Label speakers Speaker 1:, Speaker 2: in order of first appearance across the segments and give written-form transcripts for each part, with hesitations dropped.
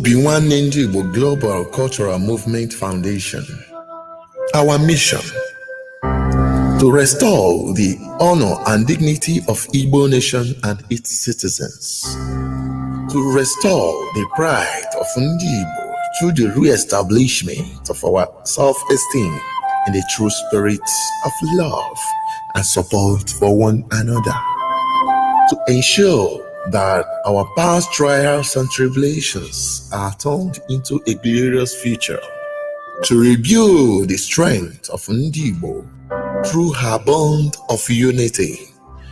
Speaker 1: Obi Nwanne Ndị Igbo Global Cultural Movement Foundation. Our mission: to restore the honor and dignity of Igbo nation and its citizens, to restore the pride of Ndị Igbo through the re-establishment of our self-esteem in the true spirit of love and support for one another, to ensure that our past trials and tribulations are turned into a glorious future, to rebuild the strength of Ndị Igbo through her bond of unity,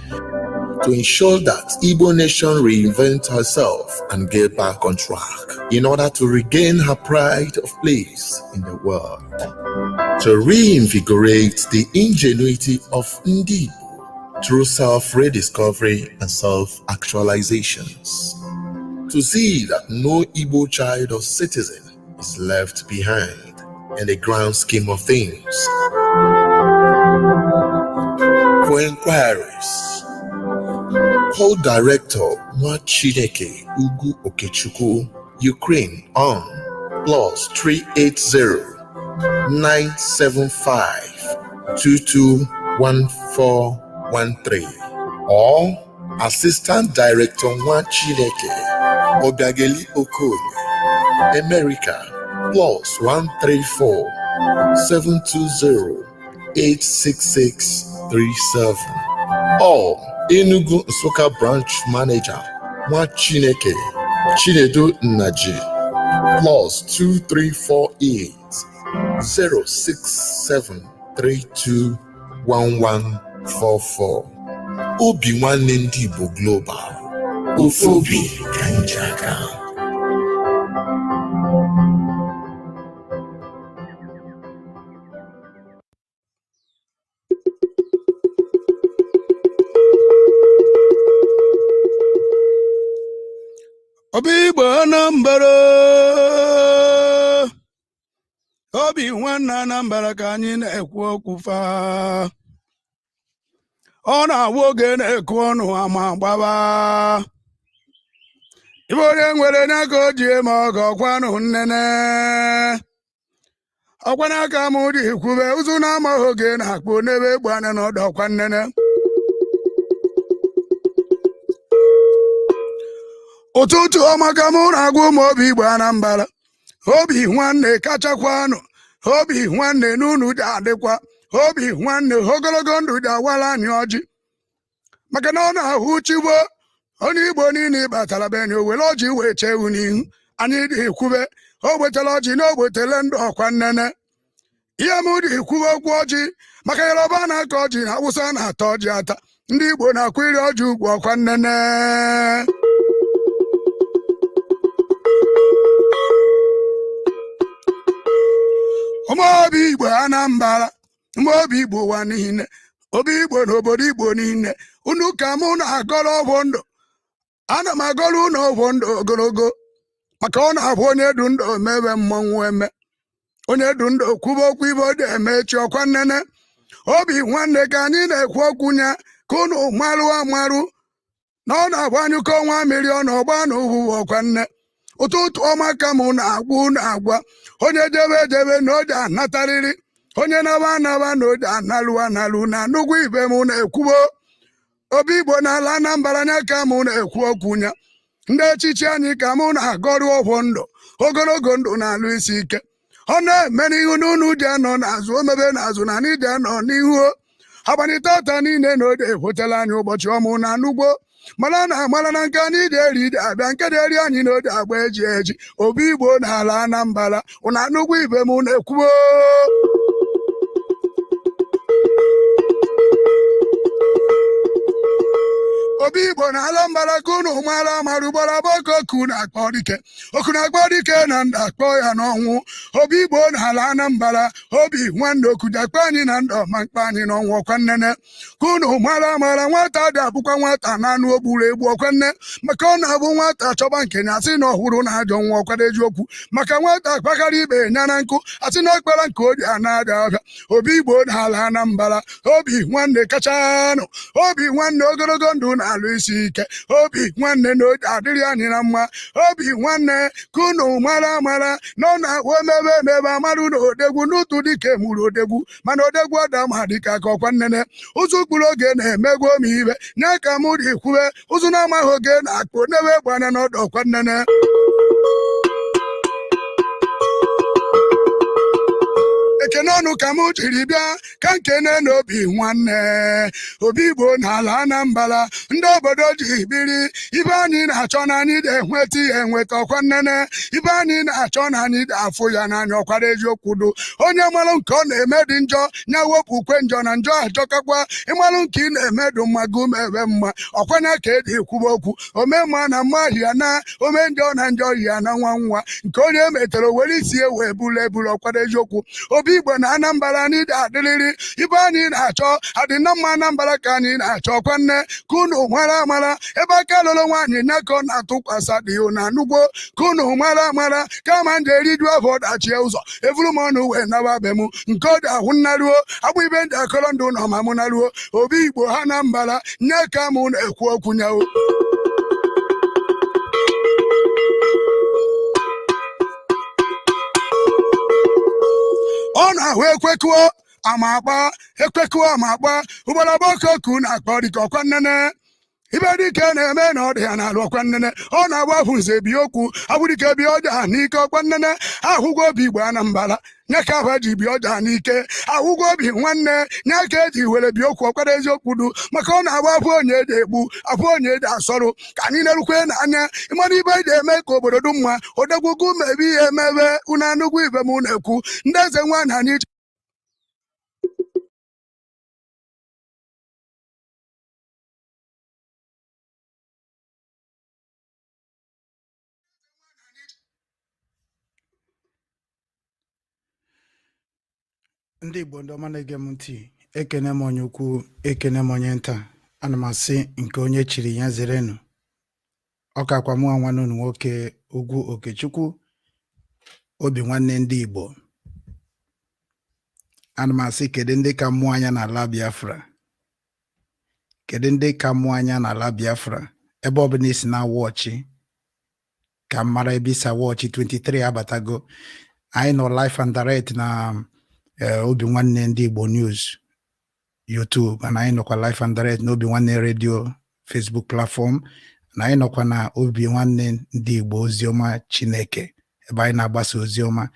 Speaker 1: to ensure that Igbo nation reinvent herself and get back on track in order to regain her pride of place in the world, to reinvigorate the ingenuity of Ndị Igbo through self-rediscovery and self-actualizations, to see that no Igbo child or citizen is left behind in the grand scheme of things. For inquiries, call Director Nwachineke Ugu Okechukwu, Ukraine on +380 975 221413 or Assistant Director Nwachineke Obiageli Okoye, America +134 720 86637 or Enugu Nsukka Branch Manager Nwachineke Chinedu Nnaji +2348 067 321144. Obi Nwanne Ndị Igbo Global, ofu obi ka anyị ji aga.
Speaker 2: Obi Igbo Anambra, Obi Nwanne Anambra ka anyị na-ekwu okwu fa. Ọ na-awụ oge na-eku ọnụ ama gbaba. Ibe onye nwere n'aka o ji eme ọgọ kwanụ nnene. Ọkwa n'aka m dị kwube ụzụ na-amaghị oge na-akpụ n'ebe egbu anya n'ọdụ ọkwa nnene. Ụtụtụ ọma ka mụ na-agwa ụmụ Obi Igbo Anambra. Obi Nwanne kachakwanụ, Obi Nwanne n'unu dị adịkwa, Obi Nwanne ogologo ndụ dị awala anyị ọjị. Maka na ọ na-ahụ chigbo onye Igbo niile batara be anyị o were ọjị wee chee ewu n'ihu anyị dị ekwube o gbetara ọjị na o gbetele ndụ ọkwa nnene. Ihe m dị ekwube okwu ọjị maka Yoruba na-akọ ọjị na Awụsa na-ata ọjị ata, ndị Igbo na-akwa iri ọjị ugwu ọkwa nnene. Ụmụ Obi Igbo Anambra, ụmụ Obi Igbo ụwa niile, Obi Igbo n'obodo Igbo niile, unu ka mụ na-agọrọ ọfọ ndụ. Ana m agọrọ unu ọfọ ndụ ogologo maka ọ na-abụ onye du ndụ mebe mmọnwụ eme, onye du ndụ kwube okwu ibe ọ dị eme echi ọkwa nnene. Obi Nwanne ka anyị na-ekwu okwu nya ka unu marụ amarụ na ọ na-abụ anyụkọ nwa mmiri ọ na ọgba na ụhụ ọkwa nne. Ụtụtụ ọma ka mụ na-agwa unu agwa, onye jebe ejebe na oje anatarịrị, onye naba anaba na oje analụ analụ na nnukwu ibe mụ na-ekwubo. Obi Igbo n'ala Anambra anya ka mụ na-ekwu okwu nya. Ndị echichi anyị ka mụ na-agọrụ ọfọ ndụ ogologo ndụ na-alụ isi ike. Ọ na-eme n'ihu na unu ji anọ n'azụ, o mebe n'azụ na anyị ji anọ n'ihu. Abalị tata niile na ode ekwetala anyị ụbọchị ọmụ na n'ugbo mara na amara na nke anyị dị eri dị abịa nke dị eri anyị na ode agba eji eji. Obi Igbo n'ala Anambra ụna nnukwu ibe m na-ekwuo. Obi Igbo na Anambra ka unu mara amara ugboro abụọ ka oku na-akpọ dike, oku na-akpọ dike na ndụ akpọ ya n'ọnwụ. Obi Igbo n'ala Anambra, Obi Nwanne oku ji akpọ anyị na ndụ ọma mkpa anyị n'ọnwụ ọkwa nnene. Ka unu mara amara nwata dị abụkwa nwata na anụ ogburu egbu ọkwa nne, maka ọ na-abụ nwata chọba nke ya asị na ọhụrụ na ajọ nwa ọkwado eziokwu, maka nwata kpakarị ibe ya na nkụ asị na ọkpara nke odi a na-ada ọbịa. Obi Igbo n'ala Anambra, Obi Nwanne kachanụ, Obi Nwanne ogologo ndụ na na-alụ isi ike. Obi nwanne na oji adịrị anyị na mma. Obi nwanne, ka unu mara amara na ọ na-ahụ emebe emebe amarụ na odegwu n'ụtụ dike mụrụ odegwu, mana odegwu ọda ma dịka ka ọkwa nnene ụzụ kpụrụ oge na-emegwu ome ibe nye ka mụ dị kwube ụzụ na-amaghị oge na-akpụ n'ebe gbana n'ọdụ ọkwa nnene. Ekene ọnụ ka mụ jiri bịa ka nkene n'obi nwanne, obi Igbo n'ala Anambra, ndị obodo ji biri. Ibe anyị na-achọ na anyị ga-enweta ya enweta, ọkwa nnene. Ibe anyị na-achọ na anyị ga-afụ ya n'anya, ọkwara eziokwu du. Onye malụ nke ọ na-eme dị njọ, nya wepụ ukwe njọ na njọ ajọkakwa. Ịmalụ nke ị na-eme dị mma, gị ebe mma, ọkwanya ka eji ekwuba okwu. Ome mma na mma ya na ome njọ na njọ ya na nwa nwa nke onye metere were isi wee bulu ebulu, ọkwara eziokwu. Obi Igbo na Anambra, anyị ga-adịrịrị. Ibe anyị na-achọ adị na mma Anambra ka anyị na-achọ kwanne, ka unu mara amara ebe aka lụrụ nwaanyị nya ka ọ na-atụkwasị dị na anugbo, ka unu mara amara kama nje eriju afọ dachie ụzọ evuru m ọnụ wee naba be m nke ọ dị ahụ nnaruo agbụ ibe ndị akọrọ ndụ nọ ma mụ naruo. Obi Igbo ha Anambra nye ka mụ na-ekwu okwu nyawo. Ọ na-ahụ ekwekụọ ama akpa, ekwekụọ ama akpa ụgbọrọ okoku na-akpọ dịka ọkwa nnene ibe dike na-eme na ọ dị ya n'alụ, ọkwa nnene. Ọ na-agbapụ nze bi okwu agbụdike bi ọja n'ike, ọkwa nnene. Ahụgwo obi Igbo Anambra nye ka ahụ ji bi ọja n'ike. Ahụgwo obi nwanne nye ka eji were bi okwu, ọkwara eziokwu du, maka ọ na-agba afọ onye eji egbu afọ onye eji asọrụ ka anyị na-erukwe n'anya. Ịmara ibe eji eme ka obodo dị mma, odegwugwu mebe ihe emebe unu anụgwu ibe m na-ekwu. Ndị eze nwaanyị anyị.
Speaker 3: Ndị Igbo, ndị ọma na-ege m ntị, ekene m onye ukwu, ekene m onye nta. Ana m asị nke onye chiri ya zerenu. Ọ kakwa mụ nwanne unu nwoke, Ugwu Okechukwu, obi nwanne ndị Igbo. Ana m asị, kedu ndị ka mụọ anya n'ala Biafra? Kedu ndị ka mụọ anya n'ala Biafra? Ebe ọbụla isi na-awa ọchị, ka m mara ebe isi awa ọchị. 23 abatago. Anyị nọ live and direct na Obi Nwanne Ndị Igbo News YouTube, na anyị nọkwa live and direct na Obi Nwanne Radio Facebook platform, na anyị nọkwa na Obi Nwanne Ndị Igbo Oziọma Chineke, ebe anyị na-agbasa oziọma.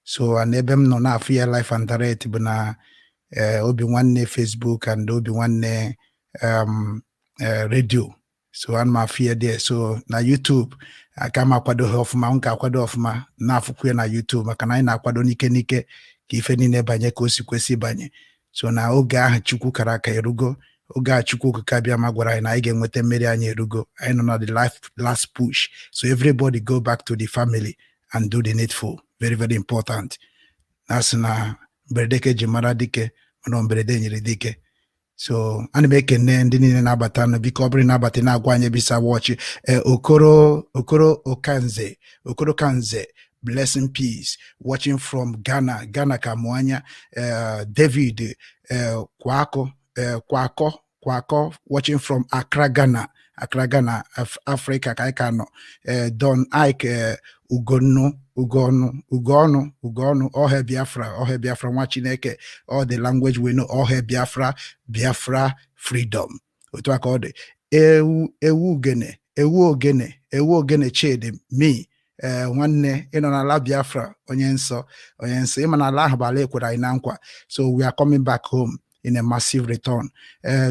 Speaker 3: So na ebe m nọ na-afụ ya live and direct bụ na Obi Nwanne Facebook and Obi Nwanne radio. So ana m afụ ya there. So na YouTube aka m akwadoghị ọfụma, m ga-akwado ọfụma na-afụkwu ya na YouTube, maka na anyị na-akwado n'ike n'ike ka ife niile banye ka o si kwesị ịbanye. So na oge ahụ Chukwu kara aka erugo, oge a Chukwu Okike abịa ma gwara anyị na anyị ga-enweta mmeri anyị erugo. Anyị nọ na the last push. So everybody go back to the family and do the needful. Very, very important. Na sị na mberede ka eji mara dike, mana mberede nyere dike. So ana m ekene ndị niile na-abata nụ. Biko, ọ bụrụ na-abata, na-agwa anyị ebisa wọchị. Okoro, Okoro Okanze, Okoro Kanze, blessing, peace, watching from Ghana. Ghana ka mụ anya. David Kwako, Kwako, Kwako, watching from Accra, Ghana. Accra, Ghana, Africa ka anyị ka nọ. Don Ike Ugonu, Ugonu, Ugonu, Ugonu, Ohe Biafra, Ohe Biafra, nwa Chineke, all the language we know, Ohe Biafra, Biafra freedom. Otu aka ọ dị. Ewu, ewu ogene, ewu ogene, ewu ogene, Chidi me, ee, nwanne, ịnọ n'ala Biafra, onye nsọ, onye nsọ, ịma na ala ahụ bụ ala ekwere anyị na nkwa. So we are coming back home in a massive return.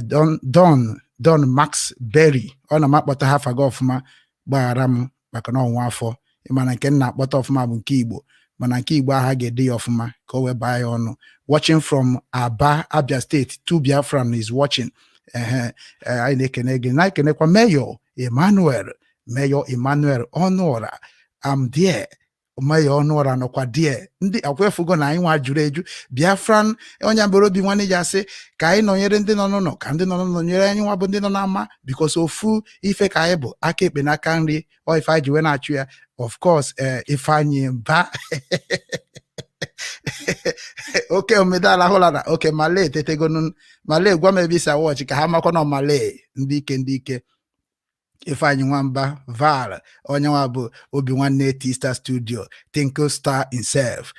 Speaker 3: Don, Don, Don Max Berry, ọ na m akpọta ha afa gị ọfụma, gbaghara m, maka na ọnwa afọ ịmana nke m na-akpọta ọfụma bụ nke Igbo, mana nke Igbo ahụ a ga-ede ya ọfụma ka o wee baa ya ọnụ. Watching from Aba, Abia State. Two Biafran is watching. Ehe, anyị na-ekene gị, na-ekenekwa Mayor Emmanuel, Mayor Emmanuel Ọnụọra. I'm there. Mayor Ọnụọra nọkwa there. Ndị akwefugo na anyị nwa juru eju Biafran. Onye mbere obi nwanne ji asị ka anyị nọnyere ndị nọ n'ụlọ, ka ndị nọ n'ụlọ nyere anyị nwa bụ ndị nọ n'ama, because ofu ife ka anyị bụ, aka ekpe n'aka nri. Ọ ife anyị ji wee na-achụ ya. Of course, ee, Ifeanyị Mba, oke omedala hụla na oke male tetegonu male. Gwa m ebe isi awọchị ka ha makwa na male ndị ike, ndị ike. Ifeanyị Nwamba Val, onye nwa bụ Obi Nwanne T-Star Studio, Tinkle Star himself,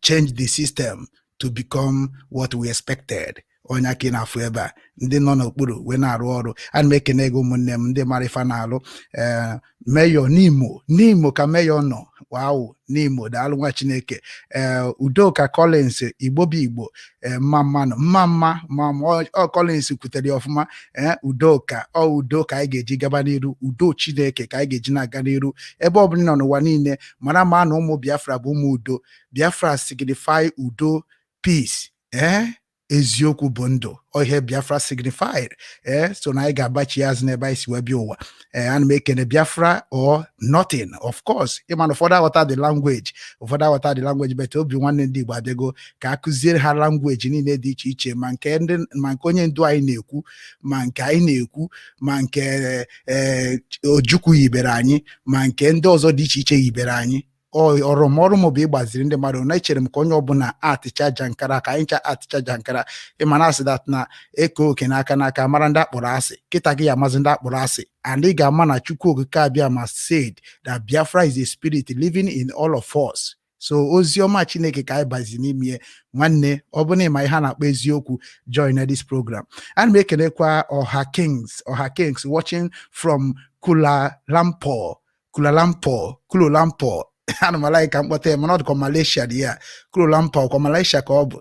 Speaker 3: change the system to become what we expected. Onye aka ị na-afụ ebe a, ndị nọ n'okpuru wee na-arụ ọrụ. Ana m ekene gị, ụmụnne m ndị mara ife na-alụ. Ee, meyọ n'Imo, n'Imo ka meyọ nọ. Wow, n'Imo, daalụ nwa Chineke. Ee, Udoka Collins, Igbo bụ Igbo. Ee, mma mmanụ, mma mma mma mma. Ọ Collins kwutere ya ọfụma. Ee, Udoka, ọ udo ka anyị ga-eji gaba n'iru, udo Chineke ka anyị ga-eji na-aga n'iru ebe ọ bụla ị nọ n'ụwa niile. Mara ma na ụmụ Biafra bụ ụmụ udo. Biafra signify udo, peace. Ee, eziokwu bụ ndụ, ọ ihe Biafra signified. Ee, so na anyị ga-agbachi azụ n'ebe anyị si wee bịa ụwa. Ee, ana m ekene. Biafra or nothing, of course. Ịma na ụfọdụ aghọta the language, ụfọdụ aghọta the language, but Obi Nwanne ndị Igbo abịago ka a kụziere ha language niile dị iche iche, ma nke ndị, ma nke onye ndu anyị na-ekwu, ma nke anyị na-ekwu, ma nke ee Ojukwu yibere anyị, ma nke ndị ọzọ dị iche iche yibere anyị. Ọrụ m, ọrụ m bụ ịgbaziri ndị mmadụ na echere m ka onye ọbụla atịcha jankara, ka anyị ncha atịcha jankara. Ịma na asị that na eke oke n'aka n'aka mara ndị akpọrọ asị. Kịta gị ya amazi ndị akpọrọ asị, and ị ga-ama na Chukwu Okike abịa ma said that Biafra is a spirit living in all of us. So ozi ọma Chineke ka anyị bazi n'ime. Nwanne, ọ bụrụ na ịma ihe a na-akpọ eziokwu, join this program. Ana m ekelekwa Ọha Kings, Ọha Kings watching from Kuala Lumpur, Kuala Lumpur, Kuala Lumpur. Ana m alaghị ka mkpọta ya, mana ọ dịkwa Malaysia dị ya. Kuala Lumpur kwa Malaysia ka ọ bụ.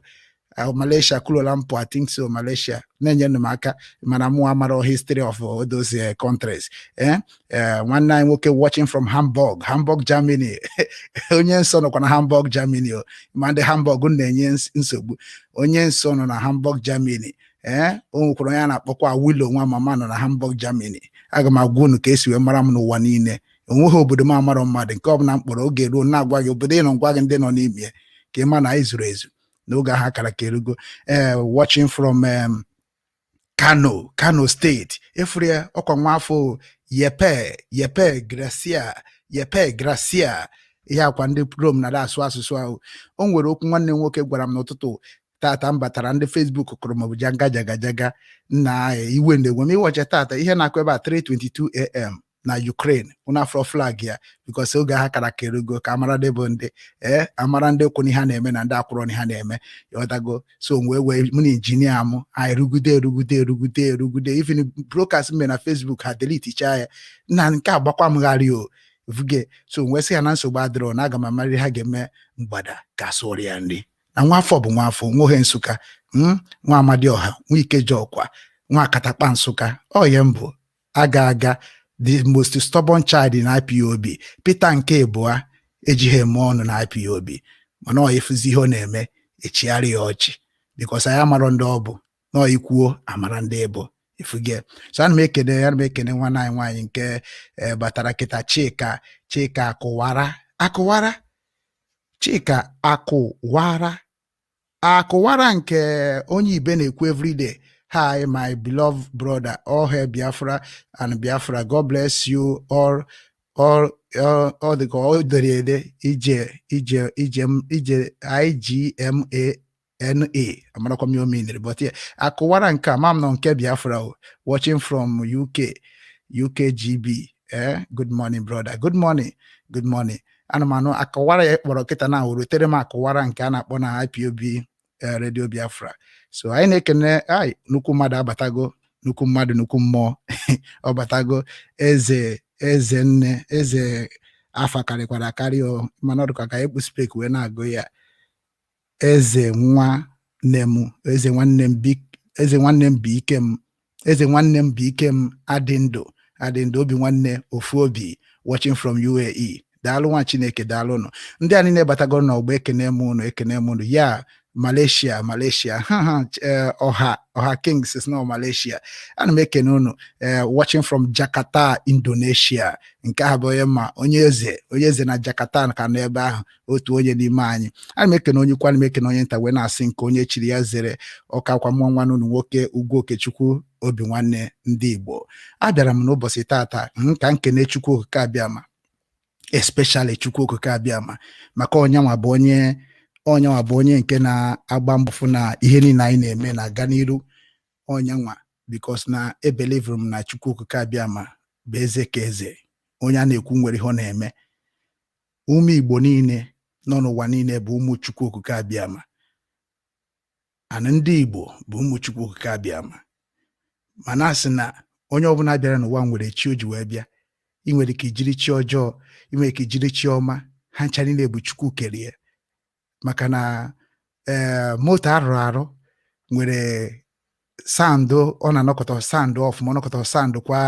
Speaker 3: Malaysia, Kuala Lumpur, I think so, Malaysia. Na-enyere m aka, mana mụ amara history of all those countries. Nwanne anyị nwoke watching from Hamburg, Hamburg, Germany. Onye nsọ nọkwa na Hamburg, Germany o. Ma ndị Hamburg na-enye nsogbu. Onye nsọ nọ na Hamburg, Germany. Ee, o nwekwara onye a na-akpọkwa Willow nwa mama nọ na Hamburg, Germany. Aga m agwa unu ka esi wee mara m n'ụwa niile. Onweghị obodo m amarọ mmadụ. Nke ọbụla m kpọrọ oge ruo, na-agwa gị obodo ị nọ, gwa gị ndị nọ n'ime ya, ka ị ma na anyị zuru ezu n'oge ahụ akara ka erugo. Ee, watching from Kano, Kano State. Efuru ya ọkwa nwa afọ Yepe, Yepe Gracia, Yepe Gracia. Ihe akwa ndị Rome na asụ asụsụ ahụ. O nwere okwu nwanne m nwoke gwara m n'ụtụtụ tata m batara. Ndị Facebook kụrụ m bụ janga jaga jaga nna. Iwe na-egwe m ịwọcha tata ihe na-akụ ebe a 3:22 a.m. na Ukraine. Unu afro flag ya, because oge ha kara kerugo ka amara ndị bụ ndị, ee, amara ndị kwụ n'ihe a na-eme na ndị akwụrọ n'ihe a na-eme. Ịghọtago? So wee wee mụ na injinia m anyị rugide, erugide, erugide, erugide, even broadcast mme na Facebook ha delete chaa ya na nke agbakwa m gharị o vuge. So wee sị ya na nsogbu adịrọ, na aga m amarị ha ga-eme mgbada ka sụrụ ya nri na nwafọ bụ nwafọ nwohe Nsụka, nwa Amadioha, nwa Ikeji, nwa Akatakpa Nsụka. Oye mbụ aga aga, the most stubborn child in IPOB. Peter nke ịbụa ejighị eme ọnụ na IPOB, mana ọ efuzi ihe ọ na-eme echigharị ya ọchị, because anyị amarọ ndị ọ bụ na ọ ikwuo amara ndị bụ ifuge. So ana m ekene, ana m ekene nwanne anyị nwaanyị nke batara kịta, Chika, Chika Akụwara, Akụwara, Chika Akụwara, Akụwara nke onye ibe na-ekwu everyday. Hi, my beloved brother, all hail Biafra and Biafra. God bless you all, all, all, all the all dere ede ije ije ije ije IGMANA. Amarakwa m ihe o meanere, but yeah, Akụwara nke a ma m nọ nke Biafra o. Watching from UK, UKGB. Good morning, brother. Good morning, good morning. Ana m anụ Akụwara ya kpọrọ kịta na rutere m. Akụwara nke a na-akpọ na IPOB, Radio Biafra. So anyị na-ekene. Ai, nnukwu mmadụ abatago, nnukwu mmadụ, nnukwu mmụọ ọ batago. Eze, eze nne, eze afa karịkwara akarị o, mana ọ dịkwa ka ekpu spek wee na-agụ ya. Eze nwanne m, eze nwanne m bi, eze nwanne m bụ ike m, eze nwanne m bụ ike m. Adị ndụ, adị ndụ. Obi nwanne, ofu obi, watching from UAE. Daalụ nwa Chineke, daalụnụ. Ndị a niile batagoro n'ọgbọ, ekene m unu, ekene m unu. Ya Malaysia, Malaysia, ha ha. Ọha, Ọha Kings is now Malaysia. Ana m ekene unu. Watching from Jakarta, Indonesia. Nke ahụ bụ onye ma onye eze, onye eze na Jakarta ka nọ ebe ahụ, otu onye n'ime anyị. Ana m ekene onye ukwu, ana m ekene onye nta, wee na-asị nke onye chiri ya zere. Ọka kwa mmụọ nwanne unu nwoke, Ugwu Okechukwu, Obi Nwanne ndị Igbo. Abịara m n'ụbọchị tata ka nkene Chukwu Okike Abịama, especially Chukwu Okike Abịama, maka onyenwa bụ onye, onyenwa bụ onye nke na-agba mbọ fụ na ihe niile anyị na-eme na-aga n'iru. Onyenwa, because na ebelivuru m na Chukwu Okike Abịama. Bụ eze ka eze, onye a na-ekwu nwere ihe ọ na-eme. Ụmụ Igbo niile nọ n'ụwa niile bụ ụmụ Chukwu Okike Abịama, ana ndị Igbo bụ ụmụ Chukwu Okike Abịama. Mana a sị na onye ọbụla bịara n'ụwa nwere chi o ji wee bịa. Ị nwere ike ijiri chi ọjọọ, ị nwere ike ijiri chi ọma, ha ncha niile bụ Chukwu kerie. Maka na ee, moto arụrụ arụ nwere sound, ọ na-anọkọta sound ọfụma, ọ nọkọta sound kwa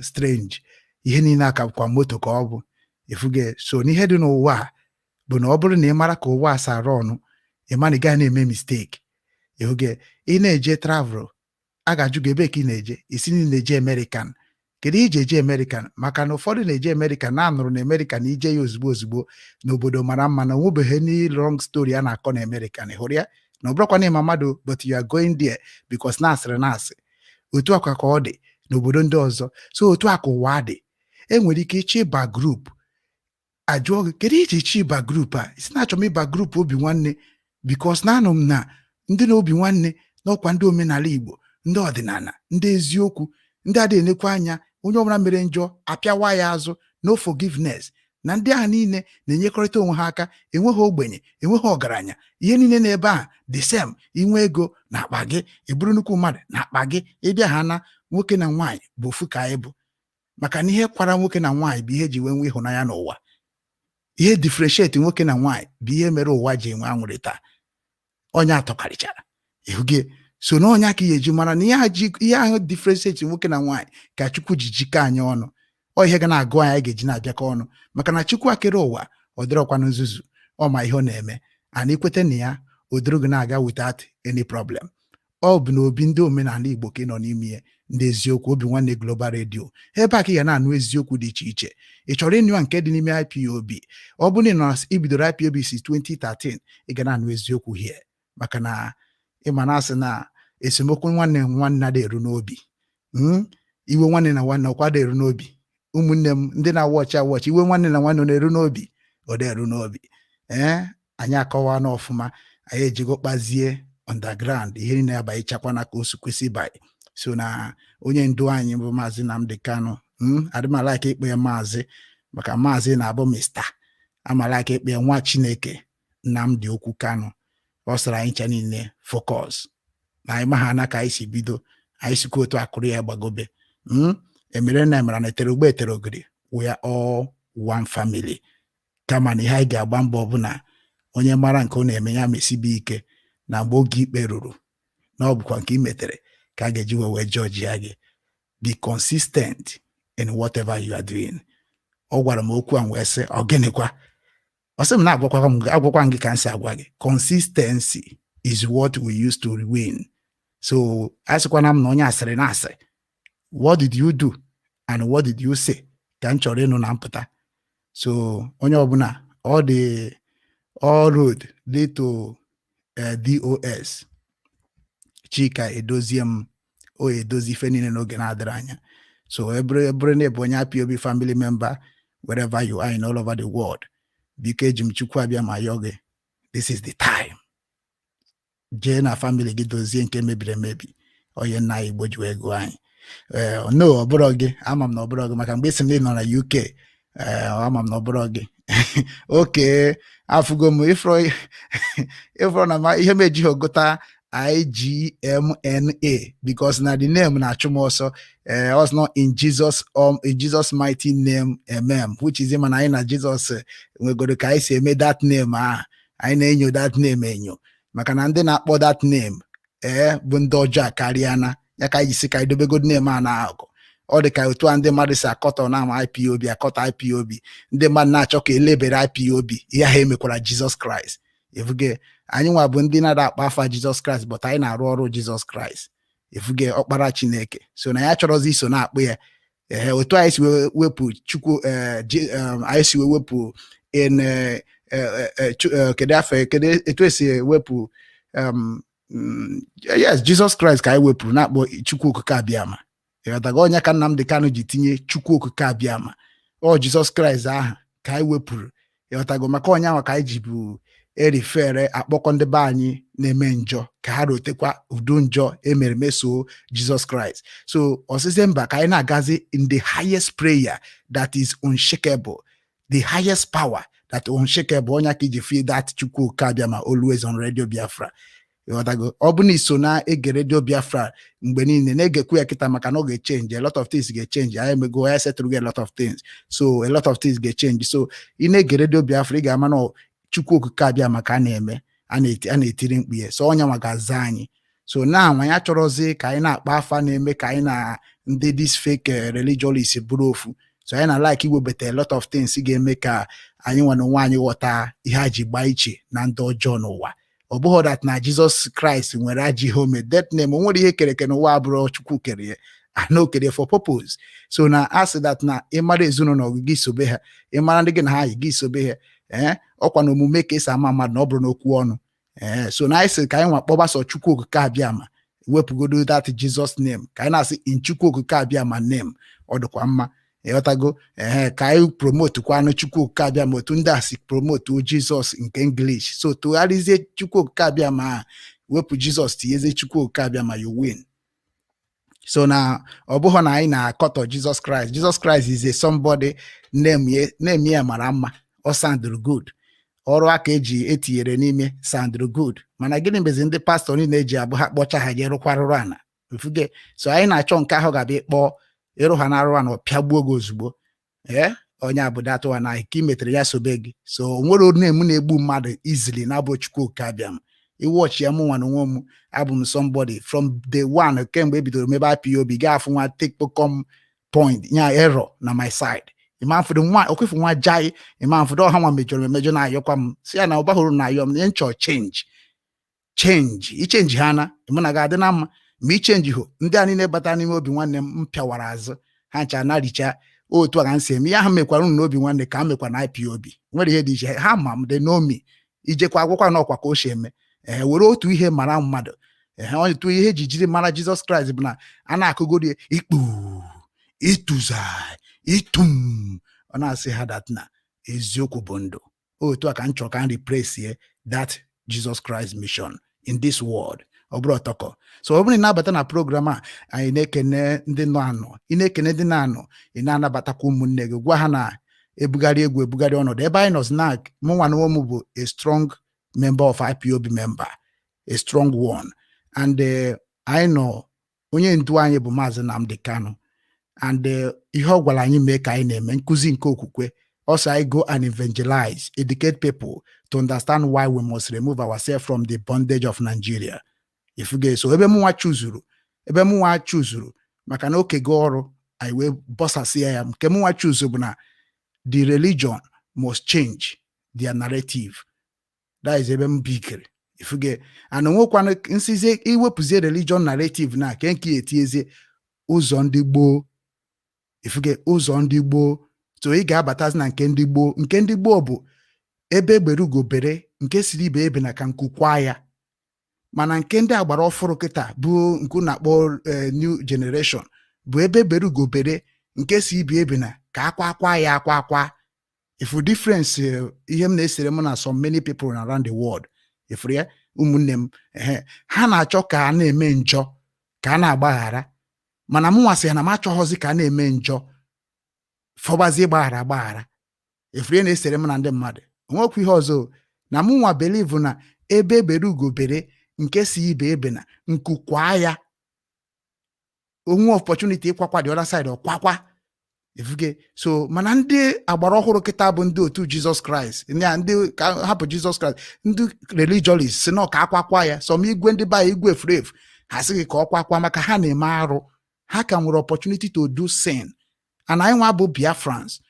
Speaker 3: strange. Ihe niile a ka bụkwa moto ka ọ bụ efuge. So n'ihe dị n'ụwa a bụ na ọ bụrụ na ị mara ka ụwa a si arụ ọnụ, ị ma na ị gaghị na-eme mistake. Ehuge ị na-eje travel, a ga-ajụ gị ebe ka ị na-eje. Isi na ị na-eje American. Kedu ihe iji eje American? Maka na ụfọdụ na-eje American na-anụrụ na American ije ya ozugbo ozugbo n'obodo mara mma, na onwebeghị any wrong story a na-akọ na American. Ị hụrụ ya na ọ bụrụkwa na ịma mmadụ, but you are going there because na asịrị na asị otu akwa ka ọ dị n'obodo ndị ọzọ. So otu a ka ụwa dị. Enwere ike ịchọ ịba group, ajụọ gị kedu iji ịchọ ịba group a. Isi na achọrọ m ịba group Obi Nwanne because na anụ m na ndị na Obi Nwanne n'ọkwa ndị omenala Igbo, ndị ọdịnala, ndị eziokwu, ndị adịghị enekwa anya onye ọbụla mere njọ apịawa ya azụ, no forgiveness, na ndị ahụ niile na-enyekọrịta onwe ha aka, enweghị ogbenye, enweghị ọgaranya, ihe niile n'ebe a the same. Inwe ego na akpa gị, ị bụrụ nnukwu mmadụ na akpa gị, ịbịa ha na nwoke na nwaanyị bụ ofu ka anyị bụ. Maka na ihe kwara nwoke na nwaanyị bụ ihe ji wee nwee ịhụnanya n'ụwa. Ihe differentiate nwoke na nwaanyị bụ ihe mere ụwa ji enwe aṅụrị taa. Onye atọkarịchara ịhụge so na onye aka ihe eji mara na ihe ahụ ihe ahụ differentiate nwoke na nwaanyị ka Chukwu ji jikọ anyị ọnụ. Ọ ihe ga na-agụ anyị, anyị ga-eji na-abịakọ ọnụ, maka na Chukwu akere ụwa ọ dịrọkwanụ nzuzu. Ọ ma ihe ọ na-eme, ana ikweta na ya, o doro gị na-aga without any problem. Ọ bụ na obi ndị omenala Igbo ka ị nọ n'ime ya, ndị eziokwu, Obi Nwanne Global Radio. Ebe a ka ị ga na-anụ eziokwu dị iche iche. Ị chọrọ ịnụ ya nke dị n'ime IPOB, ọ bụrụ na ị nọ ibidoro IPOB si 2013, ị ga na-anụ eziokwu here. Maka na ịma na asị na esemokwu nwanne nwanne adịghị eru n'obi. Iwe nwanne na nwanne ọkwa adịghị eru n'obi. Ụmụnne m ndị na-awọchị awọchị, iwe nwanne na nwanne ọ na-eru n'obi? Ọ dị eru n'obi. Ee, anyị akọwa n'ọfụma, anyị ejigo kpazie underground, ihe niile abanyechakwana ka o si kwesị ịbanye. So na onye ndu anyị bụ Maazị Nnamdi Kanu, adịmalaka ikpe ya maazị, maka maazị na-abụ mista amalaka ikpe ya nwa Chineke Nnamdi Okwu Kanu. Ọ sịrị anyị ncha niile focus na anyị ma ha na ka anyị si bido, anyị sikwa otu akụrụ ya gbagobe. Emere na emere na etere ugbo etere ogiri, we are all one family. Kama na ihe anyị ga-agba mbọ bụ na onye mara nke ọ na-eme ya mesibe ike, na mgbe oge ikpe ruru, na ọ bụkwa nke ị metere ka a ga-eji wee judge ya gị. Be consistent in whatever you are doing. Ọ gwara m okwu a m wee sị, ọ gịnịkwa? Ọ sị m na-agwakwa m, agwakwa m gị ka m si agwa gị, consistency is what we use to win. So a sịkwana m na onye asịrị na asị, what did you do and what did you say, ka m chọrọ ịnụ na mpụta. So onye ọbụla, all the all road lead to DOS. Chika Edozie m o edozi ife niile n'oge na-adịrị anya. So ebere na ịbụ onye IPOB family member, wherever you are in all over the world, biko, eji m Chukwu abịa ma yọọ gị, this is the time, jee na family gị dozie nke mebiri emebi. Onye nna anyị Igbo ji wee gụọ anyị. Ee, no, ọ bụrọ gị. Ama m na ọ bụrọ gị, maka mgbe ị sị m na ị nọ na UK. Ee, ama m na ọ bụrọ gị. Oke afụgo m ịfụrụ ịfụrụ na ma ihe m ejighị gụta IGMNA, because na the name na-achụ m ọsọ. Ee, ọ not in Jesus, in Jesus mighty name, amen, which is mana anyị na Jesus nwegoro ka anyị si eme that name ahụ. Anyị na-enyo that name enyo, maka na ndị na-akpọ that name ee bụ ndị ọjọọ karịa na ya ka anyị ji si ka anyị dobegod name a na-akụ. Ọ dị ka otu a ndị mmadụ si akọtọ na ama IPOB, akọtọ IPOB, ndị mmadụ na-achọ ka elebere IPOB ihe ha emekwara Jizọs Kraịst. Efuge anyị nwa bụ ndị na-ada akpa afa Jizọs Kraịst, but anyị na-arụ ọrụ Jizọs Kraịst. Efuge ọkpara Chineke so na ya chọrọzi iso na-akpụ ya. Ee, otu anyị si wee wepụ Chukwu, anyị si wee wepụ in kedu afọ, kedu etu esi ewepụ yes, Jesus Christ ka anyị wepụrụ na-akpọ Chukwu Okike Abịama. Ịghọtago? Onye ka Nnamdi Kanu ji tinye Chukwu Okike Abịama, ọ Jizọs Kraịst ahụ ka anyị wepụrụ. Ịghọtago? Maka onye ahụ ka anyị ji bụ Erifere akpọkọ ndị be anyị na-eme njọ ka ha rotekwa udo njọ emere meso Jizọs Kraịst. So ọsịsị mba, ka anyị na-agazi in the highest prayer that is unshakable, the highest power that unshakable. Onye ka iji feel that Chukwu Okike Abịama always on Radio Biafra. Ịghọtago? Ọ bụ na iso na-ege Radio Biafra mgbe niile, na-egekwu ya kịta, maka na ọ ga-echange. A lot of things ga-echange. Anyị emego ya, setụrụ a lot of things, so a lot of things ga-echange. So ị na-ege Radio Biafra, ị ga-ama na Chukwu Okike Abịa maka a na-eme a na-etiri mkpu ya. So onye nwa ga-aza anyị. So na anyị achọrọzi ka anyị na-akpa afa na-eme ka anyị na ndị this fake religionists bụrụ ofu. So anyị na like iwebata a lot of things ga-eme ka anyị nwa na onwe anyị ghọta ihe a ji gbaa iche na ndị ọjọọ n'ụwa. Ọ bụghị that na Jizọs Kraịst nwere ajọ ihe ome. That name, o nwere ihe kere eke n'ụwa abụrụ Chukwu kere ya ana o kere for purpose. So na asị that na ịmara ezinụlọ gị, sobe ha. Ịmara ndị gị na ha yi gị, sobe ha. Ee, ọkwa na omume ka esi ama mmadụ, na ọ bụrụ n'okwu ọnụ. Ee, so na anyị sị ka anyị nwa kpọgbasọ Chukwu Okike Abịama, wepụgodo that Jesus name, ka anyị na-asị in Chukwu Okike Abịama name. Ọ dịkwa mma, ịghọtago? Ee, ka anyị promote kwanụ Chukwu Okike Abịama otu ndị a si promote Jizọs nke English. So tụgharịzie Chukwu Okike Abịama a, wepụ Jizọs, tinyezie Chukwu Okike Abịama, you win. So na ọ bụghị na anyị na-akọtọ Jizọs Kraịst. Jizọs Kraịst is a somebody name. Name ya mara mma, ọ sounded good. Ọrụ aka eji etinyere n'ime sounded good. Mana gịnị mezi ndị pastọ niile eji abụ ha kpọcha ha jee rụkwarụrụ ana ofuge? So anyị na-achọ nke ahụ ga-abịa ịkpọ ịrụ ha na-arụ ana, ọ pịagbuo gị ozugbo. Ee, onye abụda atụwa na ka ị metere ya sobe gị. So o nwere name na-egbu mmadụ easily na-abụ Chukwu Okike Abịama. Iwọchi ya, mụ nwa na onwe m abụ m somebody from day one, kemgbe e bidoro mebe IPOB, ga-afụ nwa take kpọkọm point nya error na my side. Ịmafụdụ nwa okwefu nwa jai, ịmafụdụ ọha nwa mejọrọ emejọ, na-ayọkwa m si ya na ọgbahụrụ na-ayọ m na nchọ change, change, ichange ha na mụ na ga-adị na mma. Ma ichange ho, ndị a niile bata n'ime obi nwanne m m pịawara azụ ha ncha naricha. Otu a ka m si eme ihe ahụ mekwara unu n'obi nwanne ka m mekwa na IPOB. Nwere ihe dị iche? Ha ma m, they know me. Ijekwa agwakwa na ọkwa ka o si eme. Ee, were otu ihe mara mmadụ. Ee, otu ihe eji jiri mara Jizọs Kraịst bụ na a na-akụgoro ya ikpu ịtụza itum, ọ na-asị ha that na eziokwu bụ ndụ. Otu a ka m chọrọ ka m replace that Jesus Christ mission in this world. Ọ bụrụ ọtọkọ. So ọ bụrụ na ị na-abata na program a, anyị na-ekene ndị nọ anọ. Ị na-ekene ndị na-anọ, ị na-anabatakwa ụmụnne gị. Gwa ha na ebugharị egwu, ebugharị ọnọdụ ebe anyị nọzi na mụnwa na onwe m bụ a strong member of IPOB member, a strong one. And anyị nọ, onye ndu anyị bụ Maazị Nnamdi Kanu, and ihe ọ gwara anyị mee ka anyị na-eme, nkụzi nke okwukwe. Also, I go and evangelize, educate people to understand why we must remove ourselves from the bondage of Nigeria. Ifuge so ebe mụnwa chuzuru, ebe mụnwa chuzuru, maka na okego ọrụ anyị wee bọsasịa ya. Nke mụnwa chuzu bụ na the religion must change their narrative. That is ebe m bikere. Ifuge and onwekwana nsizie iwepụzie religion narrative na ke nke etinyezie ụzọ ndị gboo. Ifuge ụzọ ndị gboo. So ị ga-abatazi na nke ndị gboo. Nke ndị gboo bụ ebe egbere ugobere, nke siri ibe ebe na ka nkukwa ya. Mana nke ndị agbara ọfụrụ kịta bụ nke na-akpọ new generation bụ ebe egbere ugobere, nke si ibe ebe na ka akwa akwa ya akwa akwa. Ifu difference ihe m na-esere mụ na so many people around the world. Ifuru ya, ụmụnne m? Ehe, ha na-achọ ka a na-eme njọ ka a na-agbaghara, mana mụ nwasị ya na m achọghọzi ka a na-eme njọ fọgbazie gbaghara agbaghara. Ifuru ya na-esere m na ndị mmadụ onwekwa ihe ọzọ na mụ nwa believe na ebe ebere ugobere, nke si ibe ebe na nkukwa ya, onwe opportunity ịkwakwa the other side, ọkwakwa. Ifuge? So mana ndị agbara ọhụrụ kịta bụ ndị otu Jizọs Kraịst, ndị ka hapụ Jizọs Kraịst, ndị religionists si na ọka akwakwa ya. Some igwe ndị be igwe efuru efu, ha sị gị ka ọ kwakwa maka ha na-eme arụ. Ha ka nwere opportunity to do sin. And anyị nwa bụ Biafrans,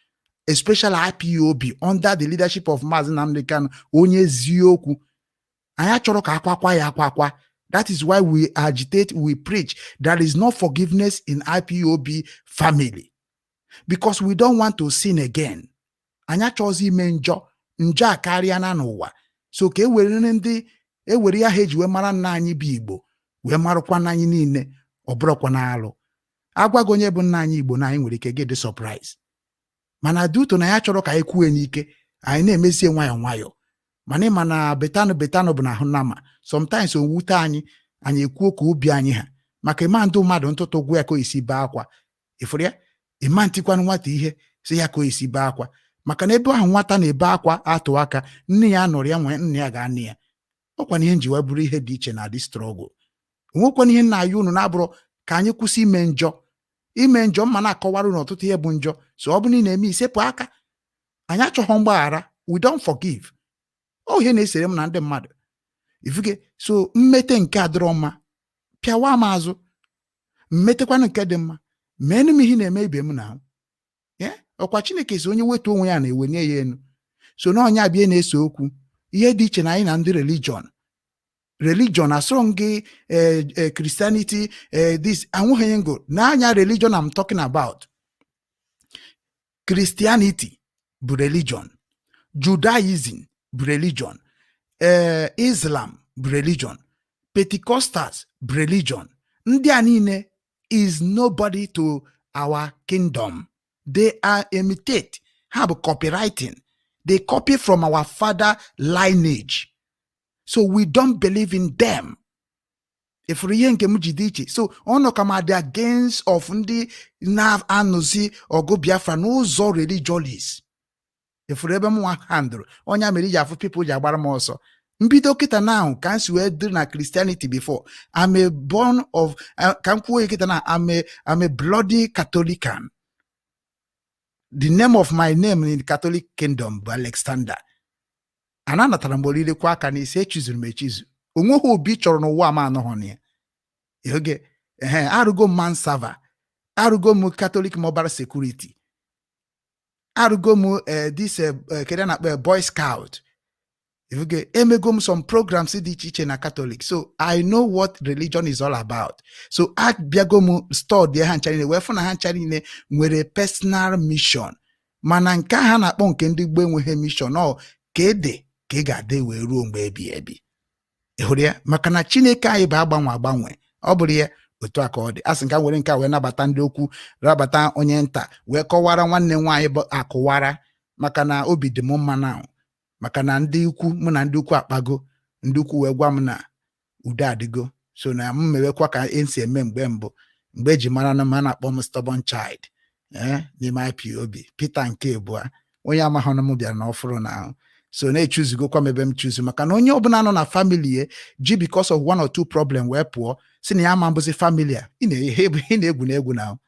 Speaker 3: especially IPOB under the leadership of Maazị Nnamdi Kanu, onye eziokwu, anyị achọrọ ka akwakwa ya akwakwa. That is why we agitate, we preach there is no forgiveness in IPOB family, because we don't want to sin again. Anyị achọghịzi ime njọ. Njọ a karịa na n'ụwa. So ka e were ndị ewere ya ha eji wee mara nna anyị bụ Igbo, wee marakwa na anyị niile ọ bụrụkwa na alụ agwaghị onye bụ nna anyị Igbo na anyị nwere ike gị dị surprise. Mana duto na ya chọrọ ka anyị kwue n'ike, anyị na-emezie nwayọọ nwayọọ. Mana ịma na betanụ betanụ bụ na ahụ nama. Sometimes o wute anyị, anyị ekwuo ka obi anyị ha, maka ịma ndụ mmadụ ntụtụ gwụ ya ka o esi bee akwa. Ịfụrụ ya, ịma ntikwanụ nwata ihe si ya ka o esi bee akwa, maka na ebe ahụ nwata na-ebe akwa atụ aka nne ya nụrụ ya, nwee nne ya ga-anụ ya. Ọkwa na ihe nji wee bụrụ ihe dị iche na dị struggle. Onwekwana ihe nna ya unu na-abụrụ ka anyị kwụsị ime njọ, ime njọ mma na-akọwara unu ọtụtụ ihe bụ njọ. So ọ bụrụ na ị na-eme, isepụ aka. Anyị achọghọ mgbaghara, we don't forgive. Ọ ihe na-esere m na ndị mmadụ ifuge. So mmete nke adịrọ mma, pịawa m azụ. Mmetekwanụ nke dị mma, meenụ m ihe na-eme ibe m na ya. Ọkwa Chineke si onye wetu onwe ya na-ewenye ya enu. So na ọnya bịa na-ese okwu, ihe dị iche na anyị na ndị religion asọrọ m gị Christianity, this anwụghị ngo n'anya. Religion I'm talking about, Christianity bụ religion, Judaism bụ religion, Islam bụ religion, Pentecostals bụ religion. Ndị a niile is nobody to our kingdom. They are imitate, ha bụ copywriting. They copy from our father lineage, so we don't believe in them. Ifuru ihe nke m ji dị iche. So ọnụ ka ma dị against of ndị na-anụzi ọgụ Biafra n'ụzọ religious. Ifuru ebe m nwa handụrụ onye mere iji afụ people ji agbara m ọsọ mbido kịta now, ka m si wee dị na Christianity before. I'm a born of ka m kwuo ya kịta na I'm a bloody Catholican. The name of my name in the Catholic kingdom bụ Alexander. Ana natara m oriri kwa aka n'isi, echizuru m echizu. Onweghị obi chọrọ n'ụwa m anọghọ na ya oge. Ehe, arụgo m man server, arụgo m Catholic mobile security, arụgo m this kedu a na-akpọ ya, Boy Scout. Ifuge, emego m some programs dị iche iche na Catholic, so I know what religion is all about. So abịago m study ha ncha niile, wee fụ na ha ncha niile nwere personal mission, mana nke ahụ a na-akpọ nke ndị gboo enweghị mission. Ọ ka ede ka ị ga-adị wee ruo mgbe ebi ebi. Ị hụrụ ya? Maka na Chineke anyị bụ agbanwe agbanwe. Ọ bụrụ ya otu a ka ọ dị. A sị nka were nke a wee nabata ndị okwu, rabata onye nta, wee kọwara nwanne m nwaanyị bụ Akụwara, maka na obi dị m mma na maka na ndị ukwu mụ na ndị ukwu akpago. Ndị ukwu wee gwa m na udo adịgo, so na m mewekwa ka esi eme mgbe mbụ, mgbe eji mara na m a na-akpọ m stubborn child ee n'ime IPOB. Peter nke abụọ, onye amaghị na m bịara na ọfụrụ na ahụ, so na-echuzigokwa m ebe m chuzu, maka na onye ọbụla nọ na family ya ji because of one or two problem wee pụọ, si na ya ama mbụzi family a, ị na-egwu na egwu na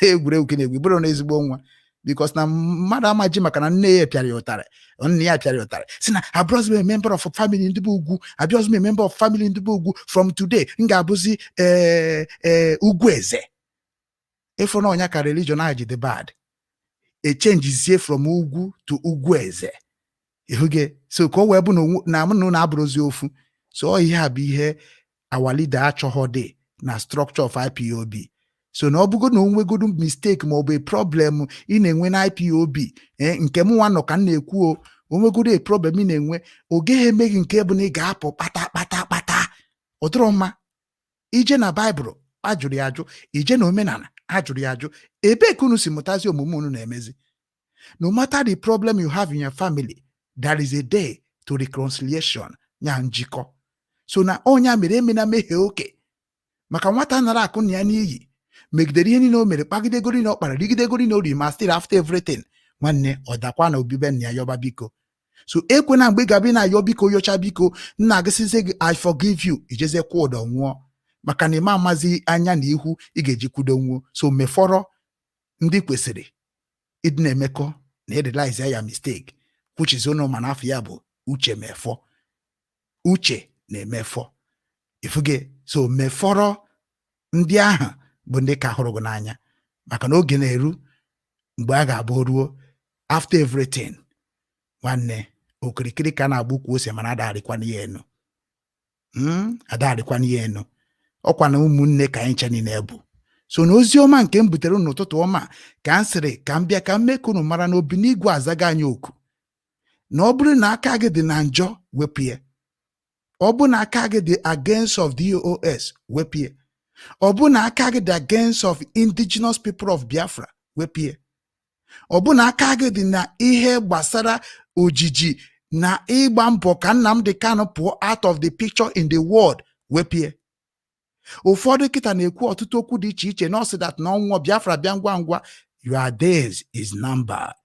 Speaker 3: egwuregwu ka ị na-egwu bụrụ na ezigbo nwa, because na mmadụ ama ji maka na nne ya pịara ya ụtarị, nne ya pịara ya ụtarị, si na abụrụzi m a member of family ndị bụ ugwu, abịọzi m a member of family ndị bụ ugwu. From today m ga-abụzi ee ugwu eze. Ịfụ na ọnya ka religion ahụ ji dị bad, echenjizie from ugwu to ugwu eze. Ịhụge? So ka o wee bụ na na mụ na unu abụrụzi ofu. So ọ ihe a bụ ihe our leader achọghọ dị na structure of IPOB. So na ọ bụgo na o nwegodu mistake ma ọ bụ a problem ị na-enwe na IPOB, nke m nwa nọ ka m na-ekwu, o onwegodo a problem ị na-enwe, ọ gaghị eme gị nke bụ na ị ga-apụ kpata kpata kpata. Ọ dịrọ mma. Ije na Baịbụl ajụrụ ya ajụ, ije na omenala ajụrụ ya ajụ. Ebee ka unu si mụtazi omume unu na-emezi? No matter the problem you have in your family, there is a day to reconciliation, ya njikọ. So na onye mere emena mehie oke, maka nwata nara akụ na ya n'iyi megidere ihe niile o mere, kpagidegoro niile ọ kpara, rigidegoro niile o riri, ma still after everything, nwanne, ọ dakwa na obibe nna ya yọba biko. So ekwena mgbe ị ga-abịa na-ayọ biko, yọcha biko, nna gịsịzie gị, "I forgive you," ijezie kwụ ụdọ nwụọ, maka na ịma amazi anya na ihu ị ga-eji kwudo nwuo. So mefọrọ ndị kwesịrị ịdị na-emekọ na ịrealize ya mistake, which is unu mana afọ ya bụ Uche Mefọ, Uche na-emefọ ifuge. So mefọrọ ndị ahụ bụ ndị ka hụrụ gị n'anya, maka na oge na-eru mgbe a ga-abụ ruo after everything, nwanne, okirikiri ka a na-agba ukwu ose, mana adagharịkwana ya enu. Adagharịkwana ya enu. Ọkwa na ụmụnne ka anyị ncha niile bụ. So na ozi ọma nke m butere unu n'ụtụtụ ọma, ka m sịrị ka m bịa ka m mee ka unu mara na obi n'igwe azaga anyị oku, na ọ bụrụ na aka gị dị na njọ, wepụ ya. Ọ bụ na aka gị dị against of DOS, wepụ ya. Ọ bụ na aka gị dị against of Indigenous People of Biafra, wepụ ya. Ọ bụ na aka gị dị na ihe gbasara ojiji Na ịgba mbọ ka Nnamdi Kanu pụọ out of the picture in the world wepie. Ụfọdụ kịta na-ekwu ọtụtụ okwu dị iche iche na ọsị that na ọnwụọ Biafra bịa ngwa ngwa. Your days is numbered.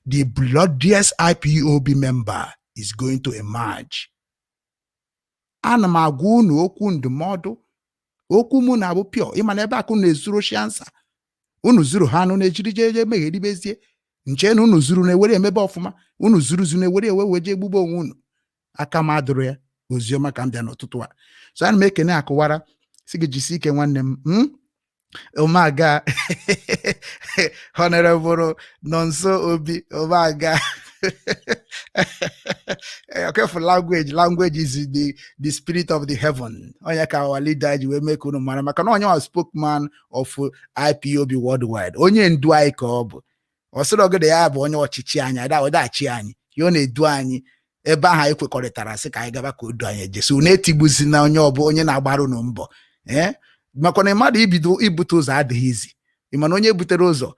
Speaker 3: The bloodiest IPOB member is going to emerge. Ana m agwa unu okwu ndụmọdụ, okwu mụ na-abụ pure. Ịma na ebe akụ na-ezuru oshi ansa unu zuru ha anụ na-ejiri jeje megheribezie nche na unu zuru na-ewere emebe ọfụma, unu zuru zu na-ewere ewe wee jee gbugbo onwe unu. Aka m adụrụ ya. Oziọma ka m bịa n'ụtụtụ a, so ana m ekene akụwara si gị jisie ike, nwanne m. Omaga, Honorable Nonso Obi Omaga. Okay, for language, language is the spirit of the heaven. Onye ka our leader ji wee mee ka unu mara maka na onye wa spokesman of IPOB worldwide, onye ndu anyị ka ọ bụ. Ọ sịrị ogede ya bụ onye ọchịchị anyị ada ọdachi anyị ya, ọ na-edu anyị ebe ahụ anyị kwekọrịtara sị ka anyị gaba ka o du anyị eje. So unu etigbuzi na onye ọbụ onye na-agbara unu mbọ ee, maka na mmadụ ibido ibute ụzọ adịghị izi. Ị ma na onye butere ụzọ,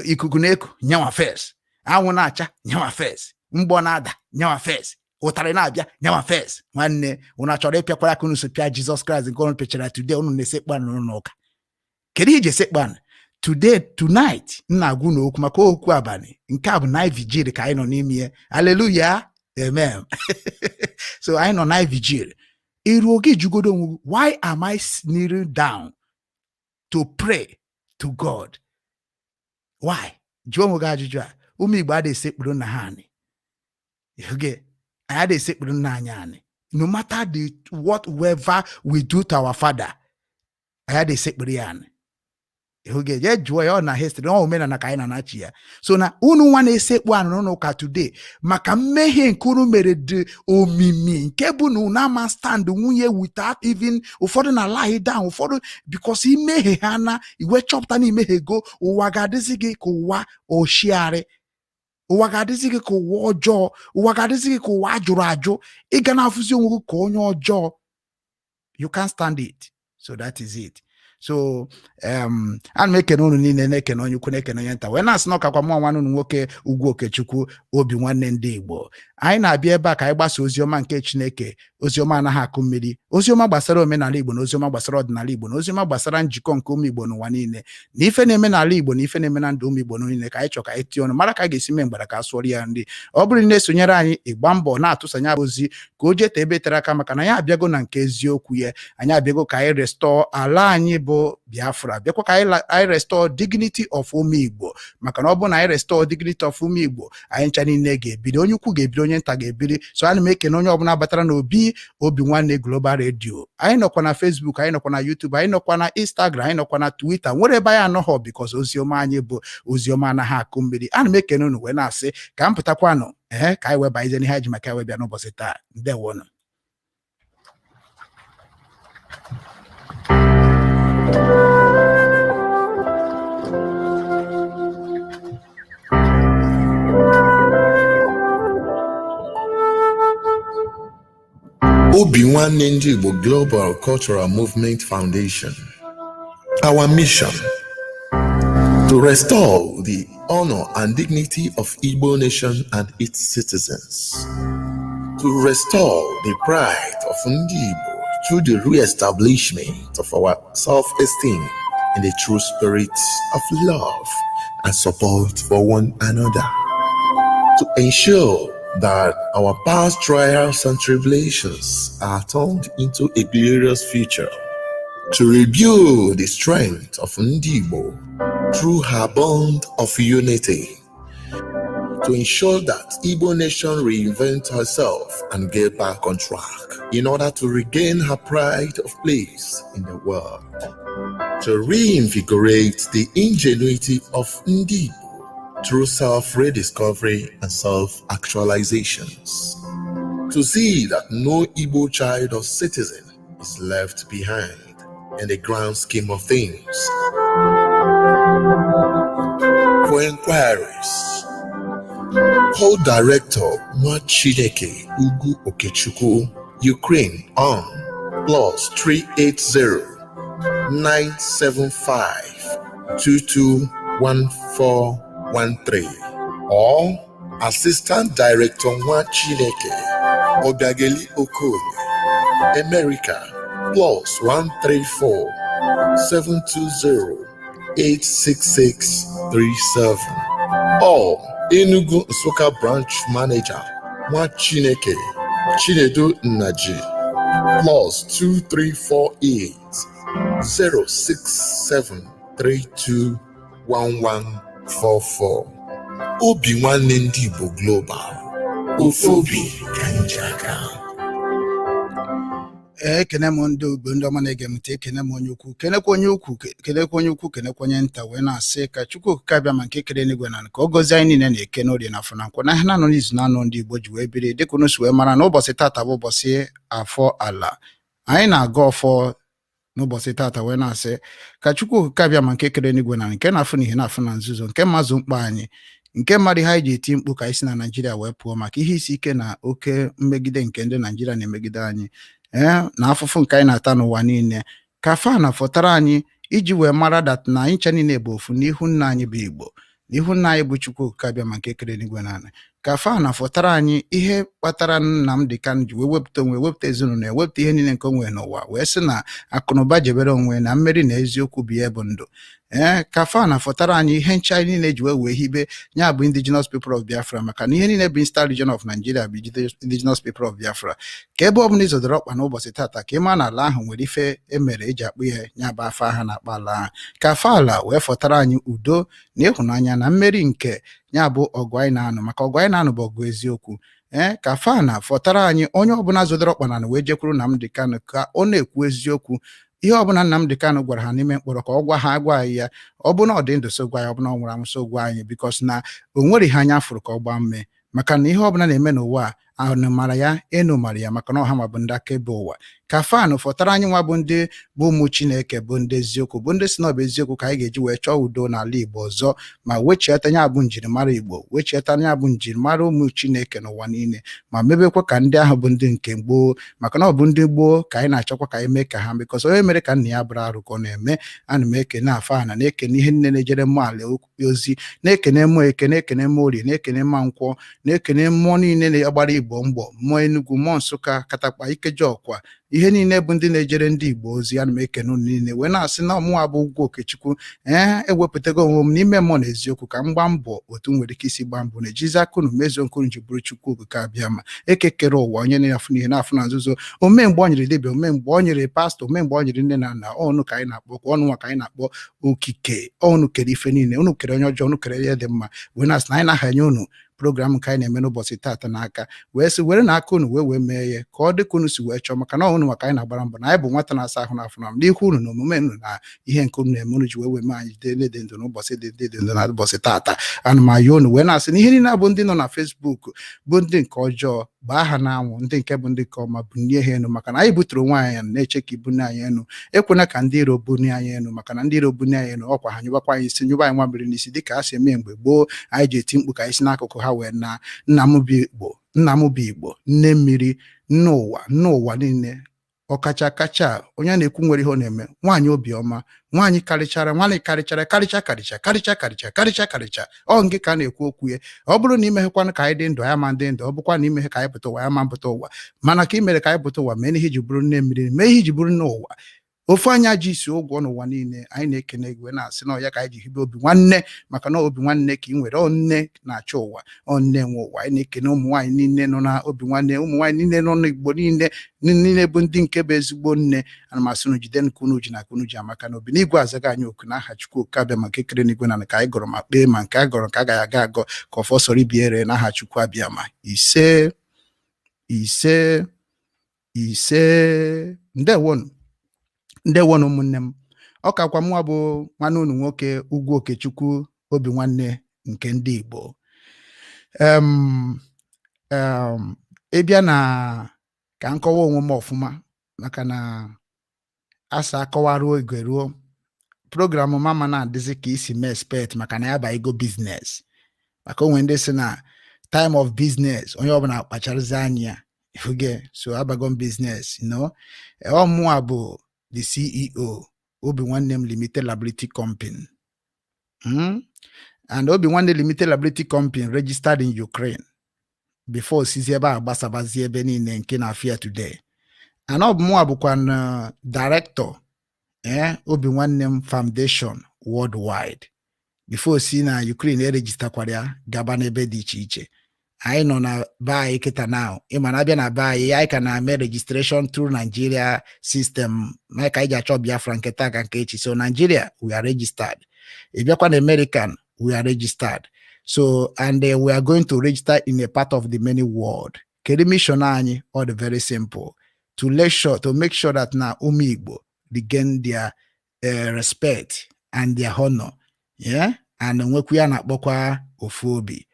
Speaker 3: ikuku na-eku nyanwa first, anwụ na-acha nyanwa first, mgbọ na-ada nyanwa first, ụtarị na-abịa nyanwa first. Nwanne, unu achọrọ ịpịakwara aka unu so pịa Jizọs Kraịst nke unu pịachara. Today unu na-esekpu anụ n'ụlọ ụka. Kedu ihe iji esekpu anụ today, tonight? M na-agwa unu okwu maka okwu abalị nke a bụ night vigil ka anyị nọ n'ime ya. Hallelujah, amen. So anyị nọ night vigil. Iruo gị jugodo onwe gị, why am I kneeling down to pray to God? Why? Jụọ onwe gị ajụjụ a. Ụmụ Igbo adịghị esekpuru nna ha anị. Oge anyị adịghị esekpuru nna anyị anị, no matter the whatever we do to our father, anyị adịghị esekpuru ya anị. Oge jee jụọ ya, ọ na history, ọ omenala ka anyị na-anachi ya. So na unu nwa na-esekpu anụ n'ụlọ ụka today maka mmehie nke unu mere dị omimi, nke bụ na unu ama stand nwunye without even ụfọdụ na lie down ụfọdụ because imehie ha na iwe chọpụta na imehiego. Ụwa ga-adịzi gị ka ụwa oshiarị, ụwa ga-adịzi gị ka ụwa ọjọọ, ụwa ga-adịzi gị ka ụwa ajụrụ ajụ. Ị ga na-afụzi onwe gị ka onye ọjọọ. You can't stand it. So that is it. So ana m ekene unu niile, na-ekene onye ukwu, na-ekene onye nta, wee na-asị na ọkakwa mụọ nwanne unu nwoke Ugwu Okechukwu Obi Nwanne ndị Igbo. Anyị na-abịa ebe a ka anyị gbasa oziọma nke Chineke, oziọma anaghị akụ mmiri, oziọma gbasara omenala Igbo na oziọma gbasara ọdịnala Igbo na oziọma gbasara njikọ nke ụmụ Igbo n'ụwa niile, na ife na-eme n'ala Igbo na ife na-eme na ndụ ụmụ Igbo niile, ka anyị chọọ ka anyị tinye ọnụ mara ka a ga-esi mee mgbara ka a sụọrọ ya nri. Ọ bụrụ na na-esonyere anyị, ịgba mbọ na-atụsanye ozi ka o jete ebe tere aka, maka na anyị abịago na nke eziokwu ya. Anyị abịago ka anyị restore ala anyị bụ Biafra, bịakwa ka anyị restore dignity of ụmụ Igbo, maka na ọ bụrụ na anyị restore dignity of ụmụ Igbo, anyị ncha niile ga-ebiri, onye ukwu ga-ebiri, onye nta ga-ebiri. So ana m ekene onye ọbụla batara n'obi Obi Nwanne Global Radio. Anyị nọkwa na Facebook, anyị nọkwa na YouTube, anyị nọkwa na Instagram, anyị nọkwa na Twitter. Nwere ebe anyị anọghọ, because oziọma anyị bụ oziọma anaghị akụ mmiri. Ana m ekene unu wee na-asị ka m pụtakwanụ ee, ka anyị wee banyezie n'ihe anyị ji maka wee bịa n'ụbọchị taa. Ndewonụ.
Speaker 1: Obi Nwanne Ndị Igbo Global Cultural Movement Foundation. Our mission: to restore the honor and dignity of Igbo nation and its citizens, to restore the pride of Ndị Igbo through the re-establishment of our self-esteem in the true spirit of love and support for one another, to ensure that our past trials and tribulations are turned into a glorious future, to rebuild the strength of Ndị Igbo through her bond of unity, to ensure that Igbo nation reinvent herself and get back on track in order to regain her pride of place in the world, to reinvigorate the ingenuity of Ndị Igbo through self-rediscovery and self-actualizations, to see that no Igbo child or citizen is left behind in the grand scheme of things. For inquiries, call Director Nwachineke Ugu Okechukwu, Ukraine, on +380 975 221413 or Assistant Director Nwa Chineke Obiageli Okoye, America, +134 720 86637. Or Enugu Nsukka Branch Manager Nwa Chineke Chinedu Nnaji, +2348 067 321144. Obi Nwanne Ndị Igbo Global, ofu obi ka anyị ji aga.
Speaker 3: Ee, ekene m ndị Igbo, ndị ọma na-ege m ntị. Ekene m onye ukwu, kenekwa onye ukwu, kenekwa onye ukwu, kenekwa onye nta, wee na-asị ka Chukwu Okike abịa ma nke kere eluigwe na ka ọ gọzie anyị niile na-eke n'orie na afọ na nkwọ na ahịa na-anọ n'izu na-anọ ndị Igbo ji wee biri. Dịka unu si wee mara na ụbọchị tata bụ ụbọchị Afọ Ala, anyị na-aga ọfọ n'ụbọchị tata, wee na-asị ka Chukwu Okike abịa ma nke kere eluigwe na nke na-afụ na ihe na-afụ na nzuzo, nke mazụ mkpa anyị, nke mmadụ ihe anyị ji eti mkpu ka anyị si na Naijiria wee pụọ maka ihe isi ike na oke mmegide nke ndị Naijiria na-emegide anyị, ee, na afụfụ nke anyị na-ata n'ụwa niile, ka fa na fọtara anyị iji wee mara that na anyị ncha niile bụ ofu n'ihu nna anyị bụ Igbo, n'ihu nna anyị bụ Chukwu Okike abịa ma nke kere eluigwe na ala, ka fa na fọtara anyị ihe kpatara Nnamdi Kanu ji wee wepụta onwe, wepụta ezinụlọ ya, wepụta ihe niile nke o nwere n'ụwa, wee sị na akụnụba jebere onwe na mmeri na eziokwu bụ ihe bụ ndụ. Ee, ka fa na fọtara anyị ihe ncha anyị niile ji wee hibe ya bụ Indigenous People of Biafra, maka na ihe niile bụ Eastern Region of Nigeria bụ Indigenous People of Biafra. Ka ebe ọbụla izodoro ọkpa n'ụbọchị tata, ka ị maa na ala ahụ nwere ife emere eji akpụ ya, ya bụ afọ aha na-akpọ ala ahụ, ka afọ ala wee fọtara anyị udo na ịhụnanya na mmeri nke ya bụ ọgụ anyị na-anụ, maka ọgụ anyị na-anụ bụ ọgụ eziokwu. Ee, ka fa na fọtara anyị onye ọbụla zodoro ọkpa na wee jekwuru Nnamdi Kanu ka ọ na-ekwu eziokwu. Ihe ọbụla Nnamdi Kanu gwara ha n'ime mkpọrọ, ka ọ gwa ha, gwa anyị ya. Ọ bụ na ọ dị ndụ, so gwa ya. Ọ bụ na ọ nwụrụ anwụ, so gwa anyị, because na o nwere ihe anya fụrụ ka ọ gbaa mme, maka na ihe ọbụla na-eme n'ụwa a, anụ mara ya, enu mara ya, maka na ọha ma bụ ndị akaebe ụwa. Ka fanụ fọtara anyị nwa bụ ndị bụ ụmụ Chineke, bụ ndị eziokwu, bụ ndị si na ọ bụ eziokwu ka anyị ga-eji wee chọọ udo n'ala Igbo ọzọ, ma wechiata ya bụ njirimara Igbo, wechiata ya bụ njirimara ụmụ Chineke n'ụwa niile, ma mebekwa ka ndị ahụ bụ ndị nke gboo, maka na ọ bụ ndị gboo ka anyị na-achọkwa ka anyị mee ka ha, because onye mere ka nna ya bụrụ arụ ka ọ na-eme. Ana m ekene afọ ana, na-ekene ihe niile na-ejere mmụọ ala ozi, na-ekene mmụọ Eke, na-ekene mmụọ Orie, na-ekene mma Nkwọ, na-ekene mmụọ niile na-agbara Igbo mgbọ, mmụọ Enugu, mmụọ Nsụka, Katakpa, Ikeji, Ọkwa, ihe niile bụ ndị na-ejere ndị Igbo ozi. Ana m ekene unu niile, wee na-asị na ọmụnwa bụ Ugwu Okechukwu, ee, ewepụtago onwe m n'ime mmụọ na eziokwu ka m gbaa mbọ otu m nwere ike isi gbaa mbọ na-ejizi aka unu mezuo nke unu ji bụrụ Chukwu Okike abịa ma ekekere ụwa, onye na-afụ n'ihe na-afụ na nzuzo, ome mgbe ọ nyere dibịa, ome mgbe ọ nyere pastọ, ome mgbe ọ nyere nne na nna. Ọnụ ka anyị na-akpọ kwa ọnụ nwa ka anyị na-akpọ okike ọnụ kere ife niile. Unu kere onye ọjọọ, unu kere ihe dị mma, wee na-asị na anyị na-ahanye unu program nke anyị na-eme n'ụbọchị taata n'aka, wee sị were na aka unu wee mee ya ka ọ dị ka unu si wee chọọ, maka na unu maka anyị na-agbara mbọ na anyị bụ nwata na-asa ahụ n'afọ na n'ihu unu na omume unu na ihe nke unu na-eme, unu ji wee mee anyị dị dị ndụ n'ụbọchị dị dị ndụ na ụbọchị taata. Ana m ayọ unu, wee na-asị na ihe niile bụ ndị nọ na Facebook bụ ndị nke ọjọọ, gbaa ha n'anwụ, ndị nke bụ ndị nke ọma, bunie ha elu, maka na anyị butere onwe anyị na-eche ka ibunye anyị elu. Ekwena ka ndị iro bunie anyị elu, maka na ndị iro bunie anyị elu, ọkwa ha nyụbakwa anyị isi, nyụba anyị nwa mmiri n'isi, dịka a si eme mgbe gboo anyị ji eti mkpu ka anyị si n'akụkụ ha wee na nna m bụ Igbo, nna m bụ Igbo, nne mmiri, nne ụwa, nne ụwa niile, ọkacha kacha onye a na-ekwu nwere ihe ọ na-eme, nwaanyị obiọma, nwaanyị karịchara, nwaanyị karịchara, karịcha karịcha karịcha karịcha karịcha karịcha. Ọ ngị ka a na-ekwu okwu ya. Ọ bụrụ na imeghekwanụ ka anyị dị ndụ, anyị ma ndị ndụ. Ọ bụkwa na imeghe ka anyị pụta ụwa, ya ma mpụta ụwa. Mana ka ị mere ka anyị pụta ụwa, mee ihe iji bụrụ nne mmiri, mee ihe iji bụrụ nne ụwa, ofu anya ji isi ụgwọ n'ụwa niile. Anyị na-ekene gị, wee na-asị na ọ ya ka anyị ji hibe obi nwanne, maka na obi nwanne ka ị nwere. Ọ nne na-achọ ụwa, ọ nne nwe ụwa. Anyị na-ekene ụmụ nwaanyị niile nọ na obi nwanne, ụmụ nwaanyị niile nọ n'Igbo niile niile bụ ndị nke bụ ezigbo nne. Ana m asị unu jide nke unu ji na nke unu ji amaka na obi n'igwe azaga anyị oku n'aha Chukwu Okike abịa maka ekere n'igwe na ka anyị gọrọ ma kpee, ma nke a gọrọ nke agaghị aga agọ, ka ọfọ sọrọ ibiere n'aha Chukwu abịa ma. Ise, ise, ise. Ndewonu, ndewonu, ụmụnne m. Ọ kakwa mụnwa bụ nwanne unu nwoke, Ugwu Okechukwu, obi nwanne nke ndị Igbo. Ịbịa na ka m kọwa onwe m ọfụma, maka na asa akọwaruo oge ruo program mama na-adịzi ka isi mee expect, maka na ya ba ego business, maka onwe ndị si na time of business, onye ọbụla kpacharazi anya ya ifuge. So abago m business. Ọ mụnwa bụ the CEO Obi Nwanne m Limited Liability Company. And Obi Nwanne Limited Liability Company registered in Ukraine before sizi ebe a gbasabazie ebe niile nke na-afịa today. And ọ bụ mụnwa bụkwa na director Obi Nwanne m Foundation worldwide before si na Ukraine eregisterkwara ya gaba n'ebe dị iche iche. Anyị nọ na be anyị kịta now. Ịma na abịa na be anyị, anyị ka na-eme registration through Nigeria system na ka anyị ji achọ Biafra nke taa ka nke echi. So Nigeria, we are registered. Ị bịakwa na American, we are registered. So and we are going to register in a part of the many world. Kedu mission anyị? All the very simple: to make sure that na ụmụ Igbo regain their respect and their honor, yeah, and nwekwa ya na-akpọkwa ofu obi.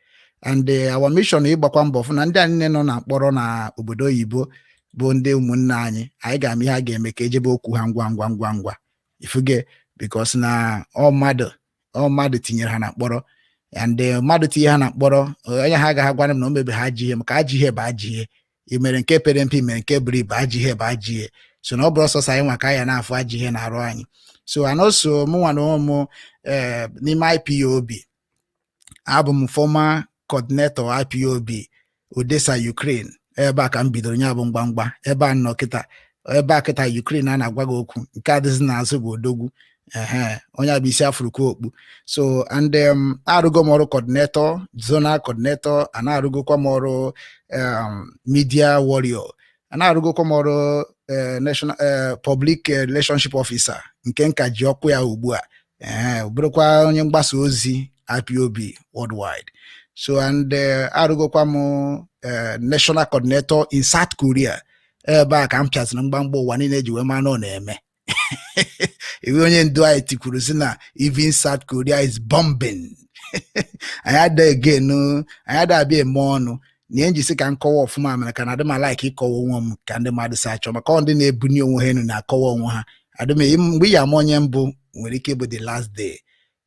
Speaker 3: And our mission, ịgbakwa mbọ fụ na ndị a niile nọ na mkpọrọ na obodo oyibo bụ ndị ụmụnne anyị, anyị ga-ama ihe a ga-eme ka ejebe okwu ha ngwa ngwa ngwa ngwa, ifuge, because na ọ mmadụ tinyere ha na mkpọrọ. And mmadụ tinye ha na mkpọrọ, onye ha agaghị agwara m na o mebe ha ajọ ihe, maka ajọ ihe bụ ajọ ihe. I mere nke pere mpe, i mere nke buru ibu, ajọ ihe bụ ajọ ihe. So na ọ bụrụ sọsọ anyị nwa ka anyị na-afụ ajọ ihe na-arụ anyị. So and also, mụnwa na onwe m n'ime IPOB, abụ m former coordinator IPOB Odessa, Ukraine. Ebe a ka m bidoro ya bụ mgbamgba. Ebe a nọ kịta, ebe a kịta Ukraine a na-agwa gị okwu nke adịghịzi n'azụ bụ odogwu, ehe, onye a bụ isi afụrụkwa okpu. So and arụgo m ọrụ coordinator, zonal coordinator, a na-arụgokwa m ọrụ media warrior, a na-arụgokwa m ọrụ national public relationship officer nke nka ji ọkụ ya ugbu a, ee, bụrụkwa onye mgbasa ozi IPOB worldwide. So and arụgokwa m national coordinator in South Korea. Ebe a ka m pịaziri mgbamgba ụwa niile ji wee maa na ọ na-eme iwe. Onye ndu anyị tikwuru si na even South Korea is bombing. Anyị ada again, anyị ada abịa eme ọnụ na ihe njisi ka m kọwa ọfụma mere ka na adị m like ịkọwa onwe m ka ndị mmadụ si achọ, maka ọ ndị na-ebunye onwe ha elu na-akọwa onwe ha. Adị m mgbe ị ya ama onye mbụ nwere ike ịbụ the last day.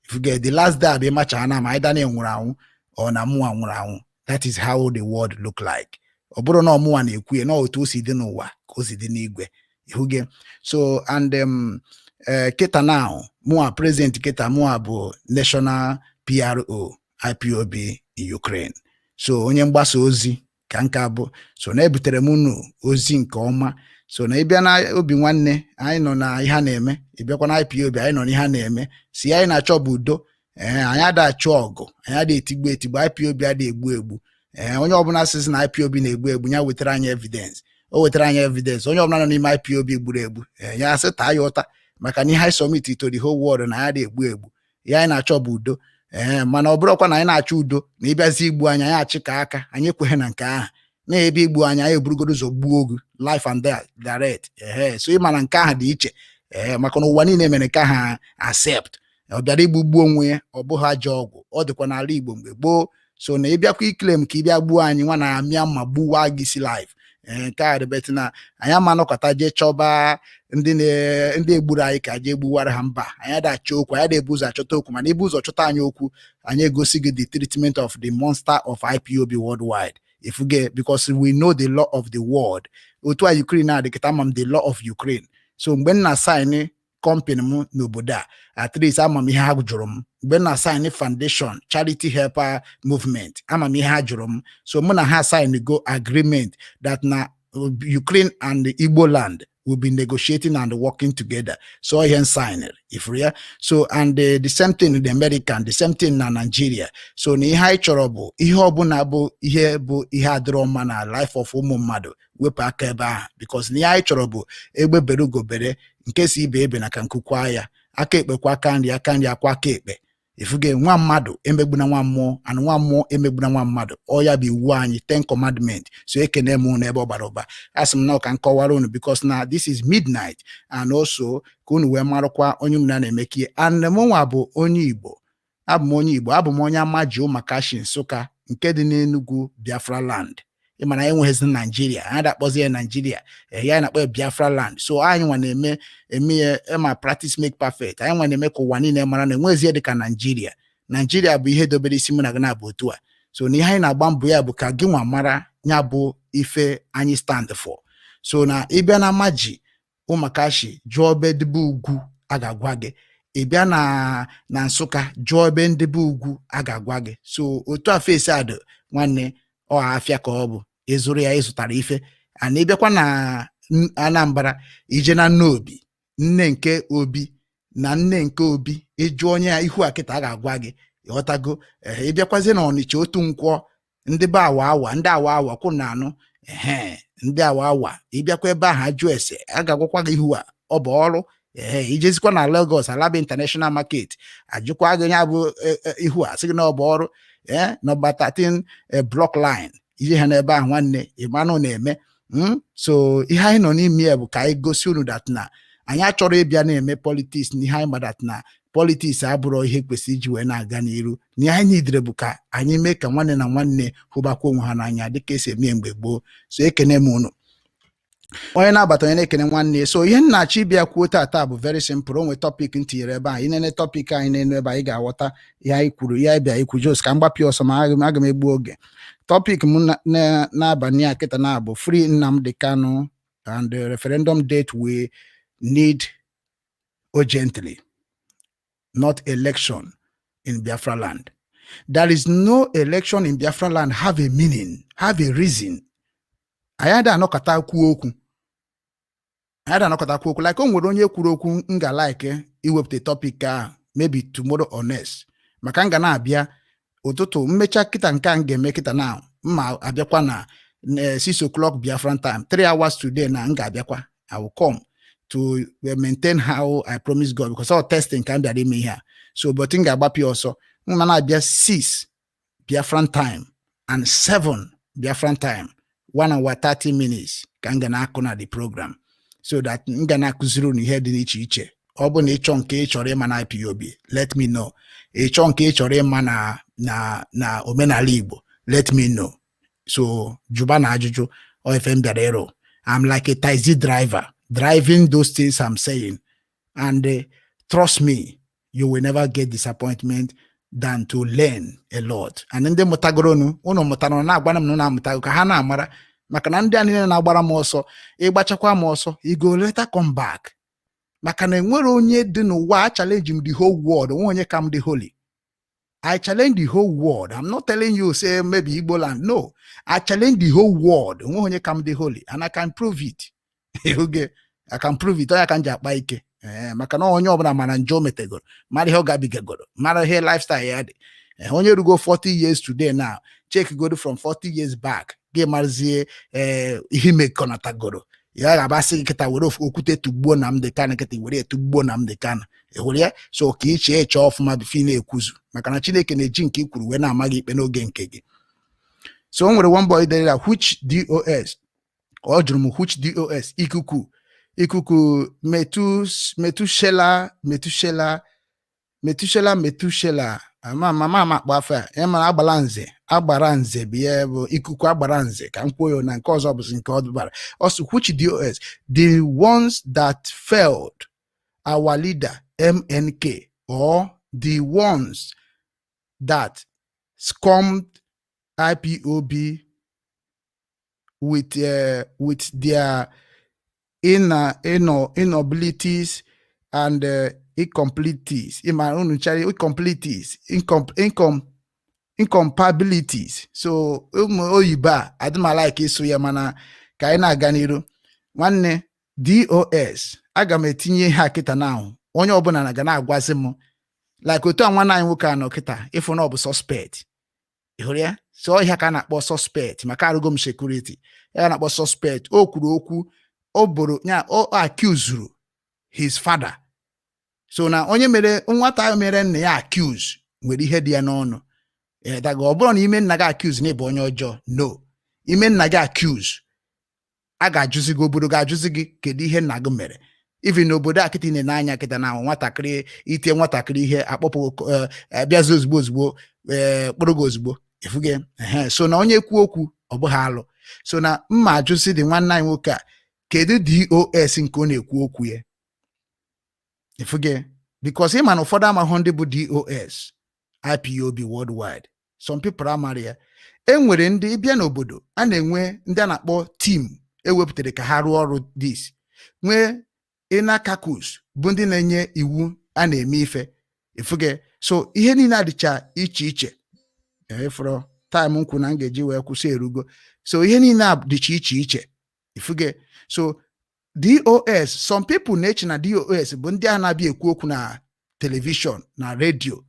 Speaker 3: If you get the last day, abịa ịmacha na ma anyị na nwụrụ anwụ ọ na mụnwa nwụrụ anwụ. That is how the world look like. Ọ bụrụ na ọmụnwa na-ekwu ya na otu o si dị n'ụwa ka o si dị n'igwe ihuge. So and kịta now, mụnwa president kịta, mụnwa bụ national PRO IPOB in Ukraine. So onye mgbasa ozi ka nka bụ. So na ebutere m unu ozi nke ọma. So na ịbịa na Obi Nwanne, anyị nọ na ihe a na-eme. Ịbịakwa na IPOB, anyị nọ n'ihe a na-eme. Si anyị na-achọ bụ udo. Ee, anyị ada achụ ọgụ, anyị ada etigbu etigbu. IPOB ada egbu egbu. Ee, onye ọbụla sịsị na IPOB na-egbu egbu, ya wetara anyị evidence. O wetara anyị evidence onye ọbụla nọ n'ime IPOB gburu egbu, ee, ya sị taa ya ụta, maka na ihe anyị submit to the whole world na ya ada egbu egbu. Ihe anyị na-achọ bụ udo. Ee, mana ọ bụrụkwa na anyị na-achọ udo na ịbịazi igbu anyị, anyị achịka aka. Anyị ekweghị na nke ahụ na-ebe igbu anyị, anyị eburugodo ụzọ gbuo ogu life and death direct. Ehe, so ịma na nke ahụ dị iche. Ee, maka na ụwa niile mere nke ahụ accept. Ọ bịara igbugbu onwe ya, ọ bụghị ajọ ọgwụ. Ọ dịkwa n'ala Igbo mgbe gboo. So na ịbịakwa iclaim ka ịbịa gbuo anyị nwa na-amịa mma gbuwa gị isi life. Ee, nke a dịbet na anyị ama nọkọta jee chọba ndị ndị egburu anyị ka jee gbuwara ha. Mba, anyị ada achọ okwu, anyị ada ebu ụzọ achọta okwu. Mana ibu ụzọ chọta anyị okwu, anyị egosi gị the treatment of the monster of IPOB worldwide, if you get, because we know the law of the world. Otu a Ukraine a dịkịta, ama m the law of Ukraine. So mgbe m na-sign company m n'obodo a, at least ama m ihe ha jụrụ m. Mgbe m na-sign foundation charity helper movement, ama m ihe ha jụrụ m. So mụ na ha sign go agreement that na Ukraine and the Igbo land will be negotiating and working together. So ihe sign ifuru ya. So and the same thing in the American, the same thing na Nigeria. So na ihe anyị chọrọ bụ ihe ọbụla bụ ihe bụ ihe adịrọ mma na life of ụmụ mmadụ, wepụ aka ebe ahụ, because na ihe anyị chọrọ bụ egbe bere ugobere, nke si ibe ebe na ka nkukwa ya, aka ekpe kwa aka nri, aka nri akwa aka ekpe. Ifuge nwa mmadụ emegbuna nwa mmụọ, and nwa mmụọ emegbuna nwa mmadụ. Ọ ya bụ iwu anyị, ten commandment. So ekene m unu ebe ọ gbara ụba. Asị m na ọ ka m kọwara unu, because na this is midnight, and also ka unu wee marakwa onye unu na-emekie. And mụnwa bụ onye Igbo, abụ m onye Igbo, abụ m onye Amaji Ụmakashi Nsụka nke dị n'Enugu, Biafra land. Ịma na enweghịzi Naijiria, anyị na-akpọzi ya Naijiria, ya anyị na-akpọ ya Biafra land. So anyị nwa na-eme eme ya ma practice make perfect. Anyị nwa na-eme ka ụwa niile mara na enweghịzi ihe dịka Naijiria. Naijiria bụ ihe dobere isi mụ na gị na-abụ otu a. So na ihe anyị na-agba mbọ ya bụ ka gị nwa mara ya bụ ife anyị stand for. So na ịbịa na Amaji Ụmakashi, jụọ be dịbe ugwu, a ga-agwa gị. Ị bịa na Nsụka, jụọ ebe ndị bụ ugwu, a ga-agwa gị. So otu a face adị, nwanne, ọ afịa ka ọ bụ ịzụrụ ya, ịzụtara ife. Ana ịbịakwa na Anambra, ije na nne Obi, nne nke Obi na nne nke Obi, ịjụ onye ya ihu a kịta, a ga-agwa gị. Ịghọtago? Ee, ịbịakwazie na Ọnịcha, otu nkwọ, ndị be awa awa, ndị awa awa kwụ na anụ, ehe, ndị awa awa, ịbịakwa ebe ahụ, ajụ ese, a ga-agwakwa gị ihu a ọ bụ ọrụ. Ehe, ijezikwa na Lagos, Alaba International Market, ajụkwa gị ya bụ ihu a, sị gị na ọ bụ ọrụ. Ee, nọmba 13 block line, ije ha n'ebe ahụ, nwanne, ịmanụ na-eme. So ihe anyị nọ n'ime ya bụ ka anyị gosi unu that na anyị achọrọ ịbịa na-eme politics, na ihe anyị ma that na politics abụrụ ihe kwesịrị iji wee na-aga n'iru, na ihe anyị nidere bụ ka anyị mee ka nwanne na nwanne hụbakwa onwe ha n'anya dịka esi eme mgbe gboo. So ekene m unu, onye na-abata, onye na-ekene nwanne. So ihe nna-achọ ịbịa kwuo tata bụ very simple. O nwe topic m tinyere ebe a. Inene topic anyị n'elu ebe anyị ga-aghọta ihe anyị kwuru, ihe anyị bịa ikwu. Just ka m gbapịa ọsọ, ma aga m egbu oge. Topic m n'abalị a kịta na bụ "Free Nnamdi Kanu and the referendum date we need urgently, not election in Biafra land." There is no election in Biafra land have a meaning, have a reason. Anyị adịghị anọkọta kwuo okwu, anyị adịghị anọkọta kwuo okwu. Like o nwere onye kwuru okwu, m ga like iwepụta topic ahụ maybe tomorrow or next, maka m ga na-abịa ụtụtụ mmecha kịta. Nke a m ga-eme kịta na mma abịakwa na 6 o'clock Biafran time, 3 hours today, na m ga-abịakwa. I will come to maintain how I promise God, because all testing ka m bịara ime ihe a. So but m ga-agbapụ ya ọsọ. M ma na-abịa 6 Biafran time and 7 Biafran time, 1 hour 30 minutes ka m ga na-akụ na the program, so that m ga na-akụziri unu ihe dị n'iche iche. Ọ bụ na ịchọ nke ị chọrọ ịma na IPOB, let me know. Ịchọ nke ị chọrọ ịma na omenala Igbo, let me know. So jụba na ajụjụ ọ ife m bịara ịrụ. I'm like a taxi driver driving those things I'm saying, and trust me, you will never get disappointment than to learn a lot. And ndị mụtagoronu, unu mụtara, na-agwara m na unu amụtago, ka ha na-amara, maka na ndị a niile na-agbara m ọsọ, ịgbachakwa m ọsọ, you go later come back, maka na enwere onye dị n'ụwa a challenge m the whole world, onwe onye ka m dị holy. I challenge the whole world. I'm not telling you say maybe Igbo land. No, I challenge the whole world. Onwe onye ka m dị holy, and I can prove it. Okay, I can prove it. Onye ka m ji akpa ike. Ee, maka na onye ọbụla mara njọ o metegoro, mara ihe ọ gabigagoro, mara ihe lifestyle ya dị. Ee, onye rugo 40 years today now, check go from 40 years back, gị marazie ee ihe mekọnatagoro ya. Ga-abasị gị kịta were okwute tugbuo Nnamdi Kanu kịta, were etugbuo Nnamdi Kanu, ị hụrụ ya? So ka ị chee eche ọfụma before ị na-ekwuzu, maka na Chineke na-eji nke i kwuru wee na-ama gị ikpe n'oge nke gị. So o nwere one boy dere ya, "Which DOS?" Ọ jụrụ m which DOS. Ikuku, ikuku, Metushela, Metushela, Metushela, Metushela, ama mama ama akpọ afọ a ya mara agbara nze, agbara nze bụ ya bụ ikuku agbara nze, ka m kwuo ya na nke ọzọ bụzi nke ọ dụbara. Also, which DOS? The ones that failed our leader MNK, or the ones that scummed IPOB with their inabilities and incompletes, ịma unu chara incompletes, incompatibilities. So ụmụ oyibo a adị m like ịsụ ya, mana ka anyị na-aga n'iru. Nwanne, DOS, aga m etinye ihe a kịta na onye ọbụla na ga na-agwazi m, like otu a nwanne anyị nwoke a nọ kịta, ịfụ na ọ bụ suspect. Ị hụrụ ya? So ọhịa ka a na-akpọ suspect, maka arụgo m security ya na-akpọ suspect. O kwuru okwu, o boro ya, o accused his father. So na onye mere nwata mere nna ya accuse nwere ihe dị ya n'ọnụ. Daga ọ bụrụ na ime nna gị accuse na ịbụ onye ọjọọ, no, ime nna gị accuse, a ga-ajụzi gị, obodo ga-ajụzi gị kedu ihe nna gị mere. Even n'obodo a kịta ị na-ene anya kịta na nwatakịrị itie nwatakịrị ihe, akpọpụ, bịazi ozugbo ozugbo, ee, kpụrụ gị ozugbo efuge. Ehe, so na onye kwu okwu, ọ bụghị alụ. So na mma ajụzi dị nwanne anyị nwoke a, kedu DOS nke ọ na-ekwu okwu ya? Efuge, because ịma na ụfọdụ amaghị ndị bụ DOS IPOB worldwide. Some people amara ya. E nwere ndị ịbịa n'obodo a na-enwe ndị a na-akpọ team ewepụtara ka ha rụọ ọrụ, this nwee inner caucus, bụ ndị na-enye iwu a na-eme ife ifuge. So ihe niile adịcha iche iche. Ịfụrụ time nkwu na m ga-eji wee kwụsị erugo. So ihe niile a dịcha iche iche ifuge. So DOS, some people na-eche na DOS bụ ndị a na-abịa ekwu okwu na television na redio.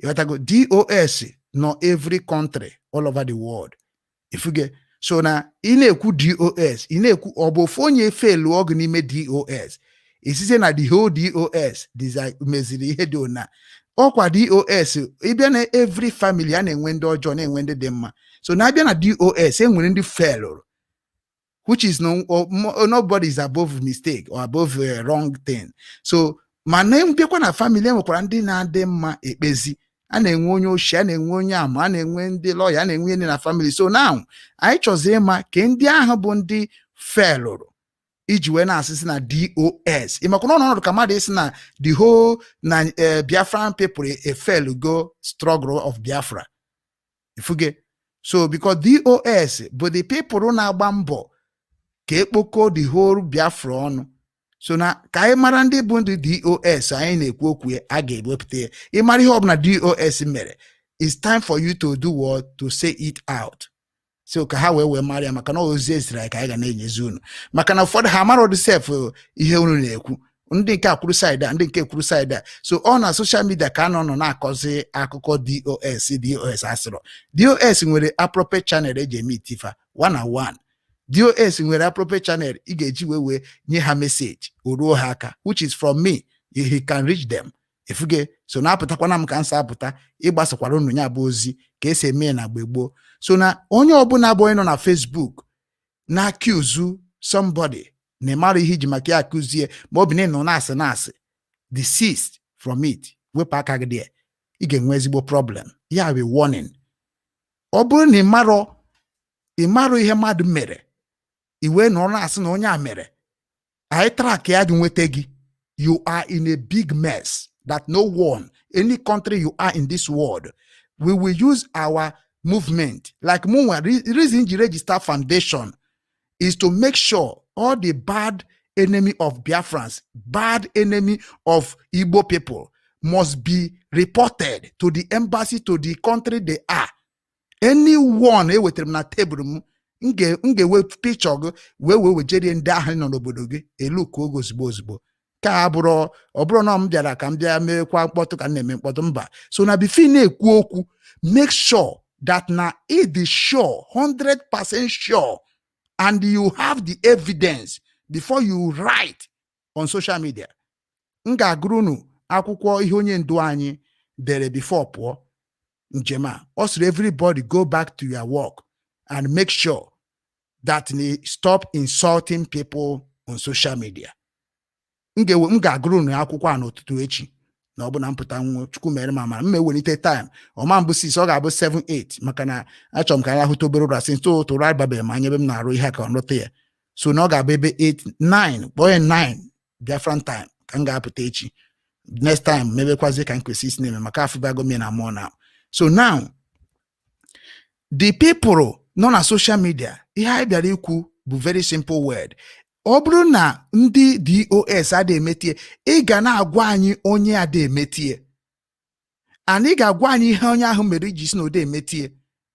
Speaker 3: Ịghọtago? DOS nọ every country all over the world ifuge. So na ị na-ekwu DOS, ị na-ekwu ọ bụ ofu onye felu ọgụ n'ime DOS, esizie na the whole DOS meziri ihe dị ona ọkwa DOS. Ịbịa na every family, a na-enwe ndị ọjọọ, na-enwe ndị dị mma. So na-abịa na DOS, e nwere ndị felụrụ, which is no, nobody is above mistake or above a wrong thing. So mana mbịakwa na family, enwekwara ndị na-adị mma ekpezi. A na-enwe onye oshi, a na-enwe onye ama, a na-enwe ndị lọya, a na-enwe ndị na family. So now anyị chọziri ịma ka ndị ahụ bụ ndị felụrụ iji wee na-asịsị na DOS. Ịmakwa na ọnọdụ ka mmadụ isi na the whole na Biafran people efelugo struggle of Biafra ifuge. So because DOS bụ the people na-agba mbọ ka ekpoko the whole Biafra ọnụ. So na ka anyị mara ndị bụ ndị DOS anyị na-ekwu okwu ya, a ga-ewepụta ya. Ịmara ihe ọbụla DOS mere, it's time for you to do what? To say it out, so ka ha wee mara ya, maka na ozi eziri anyị ka anyị ga na-enyezi unu, maka na ụfọdụ ha mara ọdụ sef ihe unu na-ekwu. Ndị nke akwuru side a, ndị nke kwuru side a. So ọ na social media ka a nọ na-akọzi akụkọ DOS. DOS asịrọ DOS nwere appropriate channel eji eme itifa one on one. DOS nwere appropriate channel ị ga-eji wee nye ha message o ruo ha aka, which is from me, he can reach them efuge. So na-apụtakwana m ka m sa apụta ịgbasakwara unu ya bụ ozi ka esi eme ya na mgbe gboo. So na onye ọbụla bụ onye nọ na Facebook na-accuse somebody na ịmara ihe iji maka ya akụzie, ma ọ bụ na ị nọ na-asị na-asị, desist from it. Wepụ aka gị there, ị ga-enwe ezigbo problem. Ya bụ warning. Ọ bụrụ na ị marọ ihe mmadụ mere, i wee nọrọ na-asị na onye a mere, anyị track ya gị nweta gị, you are in a big mess that no one, any country you are in this world, we will use our movement. Like mụnwa, reason ji register foundation is to make sure all the bad enemy of Biafrans, bad enemy of Igbo people must be reported to the embassy, to the country they are. Anyone ewetara m na tebụl m, m ga-ewe picture gị wee wejerie ndị ahụ nọ n'obodo gị elu ka oge ozugbo ozugbo ka a bụrụ. Ọ bụrụ na m bịara ka m bịa meekwa mkpọtụ ka m na-eme mkpọtụ, mba. So na before ị na-ekwu okwu, make sure that na it is sure, 100% sure, and you have the evidence before you write on social media. M ga-agụrụ unu akwụkwọ ihe onye ndu anyị dere before pụọ njem a. Ọ sịrị, "Everybody go back to your work and make sure that they stop insulting people on social media." M ga-agụrụ unu akwụkwọ a n'ụtụtụ echi na ọ bụ na mpụta nwa Chukwu mere m amara, m ewelite time ọma mbụ 6, ọ ga-abụ 7 8, maka na achọrọ m ka anyị hụta obere ụra si ntụ ụtụrụ ababeghị m anya ebe m na-arụ ihe a ka ọ nụta ya. So na ọ ga-abụ ebe 8 9, kpọọ ya 9 Biafran time ka m ga-apụta echi. Next time mebekwazie ka m kwesị isi na-eme, maka afụbago m ya na mụọ now. So now the people nọ na social media, ihe anyị bịara ikwu bụ very simple word. Ọ bụrụ na ndị DOS ada emetie, ị ga na-agwa anyị onye ada emetie, and ị ga-agwa anyị ihe onye ahụ mere iji si na ode emetie,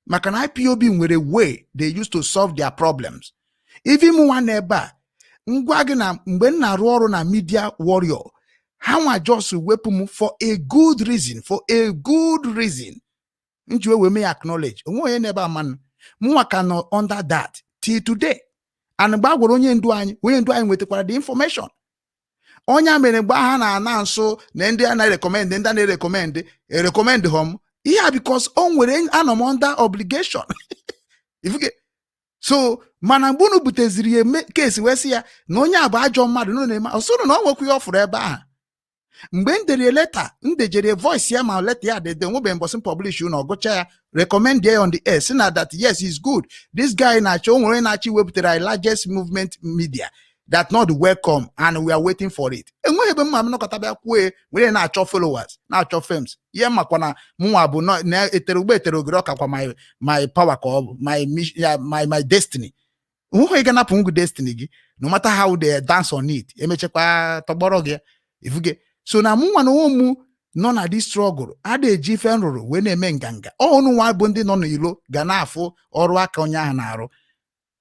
Speaker 3: maka na IPOB nwere way they used to solve their problems. Even mụ nwa n'ebe a ngwa gị na mgbe m na-arụ ọrụ na media warrior, ha nwa just wepụ m for a good reason, for a good reason m ji wee mee ya acknowledge onwe onye n'ebe amanụ mụnwa ka nọ under that till today. And mgbe a gwara onye ndu anyị, onye ndu anyị nwetakwara the information. Onye a mere mgbe ha na-ana nso na ndị a na-recommend, ndị a na-erecommend erecommend hom ihe a, because o nwere anọ m under obligation ifuge. So mana mgbe unu buteziri ya kesi wee sị ya na onye a bụ ajọ mmadụ na na-eme ọsụrụ na ọ nwekwa ihe ọ fụrụ ebe ahụ, mgbe m dere leta, m dejere voice ya ma leta ya dede nwebe mbọsị m publish unu ọgụcha ya, recommend ya on the air, si na that yes, is good, this guy na-achọ o nwere onye na-achọ iwepụtara anyị largest movement media that not welcome and we are waiting for it. Enweghị ebe mma m nọkọta bịa kwuo were na-achọ followers, na-achọ fames ihe makwa na mụnwa bụ na etere ugbo etere ogiri ọkakwa my power ka ọ bụ my ya, my destiny. Nweghị ga napụ ngụ destiny gị, no matter how they dance on it, emechakwa tọgbọrọ gị ifuge. So na mụ nwa na onwe m nọ na this struggle ada eji ife m rụrụ wee na-eme nganga. Ọnụ nwa bụ ndị nọ n'ilo ga na-afụ ọrụ aka onye ahụ na-arụ.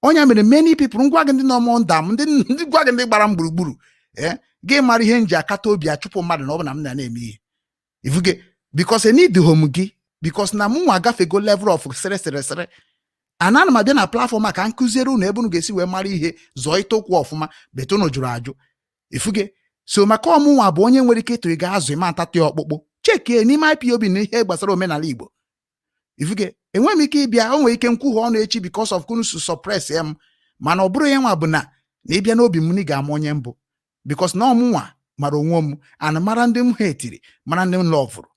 Speaker 3: Onye mere many people ngwa gị, ndị nọ m nda m, ndị gwa gị, ndị gbara m gburugburu, ee, gị mara ihe m ji akata obi achụpụ mmadụ na ọ bụ na m na-eme ihe ifuge, because enidihom m gị, because na mụ nwa agafego level of sịrị sịrị sịrị. Ana m abịa na platform a ka m kụziere unu ebe unu ga-esi wee mara ihe, zọọ ite ụkwụ ọfụma. Bete unu jụrụ ajụ ifuge. So maka ọmụnwa bụ onye nwere ike ịtụ ịga azụ ịma ntatị ọkpụkpụ chekie n'ime IPOB na ihe gbasara omenala Igbo ifuge. Enweghị m ike ịbịa, o nwere ike nkwughe ọnụ echi because of kunu suppress m, mana ọ bụrụ ya nwa bụ na ịbịa n'obi m na ị ga-ama onye mbụ, because na ọmụnwa mara onwe m and mara ndị m hetiri, mara ndị m loveụrụ,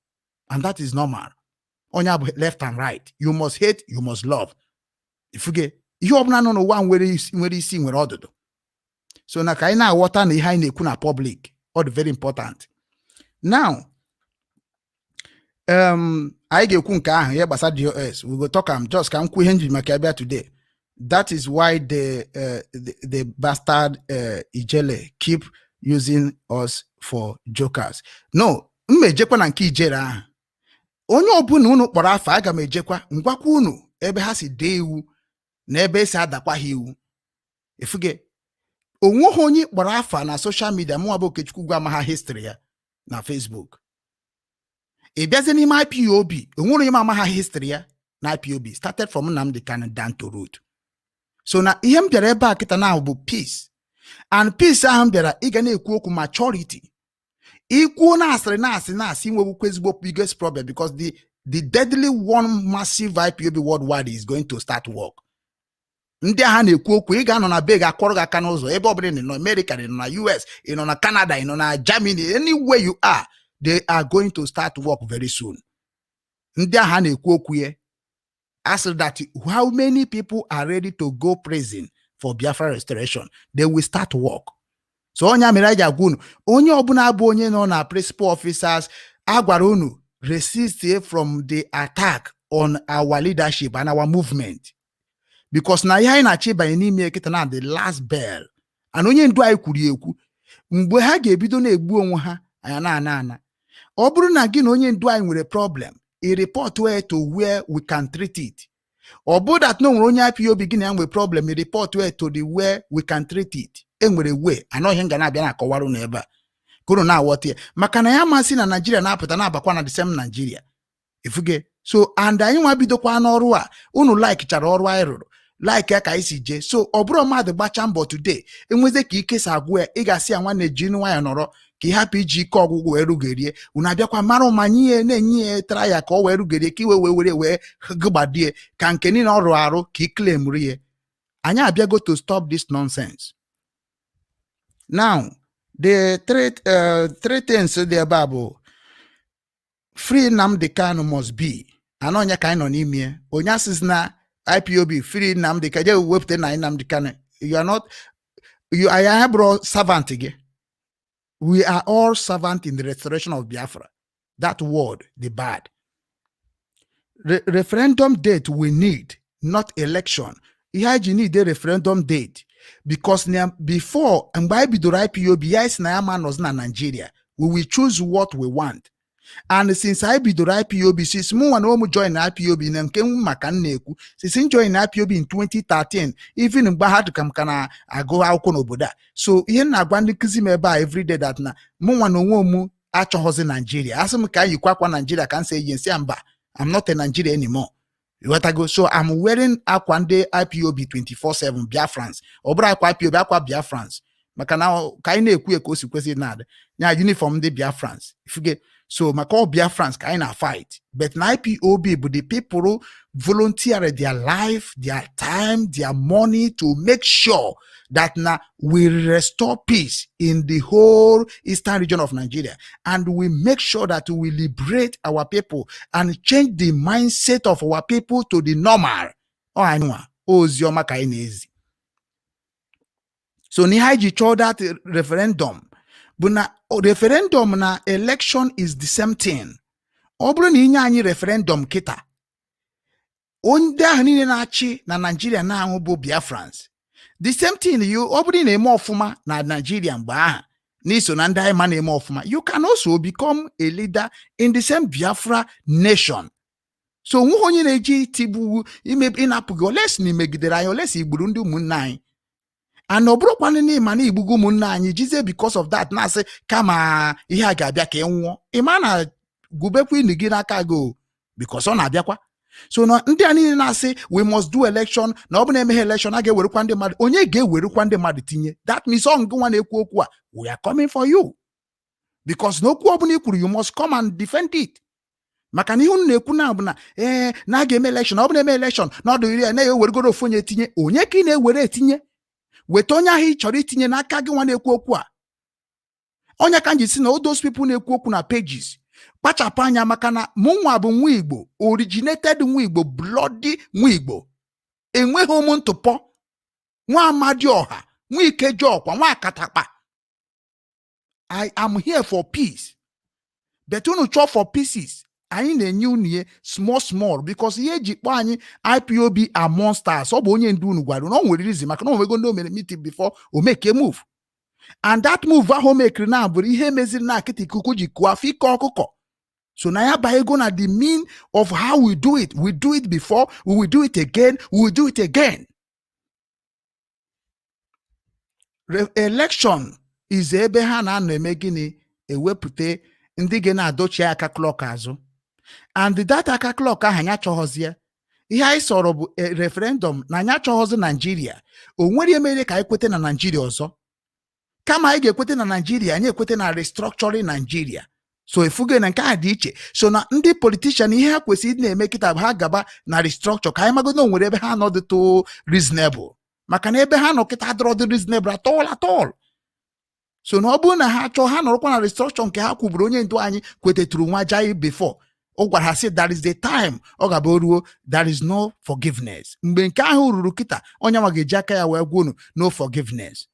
Speaker 3: and that is normal. Onye bụ left and right, you must hate, you must love. Ifuge, ihe ọbụla nọ n'ụwa nwere isi nwere ọdụdụ. So na ka anyị na-aghọta na ihe anyị na-ekwu na public, ọ dị very important. Now, anyị ga-ekwu nke ahụ, ihe gbasara DOS, we go talk am. Just ka m kwuo ihe m ji maka ya bịa today. That is why the bastard Ijele keep using us for jokers. No, m ejekwa na nke Ijele ahụ. Onye ọbụla unu kpọrọ afọ, aga m ejekwa ngwakwa unu ebe ha si dee iwu na ebe esi adakwa ha iwu. Efuge, onweghị onye kpọrọ afa na social media mụnwa bụ Okechukwu gwa ama ha history ya na Facebook. Ị bịazie n'ime IPOB, onwere onye ma ama ha history ya na IPOB, started from Nnamdi Kanu down to root. So na ihe m bịara ebe a kịta na bụ peace, and peace ahụ m bịara, ị ga na-ekwu okwu maturity. Ikwuo na asịrị na asị na asị nwewukwa ezigbo biggest problem, because the deadly one, massive IPOB worldwide is going to start work. Ndị agha na-ekwu okwu, ị ga-anọ na be gị akwọrọ gị aka n'ụzọ. Ebe ọbụla ị nọ, America, ị nọ na US, ị nọ na Canada, ị nọ na Germany, anywhere you are, they are going to start work very soon. Ndị agha na-ekwu okwu ya ask that how many people are ready to go prison for Biafra restoration? They will start work. So onye mere anyị ji agwa unu, onye ọbụla bụ onye nọ na principal officers, a gwara unu resist from the attack on our leadership and our movement, because na ihe anyị na-achọ ịbanye n'ime kịta na the last bell, and onye ndu anyị kwuru ya ekwu, mgbe ha ga-ebido na-egbu onwe ha, anya na-ana ana. Ọ bụrụ na gị na onye ndu anyị nwere problem, i report where to where we can treat it. Ọ bụ that na o nwere onye IPOB gị na ya nwere problem, i report where to the where we can treat it. E nwere way anọghị m ga na-abịa na-akọwara unu ebe a ka unu na-aghọta ya, maka na ya masị na Naijiria na-apụta na-abakwa na the same Nigeria ifuge. So and anyị nwa bidokwa n'ọrụ a, unu like chara ọrụ anyị rụrụ, like ya ka anyị si jee. So ọ bụrụ mmadụ gbachaa mbọ today, enweze ka ike si agwụ ya, ị ga-asị ya, "Nwanne, ji nwayọ nọrọ ka ị hapụ iji ike ọgwụgwụ wee rugerie." Unu abịakwa mara ụma nye ya, na-enye ya tara ya ka ọ wee rugerie, ka iwe wee were wee gụgbadie ka nke niile ọ rụrụ arụ ka ị claimrụ ya. Anyị abịago to stop this nonsense. Now, the three things dị ebe a bụ free Nnamdi Kanu must be anọ onye ka anyị nọ n'ime ya. Onye asịsị na IPOB free Nnamdi Kanu, jee wepụta na Nnamdi Kanu. You are not, you are bụrụ servant gị. We are all servant in the restoration of Biafra. That word, the bad referendum date we need, not election. Ihe anyị ji need a referendum date because na before, mgbe anyị bidoro IPOB ya, si na ya ma nọzi na Nigeria, we will choose what we want. And since anyị bidoro IPOB, since mụ nwa na ụmụ join IPOB, na nke m maka m na-ekwu, since m join IPOB in 2013, even mgbe ha dịka m ka na-agụ akwụkwọ n'obodo a. So ihe m na-agwa ndị nkụzi m ebe a everyday that na mụ nwa na onwe m achọghọzi Naijiria. Asị m ka anyị yikwa akwa Naijiria ka m si eyi nsị ya, mba, I'm not a Nigeria anymore. Ịghọtago? So I'm wearing akwa ndị IPOB 24/7, Biafrans. Ọ bụrụ akwa IPOB, akwa Biafrans, maka na ka anyị na-ekwu ya ka o si kwesị na-adị nya uniform ndị Biafrans ifuge. So maka all Biafrans ka anyị na fight, but na IPOB bụ the people volunteer their life, their time, their money to make sure that na we restore peace in the whole eastern region of Nigeria, and we make sure that we liberate our people and change the mindset of our people to the normal. Ọ anyị nwa ozi ọma ka anyị na-ezi. So n'ihe anyị ji chọọ that referendum bụ na referendum na election is the same thing. Ọ bụrụ na inye anyị referendum kịta, ndị ahụ niile na-achị na Nigeria na-ahụ bụ Biafrans. The same thing you, ọ bụrụ na ị na-eme ọfụma na Nigeria mgbe ahụ, N'iso na ndị anyị ma na-eme ọfụma, you can also become a leader in the same Biafra nation. So onweghị onye na-eji itigbu ime ịnapụ gị, olesi na imegidere anyị, olesi igburu ndị ụmụnne anyị. And ọ bụrụkwanụ na ịma na igbugo ụmụnne anyị, jizie because of that na-asị kama ihe a ga-abịa ka ị nwụọ, ịma na gubekwa inu gị n'aka gị o, because ọ na-abịakwa. So na ndị a niile na-asị we must do election, na ọ bụ na-emeghe election, a ga-ewerekwa ndị mmadụ. Onye ga-ewerekwa ndị mmadụ tinye? That means ọ ngị nwa na-ekwu okwu a, we are coming for you, because na okwu ọbụla i kwuru, you must come and defend it. Maka na ihe unu na-ekwu na bụ na ee, na a ga-eme election, ọ bụ na-eme election na ọdụ iri ya na-eweregoro ofu onye tinye. Onye ka ị na-ewere etinye? Weta onye ahụ ị chọrọ itinye n'aka gị nwa na-ekwu okwu a. Onye ka m ji si na all those people na-ekwu okwu na pages, kpachapụ anya, maka na mụ nwa bụ nwa Igbo, originated nwa Igbo, bloody nwa Igbo, enweghị ụmụ ntụpọ, nwa amadi ọha, nwa ikeji ọkwa, nwa akatakpa. I am here for peace, but unu chọọ for pieces, anyị na-enye unu ihe small small, because ihe eji kpọọ anyị IPOB are monsters, ọ bụ onye ndu unu gwara na o nwere reason, maka na o nwego ndị o mere meeting before o make a move, and that move ahụ o mekiri na bụrụ ihe meziri na akịta ikuku ji kụọ afọ ike ọkụkọ. So na ya ego na the mean of how we do it, we do it before, we will do it again, we will do it again. Election is ebe ha na-anọ eme gịnị? Ewepụta ndị ga na-adochi aka clock azụ, and that aka clock ahụ anyị achọghọzie. Ihe anyị sọrọ bụ referendum, na anyị achọghọzi Naijiria. O nwere ihe mere ka anyị kweta na Naijiria ọzọ? Kama anyị ga-ekweta na Naijiria, anyị ekweta na restructuring Naijiria. So efuge na nke a dị iche. So na ndị politician, ihe ha kwesịrị ịdị na-eme kịta bụ ha gaba na restructure, ka anyị magodo na o nwere ebe ha nọ dịtụ reasonable, maka na ebe ha nọ kịta adịrọ dị reasonable at all, at all. So na ọ bụrụ na ha chọọ, ha nọrọkwa na restructure nke ha kwuburu. Onye ndu anyị kwetetụrụ nwa jai before ọ gwara ha sị there is a time ọ ga-abụ ruo, there is no forgiveness. Mgbe nke ahụ ruru kịta, onye nwa ga-eji aka ya wee gwa unu no forgiveness.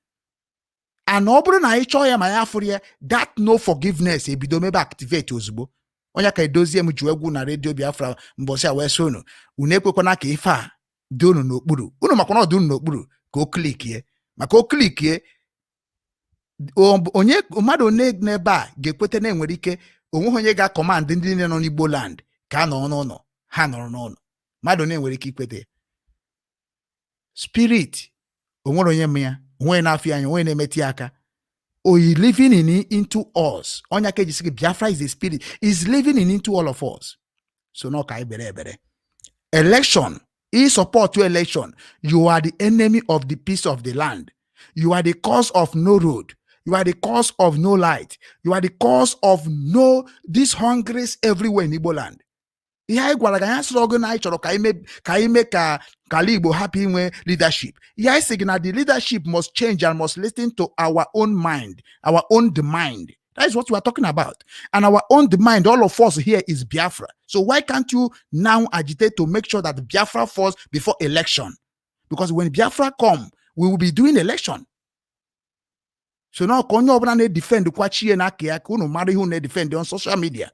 Speaker 3: And ọ bụrụ na anyị chọọ ya ma ya fụrụ ya, that no forgiveness ebido mebe activate ozugbo. Onye ka edozie m ji egwu na Redio Biafra mbọsị a wee sị unu, unu ekwekwana ka ife a dị unu n'okpuru unu, makwa na ọ dị unu n'okpuru ka o klikie, maka o klikie, onye mmadụ one n'ebe a ga-ekweta na enwere ike onweghị onye ga-acommand ndị niile nọ n'Igbo land ka a nọrọ n'ụlọ, ha nọrọ n'ụlọ. Mmadụ one nwere ike ikweta? Spirit onwere onye ma ya, onwe na-afịa anya, onwe na-emetụ ya aka. Oyi living in into us. Onye aka ejisi gị, Biafra is a spirit, is living in into all of us. So na ka anyị bere ebere election i support election, you are the enemy of the peace of the land. You are the cause of no road, you are the cause of no light, you are the cause of no this hungries everywhere in Igbo land. Ihe anyị gwara gị, anyị sịrị ọgụ na anyị chọrọ ka anyị mee ka ala Igbo hapụ inwe leadership. Ihe anyị sị gị na the leadership must change and must listen to our own mind, our own demand. That is what we are talking about. And our own demand, all of us here, is Biafra. So why can't you now agitate to make sure that Biafra falls before election? Because when Biafra come, we will be doing election. So now ka onye ọbụla na-edefend kwa chie na aka ya, ka unu mara ihe unu na-edefend on social media,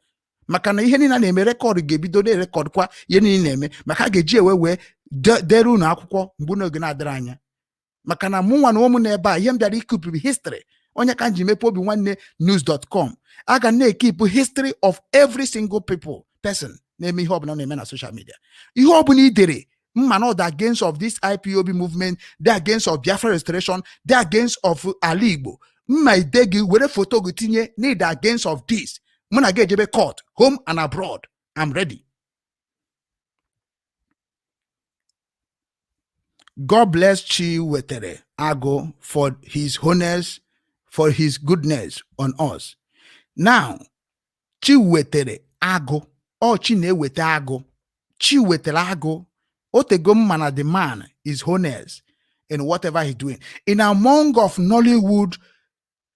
Speaker 3: maka na ihe niile a na-eme record ga-ebido na-erecord kwa ihe niile na-eme, maka a ga-eji ewe wee dere unu akwụkwọ mgbe unu oge na-adịrị anya. Maka na mụ nwa na ụmụ n'ebe a, ihe m bịara ikeepụ history. Onye ka m ji mepe obi nwanne news.com, a ga na-ekeepụ history of every single people person na-eme ihe ọbụla na-eme na social media. Ihe ọbụla i dere mma na ọ dị against of this IPOB movement, dị against of Biafra restoration, dị against of ala Igbo, mma ide gị were foto gị tinye need against of this, mụ na gị ejebe court, home and abroad. I'm ready. God bless Chi wetere Agụ for his honest, for his goodness on us. Now, Chi wetere Agụ, ọ Chi na-eweta agụ. Chi wetere agụ. Otego mma na the man is honest in whatever he's doing. In among of Nollywood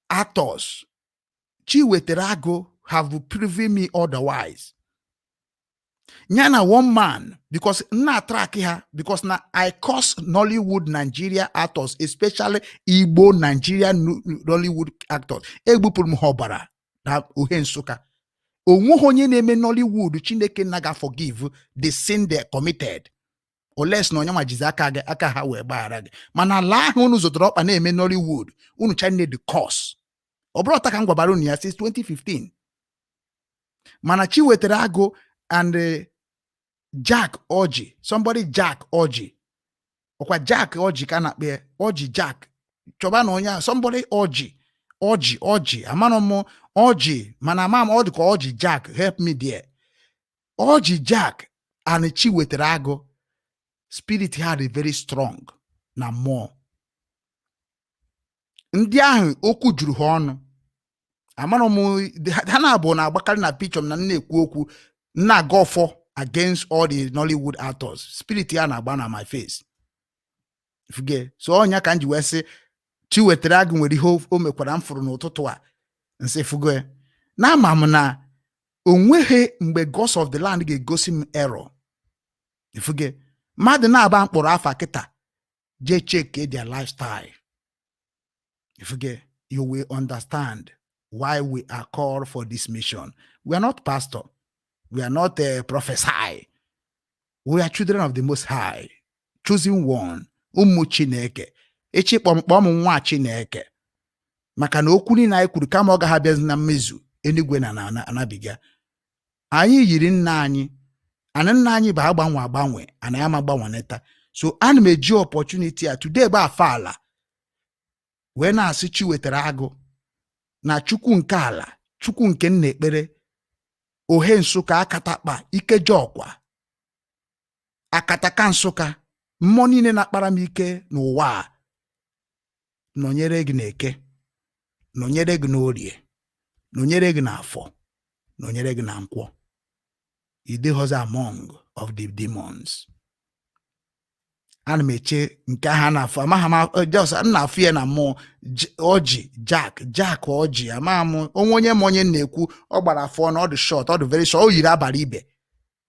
Speaker 3: actors, Chi wetere agụ have proven me otherwise. Ya na one man, because na track ha, because na I curse Nollywood Nigeria actors, especially Igbo Nigeria Nollywood actors. Egbupụrụ m ha ọbara na ohe Nsụka. Onweghị onye na-eme Nollywood Chineke na ga forgive the sin they committed, unless na onye nwa jizi aka gị aka ha wee gbaghara gị. Mana ala ahụ unu zụtara ọkpa na-eme Nollywood, unu china the curse. Ọ bụrụ ọta ka m gwabara unu ya since 2015, mana Chi wetara agụ and Jack Oji, somebody Jack Oji, ọkwa Jack Oji ka a na-akpọ ya, Oji Jack, chọba na onye ahụ, somebody Oji, Oji, Oji, amarọ m Oji, mana ama m ọ dị ka Oji Jack. Help me there. Oji Jack and Chi wetara agụ, spirit ha dị very strong na mmụọ. Ndị ahụ okwu juru ha ọnụ. Amarọ m ha na-abụ na-agbakarị na picture m na m na-ekwu okwu m na-aga ọfọ against all the Nollywood actors. Spirit ya na-agba na my face. Fuge so ọnya ka m ji wee sị Chi wetara agụ nwere ihe o mekwara m fụrụ n'ụtụtụ a. Nsị fugo na ama m na o nweghị mgbe gods of the land ga-egosi m error. Ifuge mmadụ na-aba mkpọrọ afa kịta, jee check their lifestyle. Ifuge, you will understand why we are called for this mission. We are not pastor, we are not prophesy, we are children of the Most High, choosing one. Ụmụ Chineke, echi kpọmkpọm nwa Chineke, maka na okwu niile anyị kwuru, kama ọ gaghị abịazi na mmezu, eluigwe na anabiga. Anyị yiri nna anyị, ana nna anyị bụ agbanwe agbanwe, ana ya ma gbanweneta. So ana m eji opportunity a today bụ afa ala wee na-asị Chi wetara agụ na Chukwu nke ala, Chukwu nke nna ekpere ohe Nsụka, akatakpa Ikejeọkwa, akataka Nsụka, mmụọ niile na-akpara m ike n'ụwa a, nọnyere gị n'Eke, nọnyere gị n'Orie, nọnyere gị n'Afọ, nọnyere gị na Nkwọ. Ịdịghọzi among of the demons. Ana m eche nke ahụ a na-afụ, amaghị m, just m na-afụ ya na mmụọ. Ọjị Jack, Jack Ọjị, amaghị m onwe onye ma onye m na-ekwu. Ọ gbara afọ na ọ dị short, ọ dị very short. O yiri abalị ibe,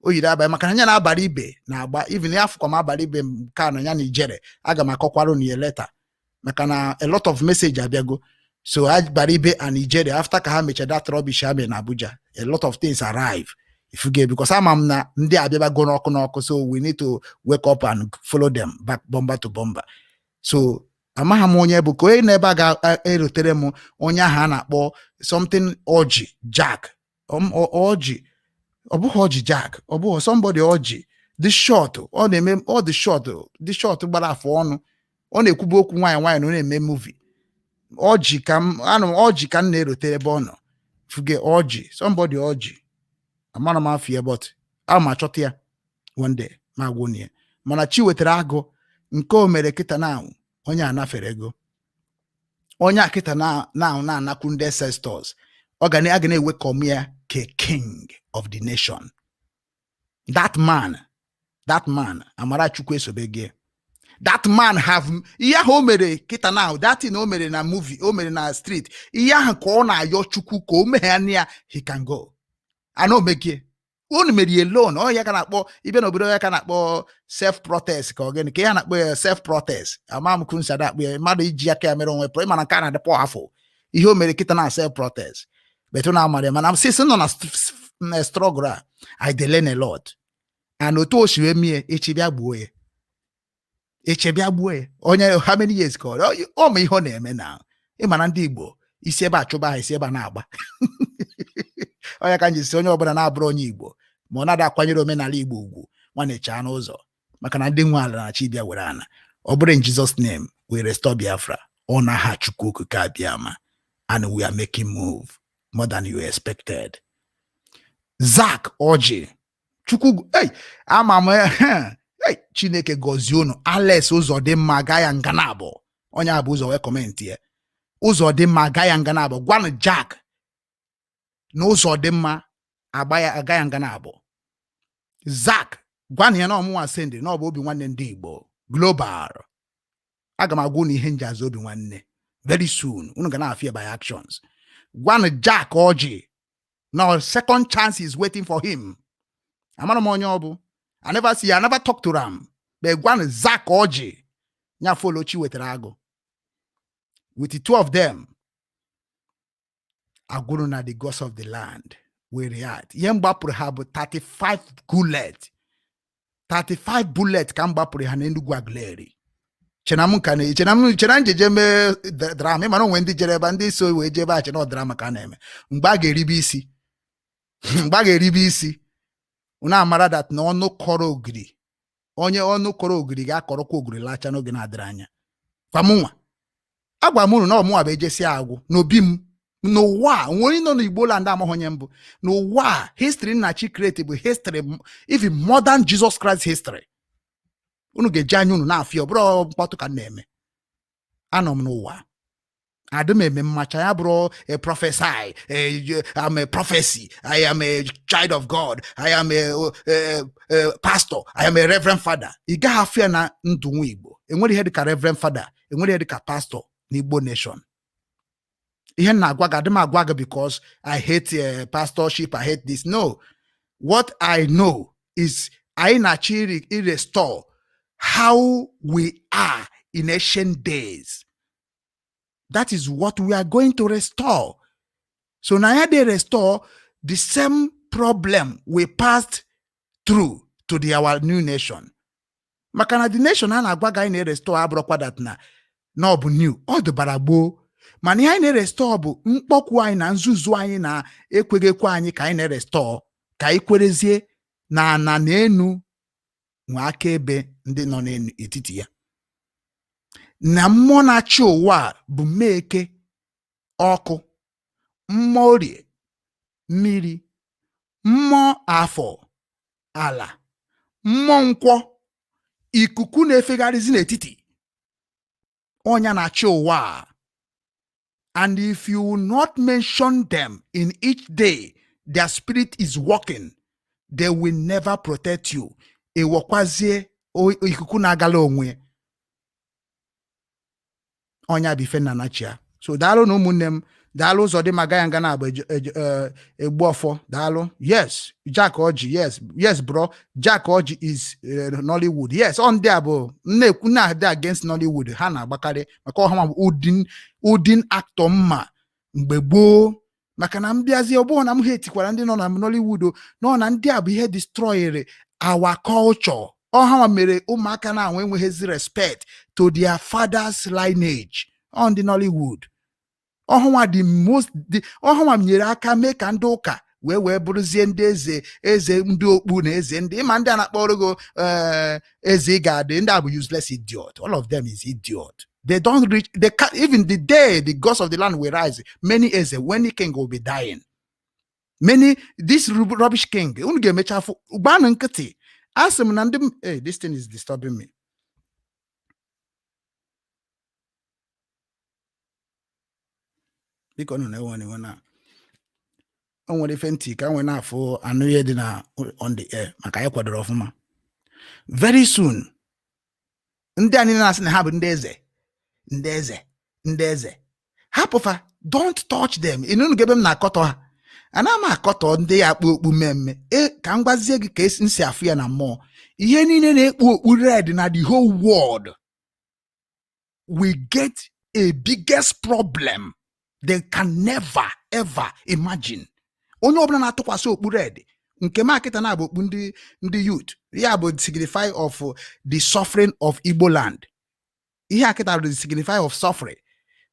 Speaker 3: o yiri abalị, maka na ya na abalị ibe na-agba. Even ya afụkwa m abalị ibe nke a na ya na ijere. Aga m akọkwara unu ya later, maka na a lot of message abịago. So abalị ibe and ijere, after ka ha mechara that rubbish ha mere na Abuja, a lot of things arrive. Ifuge, because ama m na ndị abịabago n'ọkụ n'ọkụ, so we need to wake up and follow them back bomber to bomber. So amaghị m onye bụ ka onye na ebe a ga-erutere m onye ahụ a na-akpọ something Ọjị Jack. Ọjị, ọ bụghị Ọjị Jack, ọ bụghị somebody Ọjị dị short, ọ na-eme, ọ dị short, dị short, gbara afọ ọnụ, ọ na-ekwubu okwu nwaanyị nwaanyị na ọ na-eme movie. Ọjị ka m anụ, Ọjị ka m na-erote ebe ọ nọ. Fuge Ọjị, somebody Ọjị, amara m afọ ya, but a ma achọta ya one day ma agwụ ya. Mana Chi wetara agụ nke o mere kịta na onye a nafere ego, onye a kịta na na na-anakwu ndị ancestors, ọ ga na a ga na-ewekọm ya ka king of the nation. That man, that man, Amarachukwu esobe gị. That man have ihe ahụ o mere kịta now, that thing o mere na movie, o mere na street, ihe ahụ ka ọ na-ayọ Chukwu ka o meghe ya. He can go ana omegie unu mere ya alone. Ọ ya ka na-akpọ ibe n'obodo, ya ka na-akpọ self protest, ka ọ gịnị ka ya na-akpọ ya, self protest. Ama m kunsa akpọ ya mmadụ iji aka ya mere onwe pụrụ. Ịmana nke a na-adị powerful. Ihe o mere kịta na self protest betu na amara ya. Mana since nọ na struggle a, I dey learn a lot, and otu o si wee mie echi bịa gbuo ya, eche bịa gbuo ya onye, how many years ka ọ ma ihe ọ na-eme na ịma na ndị Igbo isi ebe a chụba ha, isi ebe a na-agba onye ka m ji si onye ọbụla na-abụrụ onye Igbo ma ọ na-ada akwanyere omenala Igbo ugwu, nwanne, chaa n'ụzọ, maka na ndị nwe ala na chi bịa were ana. Ọ bụrụ in Jesus name we restore Biafra, ọ na-aha Chukwu Okike Abịama, and we are making move more than you expected. Zach Orji, Chukwu, hey, ama m, hey, Chineke gọzie unu. Alex Ụzọdịmma gaa ya nga na abụọ, onye a bụ ụzọ wee comment ya. Ụzọdịmma gaa ya nga na abụọ. Gwanụ Jack na Ụzọdịmma agba ya, aga ya nga na abụọ. Zach, gwanụ ya na ọmụnwa sendị na ọ bụ obi nwanne ndị Igbo global. Aga m agwa unu ihe nji azụ obi nwanne very soon. Unu ga na-afịa by actions. Gwanụ Jack Orji na second chance is waiting for him. Amara m onye ọ bụ. I never see, I never talk to am, but gwanụ Zach Orji nya follow Chi wetara agụ. With the two of them agwụrụ na the gods of the land will react. Ihe m gbapụrụ ha bụ 35 bullet, 35 bullet ka m gbapụrụ ha n'Enugu Aguleri. Chena m ka na chena m chena njeje mee drama. Ịmara onwe ndị jere ebe a, ndị so wee jebe a chena ọ drama ka a na-eme. Mgbe a ga-eribe isi, mgbe a ga-eribe isi, unu amara that na ọnụ kọrọ ogiri, onye ọnụ kọrọ ogiri ga-akọrọkwa ogiri lacha n'oge na-adịrị anya. Kwa mụnwa agwa m unu na ọmụnwa bụ ejesi agwụ n'obi m n'ụwa a. Nwere onye nọ n'Igbo land amaghị onye mbụ n'ụwa a. History nna chi create bụ history even modern Jesus Christ history. Unu ga-eji anya unu na-afịa, ọ bụrụ mkpọtụ ka m na-eme. Anọ m n'ụwa, adị m eme mmacha ya bụrụ a prophesy. I'm a prophecy. I am a child of God. I am a pastor. I am a reverend father. Ị gaghị afụ ya na ndụ nwa Igbo. Enwere ihe dịka reverend father, enwere ihe dịka pastor n'Igbo nation. Ihe m na-agwa gị, adị m agwa gị because I hate pastorship, I hate this. No, what I know is anyị na-achọ irestore how we are in ancient days. That is what we are going to restore. So now they restore the same problem we passed through to the our new nation. Maka na the nation a na-agwa gị anyị na-erestore abụrụkwa that na ọ bụ new, ọ dịbara gboo. Mana ihe anyị na-erestore bụ mkpọkwu anyị na nzuzu anyị na ekweghị ekwe anyị ka anyị na-erestore, ka anyị kwerezie na ana na enu nwe akaebe ndị nọ n'etiti ya, na mmụọ na-achị ụwa a bụ mmeke ọkụ, mmụọ orie mmiri, mmụọ afọ ala, mmụọ nkwọ, ikuku na-efegharịzi n'etiti ọnya na-achị ụwa a. And if you will not mention them in each day their spirit is working, they will never protect you. Ịwọkwazie ikuku na-agala onwe ọnya bụ ife nna nachia. So daalụ na ụmụnne m, daalụ. Ụzọ dị ma gaya nga na agba egbu ọfọ. Daalụ. Yes, Jack Oji. Yes, bro. Jack Oji is Nollywood. Yes, ọ ndị a bụ na-ekwu na-adị against Nollywood. Ha na-agbakarị maka ọha bụ udin udin actor mma mgbe gboo. Maka na m bịazie, ọ bụghị na m ha etikwara ndị nọ na Nollywood o, nọ na ndị a bụ ihe destroyere our culture. Ọha mere ụmụaka na-anwe enweghịzi respect to their father's lineage. Ọ ndị Nollywood ọhụnwa the most the ọhụnwa nyere aka mee ka ndị ụka wee bụrụzie ndị eze, eze ndị okpu na eze ndị ịma ndị a na-akpọrọ go eze. Ị ga-adị ndị a bụ useless idiot. All of them is idiot. They don't reach, they can't even. The day the gods of the land will rise, many eze, many king will be dying, many this rubbish king. Unu ga-emecha afụ. Gbanụ nkịtị. Asị m na ndị hey, this thing is disturbing me. Biko unu na-ewe iwe na o nwere ife ntị ka nwee na-afụ anụ ihe dị na on the air, maka anyị kwadoro ọfụma. Very soon, ndị a niile na-asị na ha bụ ndị eze, ndị eze, ndị eze, hapụfa. Don't touch them. Ịnụnụ ebe m na-akọtọ ha, ana m akọtọ ndị ya akpụ okpu mmemme e. Ka m gwazie gị ka esi si afụ ya na mmụọ. Ihe niile na-ekpu okpu red na the whole world, we get a biggest problem they can never ever imagine. Onye ọbụla na-atụkwasị okpu red nke m akịta na-abụ okpu ndị youth ya bụ signify of the suffering of Igbo land. Ihe akịta bụ the signify of suffering.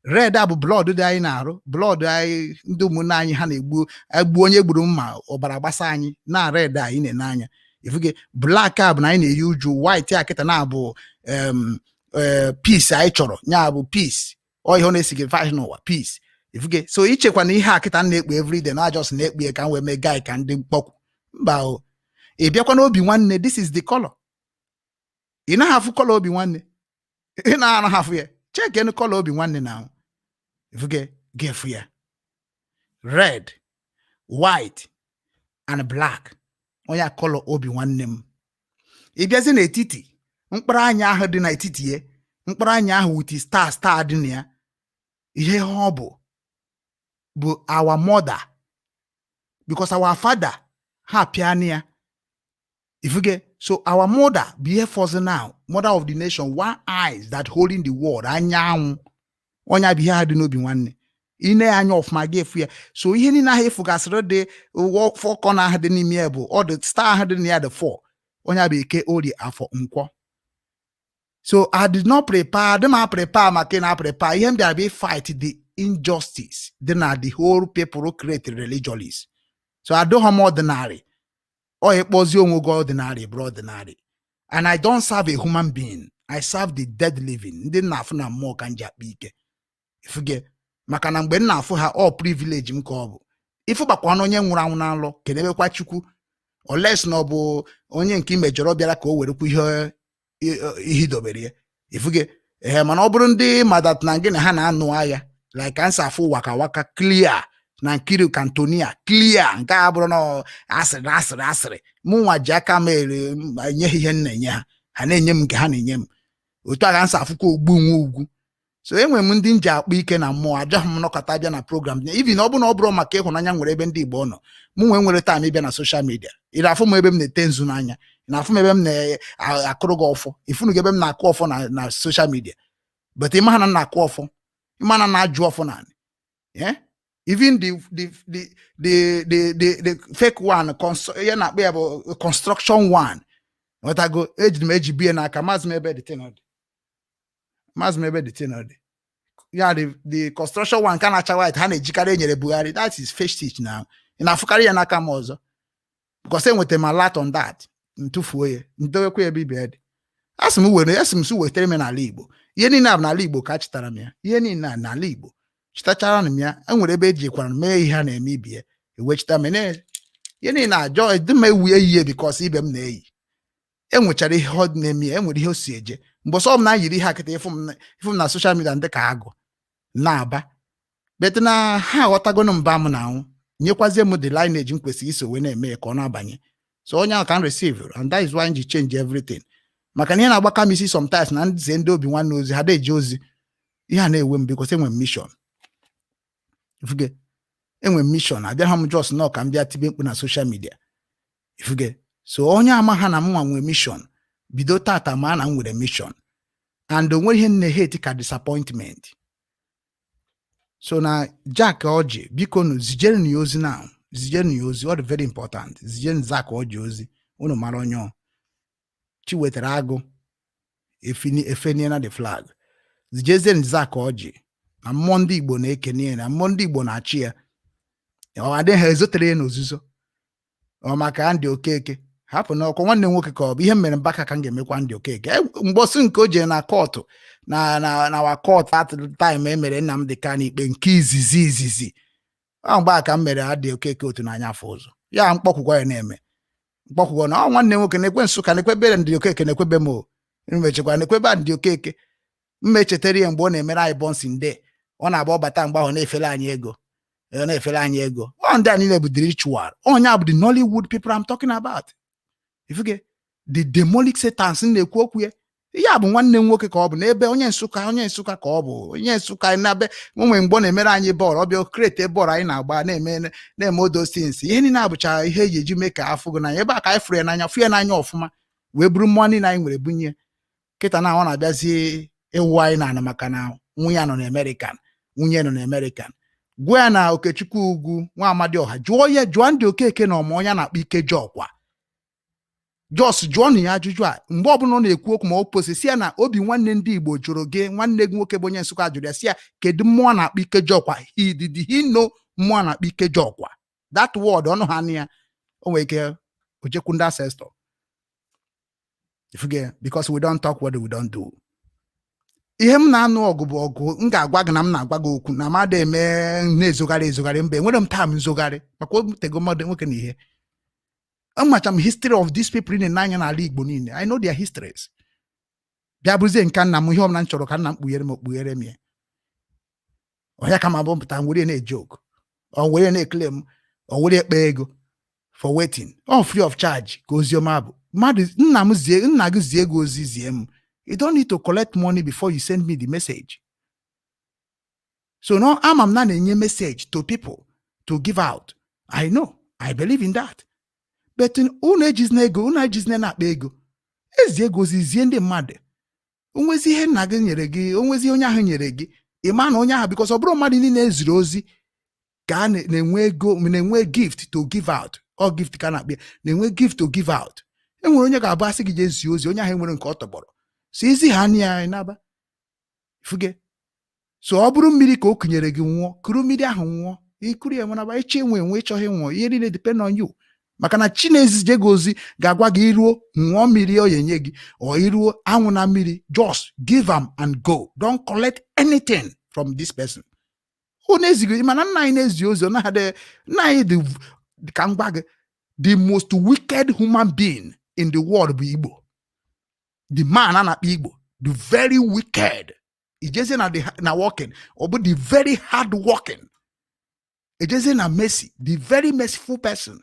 Speaker 3: Red a bụ blood dị anyị na-arụ, blood anyị, ndị ụmụnne anyị ha na-egbu egbu, onye gburu mma, ọbara gbasa anyị na red a anyị na-ene anya ifuge. Black a bụ na anyị na-eyi uju. White a kịta na-abụ peace anyị chọrọ, ya bụ peace. Ọ ihe ọ na-esignify n'ụwa, peace, ifuge. So ichekwa na ihe a kịta m na-ekpu everyday na just na-ekpu ya ka m wee mee guy ka ndị mkpọkwu mba o. Ị bịakwa n'obi nwanne, this is the color. Ị naghị afụ color obi nwanne, ị na-anaghị afụ ya. Chekenu color obi nwanne na ifuge, ga-efu ya red, white and black. Onye a color obi nwanne m. Ị bịazie n'etiti, mkpụrụ anya ahụ dị n'etiti ya, mkpụrụ anya ahụ with star star dị na ya, ihe ọ bụ our mother, because our father ha pịa ya ifuge. So our mother bụ ihe fọzi now, mother of the nation, one eyes that holding the world, anyanwụ. Ọnya bụ ihe ha dị n'obi nwanne. Ine ya anya ọfụma, gị efu ya. So ihe niile ahụ efugasịrị dị fọkọ na ahụ dị n'ime ya bụ ọ dị star ahụ dị na ya, dị four. Onye bụ eke, orie, afọ, nkwọ. So I did not prepare, dị m prepare maka ị na prepare ihe m bịara bụ fight the injustice dị na the whole people who create religionists. So adịghị m ordinary. Ọ ịkpọzi onwe gị ordinary bụrụ ordinary. And I don't serve a human being, I serve the dead living. Ndị m na-afụ na mmụọ ka m ji akpa ike. Ifuge maka na mgbe m na-afụ ha, ọ privilege m ka ọ bụ ịfụbakwa na onye nwụrụ anwụ na nlọ kedebekwa Chukwu, unless na ọ bụ onye nke imejọrọ bịara ka o werekwa ihe idobere ya. Ifuge ee, mana ọ bụrụ ndị madat na gị na ha na-anụ agha, like ka nsa afụ waka waka clear na Nkiru Kantonia clear. Nke a bụrụ na ọ asịrị asịrị asịrị, mụ nwa ji aka m ere enye ha ihe m na-enye ha, ha na-enye m nke ha na-enye m. Otu a ka nsa afụkwa ogbu nwe ugwu. So enwere m ndị nji akpa ike na mmụọ. Ajọghị m nọkọta bịa na program, even ọ bụ na ọ bụrụ maka ịhụnanya nwere ebe ndị Igbo nọ. Mụ nwere time ịbịa na social media. Ị na-afụ m ebe m na-ete nzu n'anya, ị na-afụ m ebe m na-akụrụ gị ọfọ, ifunu gị ebe m na-akụ ọfọ na social media, but ịma ha na m na-akụ ọfọ, ịma na m na-ajụ ọfọ na yeah? Even the fake one, ihe na-akpọ ya bụ construction one. Ghọtago? Ejiri m eji bie n'aka. Maazị m ebe the thing dị, maazị m ebe the thing dị ya, the construction one ka na-acha white ha na-ejikarị enyere Buhari, that is fetish now. Ị na-afụkarị ya n'aka m ọzọ because enwetara m alert on that. Ntụfuo ya, ndowekwa ya ebe ibe dị. Asị m were, asị m sị wetara m n'ala Igbo. Ihe niile a bụ n'ala Igbo ka a chịtara m ya. Ihe niile a n'ala Igbo chịtachara m ya. Enwere ebe ejikwara mee ihe a na-eme ibie ewechita m ihe niile ajọ dị m ewu eyihe because ibe m na-eyi. Enwechara ihe ọ na-eme ya, enwere ihe o si eje. Mgbe ọsọ m na yiri ihe akịta, ịfụ m na social media ndị ka agụ na-aba bet na ha aghọtagonu mba m na anwụ nyekwazie m the lineage m kwesịrị iso wee na-eme ya ka ọ na-abanye. So onye ahụ ka m receive, and that is why m ji change everything, maka na ihe na-agbaka m isi sometimes na nzie ndị obi nwanne ozi ha na-eje ozi. Ihe a na-ewe m because enwe m mission. Ifuge, enwe m mission. Abịaghị m just nọ ka m bịa tibe mkpu na social media. Ifuge? So onye ama ha na mụnwa nwee mission, bido tata ma na m nwere mission, and o nwere ihe m na-hate ka disappointment. So na Jack Ọjị, biko nu, zijere ya ozi na zijere ya ozi. Ọ dị very important. Zijere Zack Ọjị ozi. Unu mara onye ọ chi wetara agụ efenie na the flag. Zijezie Zack Ọjị na mmụọ ndị Igbo na-ekene ya, na mmụọ ndị Igbo na-achị ya. Ọ adịghị ezotere ya n'ozuzo. Ọ maka ndị Okeke hapụ na ọkwa nwanne m nwoke ka ọ bụ ihe m mere Mbaka ka m ga-emekwa ndị Okeke. Mgbọsị nke o jere na court na wa court at time e mere Nnamdi Kanu ikpe nke izizi, ọ mgbe a ka m mere adị Okeke otu n'anya afọ ụzọ ya mkpọkwụkwọ ya na-eme mkpọkwụkwọ na ọ nwanne m nwoke na-ekwe Nsụka na-ekwebere ndị Okeke na-ekwebe m o mechekwa na-ekwebe ndị Okeke. M echetara ya mgbe ọ na-emere anyị bọnsị nde ọ na-agba ọbata mgbe ahụ na-efere anyị ego, ọ na-efere anyị ego. Ọ ndị a niile bụ the ritual. Onye a bụ the Nollywood people I'm talking about. Ifuge the demonic satans na-ekwu okwu ya. Ihe a bụ nwanne m nwoke ka ọ bụ n'ebe onye Nsụka, onye Nsụka ka ọ bụ, onye Nsụka na be nwe. Mgbe ọ na-emere anyị bọọlụ, ọbịa create bọọlụ anyị na-agba, na-eme odo things. Ihe niile abụcha ihe eji eji mee ka afụ gị n'anya. Ebe a ka anyị fụrụ ya n'anya, fụ ya n'anya ọfụma, wee buru mmụọ niile anyị nwere bunye. Kịta na ọ na-abịazi ịwụ anyị n'ala maka na nwunye ya nọ na American, nwunye nọ na American. Gwa ya na Okechukwu Ugwu nwa Amadioha, jụọ ya, jụọ ndị Okeke na ọma onye a na-akpọ Ikeji Ọkwa. Jos jụọ na ya ajụjụ a. Mgbe ọbụla ọ na-ekwu okwu ma ọ posi ya na obi nwanne ndị Igbo jụrụ gị, nwanne gị nwoke bụ onye Nsụka jụrụ ya, si ya kedu mmụọ na-akpọ Ikeji Ọkwa? He did he know mmụọ na-akpọ Ikeji Ọkwa? That word ọnụ ha nụ ya, o nwere ike ojekwu ndị ancestor. Ifuge, because we don't talk what we don't do. Ihe m na-anụ ọgụ bụ ọgụ m ga-agwa gị na m na-agwa gị okwu na mmadụ eme na-ezogharị ezogharị. Mba, enwere m time nzogharị maka otego mmadụ nwoke na ihe amacha m history of these people na anya n'ala Igbo niile. I know their histories. Bịa bụzie nke nna m, ihe ọbụla m chọrọ ka nna m kpughere m, okpughere m ya. Ọya kama bụ mpụta were na-ejoke, ọ were na-ekele m, ọ were ekpe ego for waiting. All free of charge ka ozi ọma bụ. Mmadụ nna m zie, nna gị zie gị ozi, zie m. You don't need to collect money before you send me the message. So no, ama m na na-enye message to people to give out. I know, I believe in that, but unu ejizina ego, unu ejizina na-akpa ego ezi ego ozi zie ndị mmadụ. Onwezi ihe nna gị nyere gị, onwezi onye ahụ nyere gị, ị ma na onye ahụ, because ọ bụrụ mmadụ niile eziri ozi ka a na-enwe ego, na-enwe gift to give out. Ọ gift ka a na-akpọ ya, na-enwe gift to give out. E nwere onye ga-abụ asị gị jee zie ozi, onye ahụ enwere nke ọ tọgbọrọ. So izi ha anya ya naba fuge. So ọ bụrụ mmiri ka o kunyere gị, nwụọ, kuru mmiri ahụ nwụọ, ikuru ya nwanaba. Ịchọ enwe enwe, ịchọghị nwụọ, ihe niile depend on you, maka na chi na-ezije gị ozi ga-agwa gị iruo ṅụọ mmiri ọ ya enye gị, ọ iruo anwụ na mmiri. Just give am and go. Don't collect anything from this person. Ọ na-ezighị, mana nna anyị na-ezi ozi, ọ naghị. Nna anyị dị ka m gwa gị, the most wicked human being in the world bụ Igbo. The man a na-akpọ Igbo, the very wicked. Ijezie na the na working, ọ bụ the very hard working. Ejezie na mercy, the very merciful person.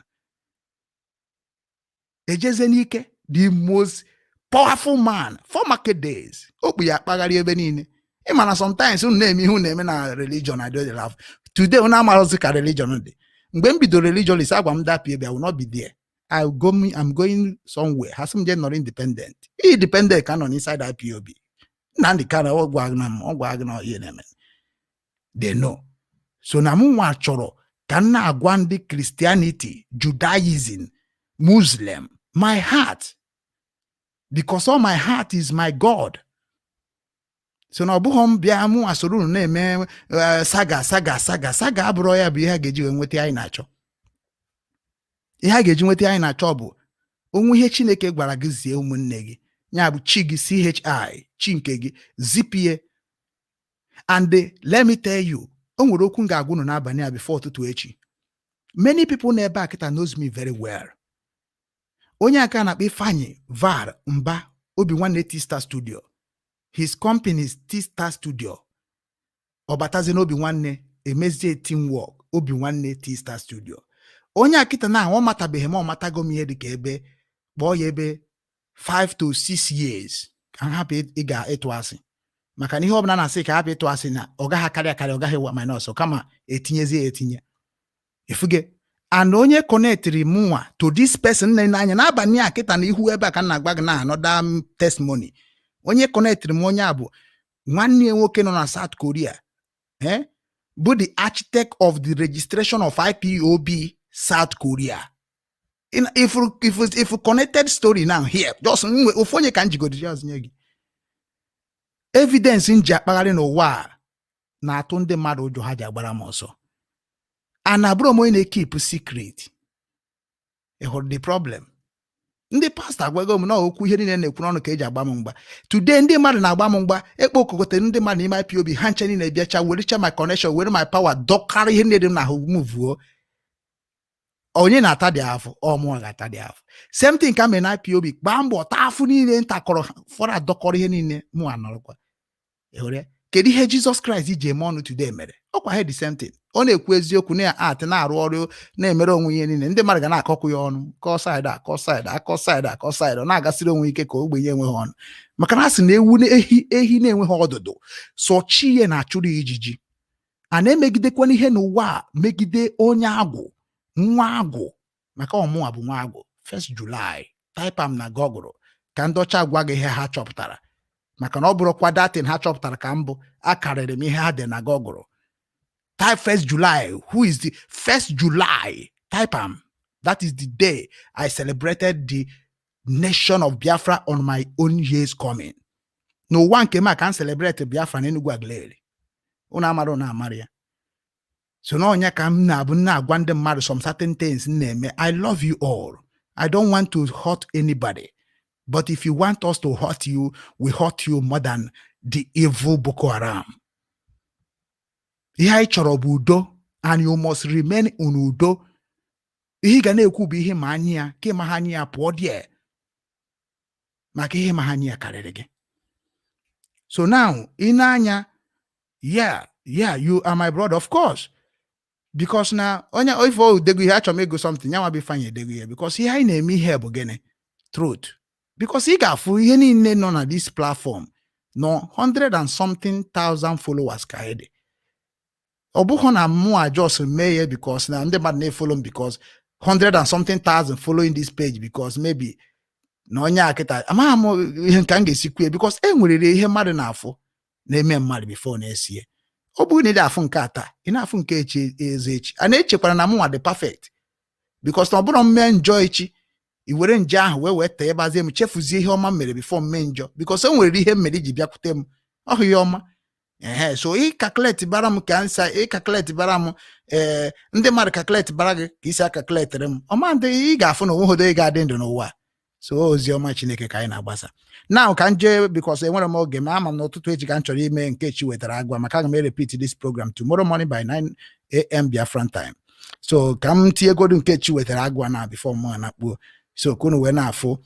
Speaker 3: Ejezie n'ike, the most powerful man. For market days, okpu ya akpagharị ebe niile. Ịma na sometimes unu na-eme ihe unu na-eme na religion. I don't laugh today. Unu amarọzi ka religion dị. Mgbe m bidoro religionist, agwa m dapụ ebe I will not be there. I go, I'm going somewhere. Ha sị m jee nọrọ independent. Independent ka nọ inside IPOB. Nnamdi Kanu, ọ gwa gị na m, ọ gwa gị na ihe na-eme. They know. So na mụ nwa chọrọ ka m na-agwa ndị Christianity, Judaism, Muslim, my heart, because all my heart is my God. So na ọ bụghị m bịa mụ soro unu na-eme saga saga saga saga. Abụrụ ya bụ ihe a ga-eji wee nweta anyị na-achọ. Ihe a ga-eji nweta anyị na-achọ bụ onwe ihe Chineke gwara gị zie ụmụnne gị, ya bụ chi gị, chi chi nke gị zipie. And let me tell you, o nwere okwu m ga-agwa unu n'abalị a before ụtụtụ echi. Many people n'ebe a kịta knows me very well. Onye aka na-akpọ Ifeanyi Var Mba, Obi Nwanne T-Star Studio. His company is T-Star Studio. Ọ batazie n'Obi Nwanne, emezie teamwork, Obi Nwanne T-Star Studio. Onye akịta na ọ matabeghị m, ọ matago m ihe dịka ebe kpọọ ya ebe 5 to 6 years, ka m hapụ ịga ịtụ asị, maka na ihe ọbụla na-asị ka hapụ ịtụ asị na ọ gaghị akarị akarị, ọ gaghị wa minus, kama etinyezie ya etinye efuge. And onye connectiri mụnwa to this person na anya n'abalị a kịta na ihu ebe a ka m na-agba gị na another testimony. Onye connectiri m onye a bụ nwanne ya nwoke nọ na South Korea, bụ the architect of the registration of IPOB South Korea. If you connected story now here, just ofu onye ka m jigoro just nye gị evidence m ji akpagharị n'ụwa a na-atụ ndị mmadụ ụjọ, ha ji agbara m ọsọ. And abụrụ m onye na-ekeep secret. Ị hụrụ the problem? Ndị pastọ agwago m na okwu ihe niile na-ekwu n'ọnụ ka eji agba m mgba. Today ndị mmadụ na-agba m mgba, ekpo okokotere ndị mmadụ n'ime IPOB. Ha nche niile bịacha, werecha my connection, were my power, dọkara ihe niile dị m n'ahụ muvuo. Onye na-ata dị afọ, ọmụọ ga-ata dị afọ. Same thing ka mere na IPOB. Gbaa mbọ taa afụ niile ntakọrọ fọrọ, adọkọrọ ihe niile mụ anọrọkwa. Ị hụrụ ya? Kedu ihe Jizọs Kraịst ji eme ọnụ today mere? Ọkwa ha the same thing. Ọ na-ekwu eziokwu na art na-arụ ọrụ na-emere onwe ihe niile. Ndị mmadụ ga na-akọkwu ya ọnụ, kọ side akọ side akọ side akọ side. Ọ na-agasịrị onwe ike ka ogbenye enweghị ọnụ, maka na a sị na ewu na ehi ehi na-enweghị ọdụdụ, sọ chi ya na-achụrụ ya ijiji. A na-emegidekwana ihe n'ụwa a megide onye agwụ, nwa agwụ, maka ọmụnwa bụ nwa agwụ. 1st July, type am na Google ka ndị ọcha gwa gị ihe ha chọpụtara, maka na ọ bụrụkwa datin ha chọpụtara ka mbụ akarịrị m ihe ha dị na Google. Type 1st July, who is the 1st July? Type am. That is the day I celebrated the nation of Biafra on my own years coming n'ụwa nke m a ka m celebrate Biafra na Enugu Aguleri. Unu amara, unu amara ya. So na ọnya ka m na-abụ na-agwa ndị mmadụ some certain things m na-eme. I love you all. I don't want to hurt anybody, but if you want us to hurt you, we hurt you more than the evil Boko Haram. Ihe anyị chọrọ bụ udo, and you must remain in udo. Ihe ị ga na-ekwu bụ ihe ma anya ya ka ịma ha anya ya pụọ die, maka ihe ma ha anya ya karịrị gị. So now ị na-anya, yeah, you are my brother, of course, because na onye ife o dego ihe achọrọ m ego something ya nwa bụ Ifeanyị edego ihe, because ihe anyị na-eme ihe bụ gịnị? Truth. Because ị ga-afụ ihe niile nọ na this platform nọ 100 and something thousand followers ka anyị dị. Ọ bụghị na mụ just mee ya because na ndị mmadụ na-efollow m, because 100 and something thousand following this page, because maybe na onye a kịta amaghị m ihe nke m ga-esi kwue, because e nwerere ihe mmadụ na-afụ na-eme mmadụ before na-esie. Ọ bụrụ na ị na-afụ nke a taa, ị na-afụ nke echi, eze echi a na-echekwara na mụnwa dị perfect, because na ọ bụrụ mme njọ echi. I were nje ahụ wee tee bazie m, chefuzie ihe ọma m mere before m mee njọ, because o nwere ihe m mere iji bịakwute m, ọ hụ ihe ọma. Ehe, so ị calculate bara m ka nsa, ị calculate bara m. Ee, ndị mmadụ calculate bara gị ka isi acalculatịrị m ọma. Ndị ị ga-afụ na onwe hodo ị ga-adị ndụ n'ụwa. So ozi ọma Chineke ka anyị na-agbasa now. Ka m jee, because enwere m oge, ma ama m n'ụtụtụ echi ka m chọrọ ime nke chi wetara agwa, maka aga m repeat this program tomorrow morning by 9 a.m. Biafran time. So ka m tinyegodu nke chi wetara agwa na before mụ anakpuo, so ka unu wee na-afụ.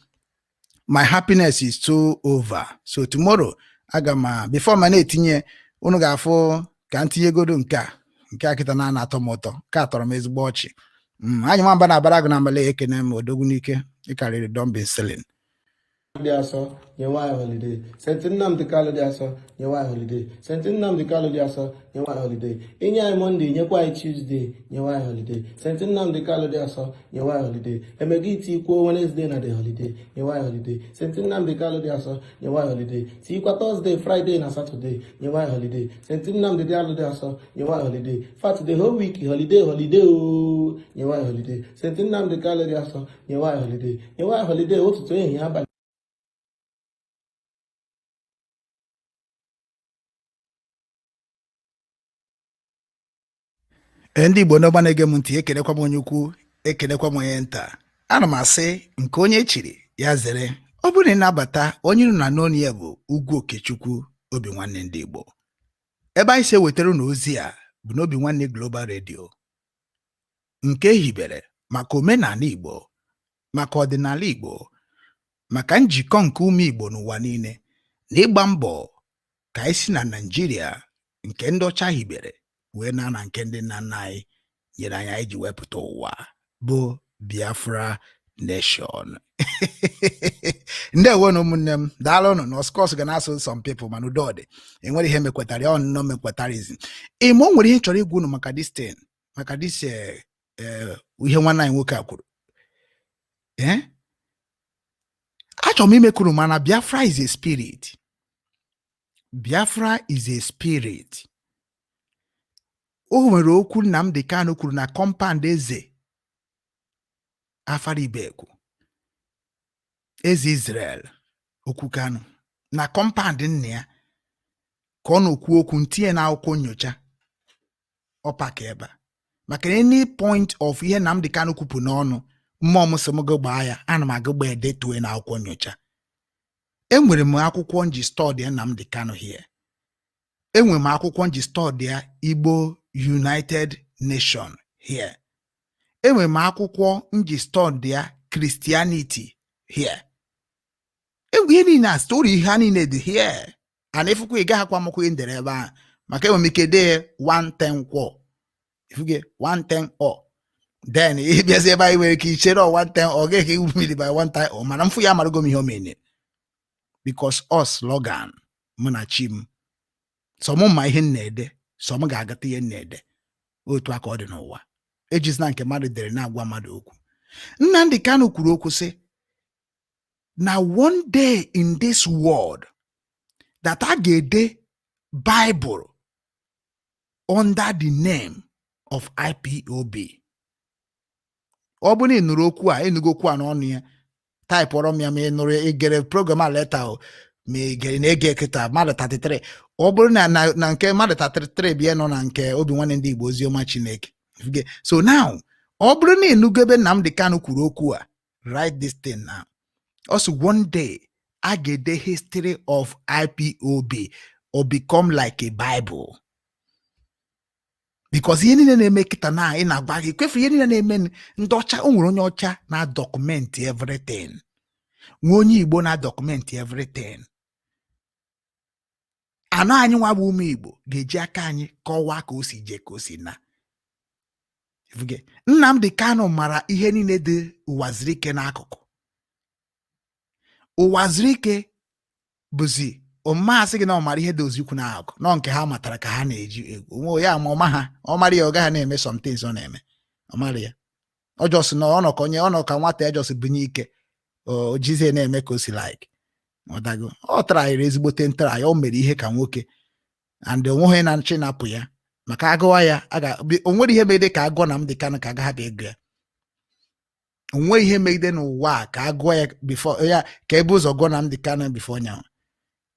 Speaker 3: My happiness is too over. So tomorrow aga m, before ma na-etinye, unu ga-afụ ka m tinyegodu nke a kịta na na-atọ m ụtọ, nke a tọrọ m ezigbo ọchị. Anyị nwamba na-abara agụ na mbala. Ekene m odogwu n'ike ịkarịrị dumbbell selling.
Speaker 4: Dị asọ, nye nwaanyị holiday. St. Nnamdi Kanu dị asọ, nye nwaanyị holiday. St. Nnamdi Kanu dị asọ, nye nwaanyị holiday. Inye anyị Monday, nyekwa anyị Tuesday, nye nwaanyị holiday. St. Nnamdi Kanu dị asọ, nye nwaanyị holiday. Emega iti kwuo Wednesday na the holiday, nye nwaanyị holiday. St. Nnamdi Kanu dị asọ, nye nwaanyị holiday. Tikwa Thursday, Friday na Saturday, nye nwaanyị holiday. St. Nnamdi Kanu dị asọ, nye nwaanyị holiday. Fat the whole week holiday, holiday ooo, nye nwaanyị holiday. St. Nnamdi Kanu dị asọ, nye nwaanyị holiday, nye nwaanyị holiday, ụtụtụ, ehihie, abalị.
Speaker 3: Ee, ndị Igbo n'ọgba na-ege m ntị, ekelekwa m onye ukwu, ekelekwa m onye nta. Ana m asị nke onye chiri ya zere. Ọ bụrụ na ị na-abata, onye unu na n'onu ya bụ Ugwu Okechukwu, Obi Nwanne ndị Igbo. Ebe anyị si ewetara unu ozi a bụ n'Obi Nwanne Global Radio, nke ehibere maka omenala Igbo, maka ọdịnala Igbo, maka njikọ nke ụmụ Igbo n'ụwa niile, na ịgba mbọ ka anyị si na Naịjirịa nke ndị ọcha hibere wee na na nke ndị nna nna anyị nyere anyị, anyị ji wepụta ụwa, bụ Biafra Nation. Ndewo na ụmụnne m, daalụnụ. Na of ga na-asụ some people, mana udo dị. Enwere ihe mekwetara ya ọnụnọ mekwetarizm ịma. O nwere ihe chọrọ ịgwa unu maka this thing, maka this ihe nwanne anyị nwoke a kwuru. Eh, achọrọ m ime kwuru, mana Biafra is a spirit. Biafra is a spirit. O nwere okwu Nnamdi Kanu kwuru na compound eze Afara Ibekwu, eze Israel okwu Kanu, na compound nna ya ka ọ na-okwu okwu ntinye na akwụkwọ nyocha ọpaka ebe a, maka na any point of ihe Nnamdi Kanu kwupụ n'ọnụ mmụọ m sị m gị gbaa ya, ana m agụ gba edetue na akwụkwọ nyocha. Enwere m akwụkwọ nji study Nnamdi Kanu here. Enwere m akwụkwọ nji study ya Igbo United Nation here. Enwere m akwụkwọ nji study ya Christianity here. Enwe ihe niile a, story ihe ha niile dị here. And ifụkwa ị gaghị akwa akwụkwọ ihe ndere ebe ahụ, maka enwere m ike dee 110 kwọ ifuge 110 ọ, then ị bịazi ebe anyị nwere ike ichere ọ 110 ọ gaghị ewu mmiri by one time ọ, mana mfụ ya amarago m ihe o mere, because us slogan mụ na chi m sọ mụ ma ihe m na-ede, sọ m ga-agata ihe m na-ede. Otu aka ọ dị n'ụwa, ejizina nke mmadụ dere na-agwa mmadụ okwu. Nnamdi Kanu kwuru okwu sị na one day in this world that a ga-ede Bible under the name of IPOB. Ọ bụrụ na ị nụrụ okwu a, ịnụgo okwu a n'ọnụ ya, typeụrọ m ya ma ị nụrụ, igere program a leta o, ma ị gere na-ege kịta mmadụ 33. Ọ bụrụ na nke mmadụ 33 bịa nọ na nke Obi Nwanne ndị Igbo oziọma Chineke. So now, ọ bụrụ na ịnụgo ebe Nnamdi Kanu kwuru okwu a, write this thing now. Also, one day a ga-ede history of IPOB or become like a Bible, because ihe niile na-eme kịta na ị na-agwa gị kwefu ihe niile na-eme ndị ọcha. O nwere onye ọcha na document everything, nwe onye Igbo na document everything. Anọ anyị nwa bụ ụmụ Igbo ga-eji aka anyị kọwaa ka o si jee, ka o si na. Nnamdi Kanu mara ihe niile dị Ụwazirike n'akụkụ. Ụwazirike bụzi ọmasị gị na ọ mara ihe dị ozikwu n'akụkụ nọ nke ha matara ka ha na-eji egwu onwe ya, ma ọma ha ọ mara ya, ọ gaghị na-eme somethings ọ na-eme. Ọ mara ya, ọ just na ọ nọ ka onye ọ nọ ka nwata ya just bunye ike, o jizie na-eme ka o si like. Ọdago ọ tryịrị ezigbote ntara ya, o mere ihe ka nwoke, and onweghị na nchi napụ ya maka agụwa ya. O nwere ihe mere ka agụọ Nnamdi Kanu ka agaghị ego ya. Onwe ihe megide n'ụwa a ka a gụọ ya before ya, ka ebe ụzọ gụọ Nnamdi Kanu before nyanwa.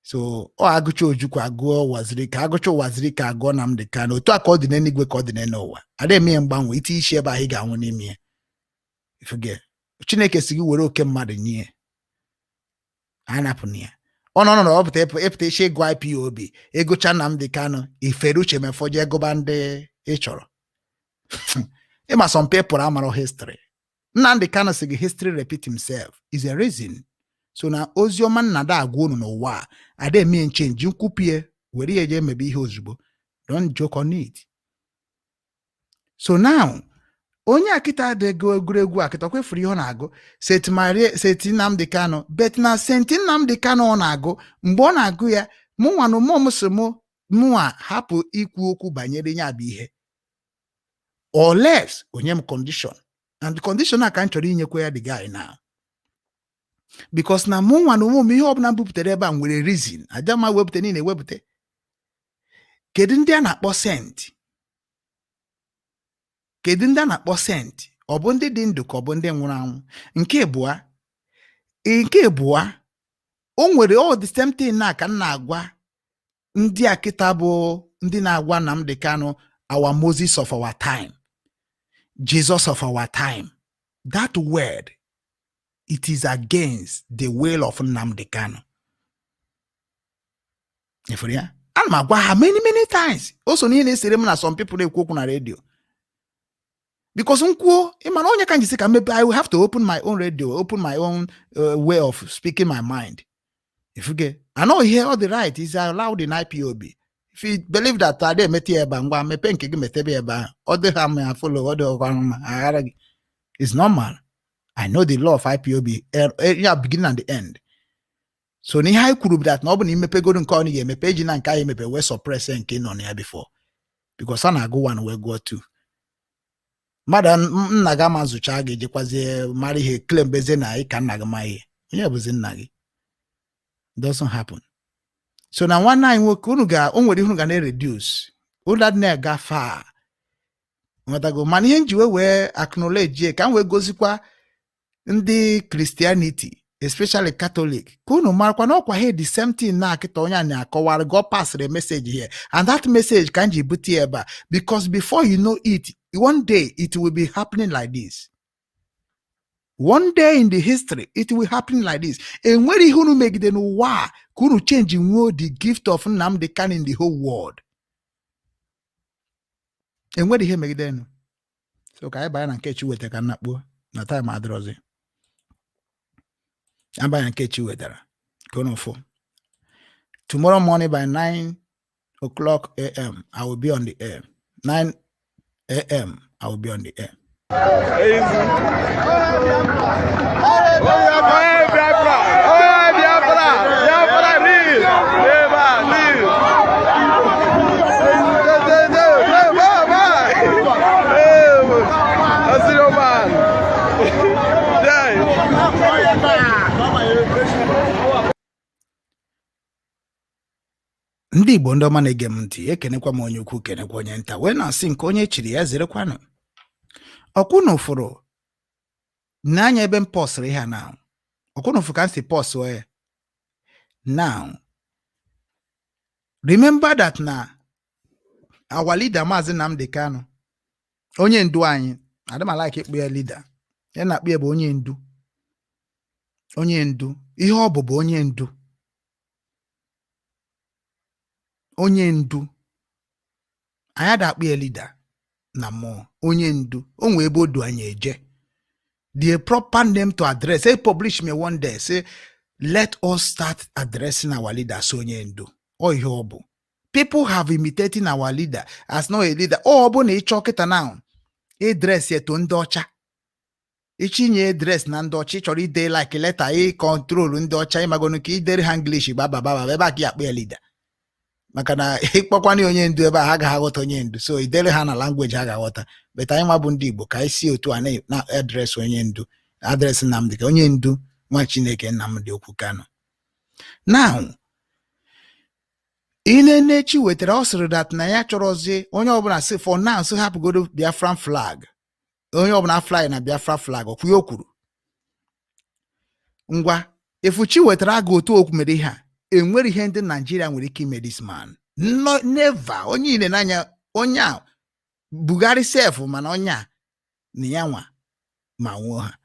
Speaker 3: So ọ agụcha Ojukwu, agụọ Wazirike, agụcha Wazirike, agụọ Nnamdi Kanu. Otu a ka ọ dị n'eluigwe, ka ọ dị n'ụwa. Ada eme ya mgbanwe. Iti isi ebe ahụ, ị ga-anwụ n'ime ya. Ifuge Chineke si gị were oke mmadụ nye, anapụna ya. Ọ nọ nọ ọpụta ịpụta isi ịgụ IPOB, ịgụcha Nnamdi Kanu, ifere Uche Mefọ, jee gụba ndị ị chọrọ. Ịma some people amara history. Nnamdi Kanu sị gị history repeat himself is a reason. So na ozi ọma nnada agwa unu n'ụwa a, ada eme change nkwupie were ya jee mebe ihe ozugbo. Don't joke on it. So now onye akịta dego egwuregwu akịta kwefuru ihe ọ na-agụ Saint Maria, Saint Nnamdi Kanu, but na Saint Nnamdi Kanu ọ na-agụ, mgbe ọ na-agụ ya, mụnwa na ụmụ m si mụ mụnwa hapụ ikwu okwu banyere ya bụ ihe unless onye m condition, and the condition a ka m chọrọ inyekwa ya the guy now, because na mụnwa na ụmụ m, ihe ọbụla m bupụtara ebe a nwere reason. Aja ma wepụta niile ewepụta. Kedu ndị a na-akpọ saint? Kedu ndị a na-akpọ saint? Ọ bụ ndị dị ndụ ka ọ bụ ndị nwụrụ anwụ? Nke ịbụa, o nwere all the same thing na ka m na-agwa ndị a kịta bụ ndị na-agwa Nnamdi Kanu our Moses of our time, Jesus of our time. That word, it is against the will of Nnamdi Kanu. Ifuru ya, ana m agwa ha many many times. O so n'ihe na-esere m na some people na-ekwu okwu na redio, because m kwuo, ịma na onye ka njisi ka mmepe, I will have to open my own radio, open my own way of speaking my mind. If you get, I know here all the right is allowed in IPOB. If you believe that ada emete ya ebe a, ngwa, mepee nke gị, metebe ebe ahụ. Ọ dị ha mma, follow. Ọ dị ọkwa mma, aghara gị. It's normal. I know the law of IPOB, ya beginning and the end. So n'ihe anyị kwuru bụ that na ọ bụ na imepegoro nke ọ ga-emepe, eji na nke anyị emepe wee suppress nke nọ na ya before, because a na-agụ one wee gụọ two. Mmadụ nna gị ama zụcha ga-ejekwazie mara ihe, claim bezie na ị ka nna gị ma ihe. Onye bụzi nna gị? Doesn't happen. So na nwanne anyị nwoke, unu ga o nwere ihe unu ga na-reduce, unu adị na-aga far, nwetago. Mana ihe nji wee acknowledge ya, ka m wee gozikwa ndị Christianity, especially Catholic, ka unu marakwa na ọkwa ha the same thing na akịta onye a na-akọwara. God passed a message here, and that message ka m ji bute ya ebe a, because before you know it, one day it will be happening like this. One day in the history it will happen like this. Enwere ihe unu megide n'ụwa a ka unu change nwuo the gift of Nnamdi Kanu in the whole world. Enwere ihe megide nụ. So ka anyị banye na nke chi wetara, ka nna kpuo na time adịrọzi. Abanye na nke chi wetara ka unu fụ. Tomorrow morning by 9 o'clock am, I will be on the air. 9 a.m. I will be on the air.
Speaker 5: Oya Biafra! Oya Biafra! Biafra live! Never live! Hey, Asiro man! Jai!
Speaker 3: Ndị Igbo, ndị ọma na-ege m ntị, ekenekwa m onye ukwu, kenekwa onye nta, wee na-asị nke onye chiri ya zerekwanụ. Ọkwụnụ fụrụ n'anya ebe m pọsịrị ihe a na ọkwụnụ fụrụ ka m si pọsụọ ya. Now remember that na our leader, Maazị Nnamdi Kanu, onye ndu anyị, adị m like ịkpụ ya leader, ya na-akpụ ya bụ onye ndu. Onye ndu, ihe ọ bụ bụ onye ndu. Onye ndu anyị ada akpụ ya leader na mmụọ. Onye ndu o nwee ebe o du anyị eje, the proper name to address. Say publish me one day, say let us start addressing our leaders onye ndu. Ọ ihe ọ bụ, people have imitating our leader as not a leader. Ọ bụ na ịchọ kịta now ịdress ya to ndị ọcha, ichinye dress na ndị ọcha, ị chọrọ ide like letter, ị control ndị ọcha, ịmagonu ka idere ha English gbabababa ebe a ka ya akpọ ya leader, maka na ịkpọkwana onye ndu ebe a, ha agaghị aghọta onye ndu. So idere ha na language ha ga-aghọta. But anyị nwa bụ ndị Igbo, ka anyị si otu a na address onye ndu, address Nnamdi ka onye ndu, nwa Chineke Nnamdi Okwu Kanu. Now Inenechi wetara, ọ sịrị that na ya chọrọzi onye ọbụla si for now, si hapụgodo Biafran flag. Onye ọbụla fly na Biafra flag, ọkwa ihe o kwuru. Ngwa, efu Chi wetara agụ otu okwu mere ihe a, enwere ihe ndị Naijiria nwere ike ime this man? No, never. Onye ile n'anya onye a Buhari sef, mana onye a na ya nwa ma nwụọ ha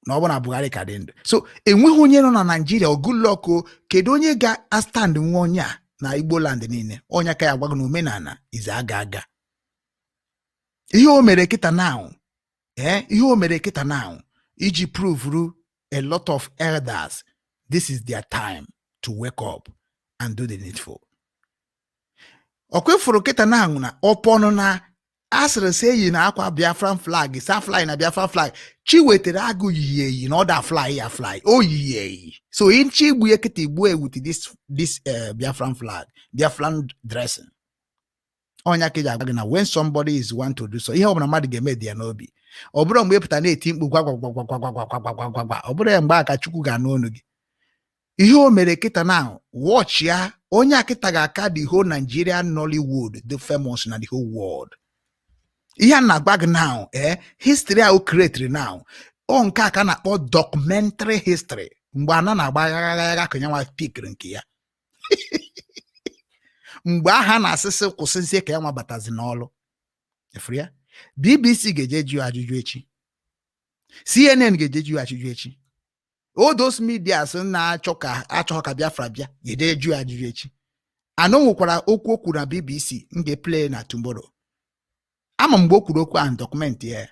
Speaker 3: na ọ bụ na Buhari ka dị ndụ. So enweghị onye nọ na Naijiria oguloko. Kedu onye ga-astand nwa onye a na Igbo land niile? Onye ka ya agwago na omenala ize aga aga. Ihe o mere kịta now, ihe o mere kịta now iji prove a lot of elders, this is their time to wake up and do the needful. Ọkwa ifuru kịta now na ọpọnụ na asịrị sị eyi na akwa Biafran flag, sa fly na Biafran flag. Chi wetara agụ yiyi eyi na ọda fly ya fly o yiyi eyi. So nchi igbu ya kịta, igbu with this Biafran flag, Biafran dressing. Ọnya ka eji agwa gị na when somebody is want to do so, ihe ọbụla mmadụ ga-eme dị ya n'obi. Ọ bụrụ mgbe ị pụta na-eti mkpu gwa gwa gwa gwa gwa gwa gwa gwa gwa gwa gwa, ọ bụrụ ya mgbe a ka Chukwu ga-anụ olu gị. Ihe o mere kịta na watch ya, onye a kịta ga-aka the whole Nigerian Nollywood, the famous na the whole world. Ihe a na-agba gị now, history a o create now, ọ nke a ka a na-akpọ documentary history. Mgbe ana na-agba agha agha ka nyanwa pikiri nke ya, mgbe aha na-asịsị kwụsịzie ka ya nwa batazi n'ọlụ efuru ya. BBC ga-eje jụ ajụjụ echi, CNN ga-eje jụ ajụjụ echi, all those medias na-achọ ka achọ ka Biafra bịa ga-eje jụ ajụjụ echi. Anụ nwekwara okwu o kwuru na BBC m ga-eplay na tomorrow. Ama mgbe o kwuru okwu ahụ, document ya,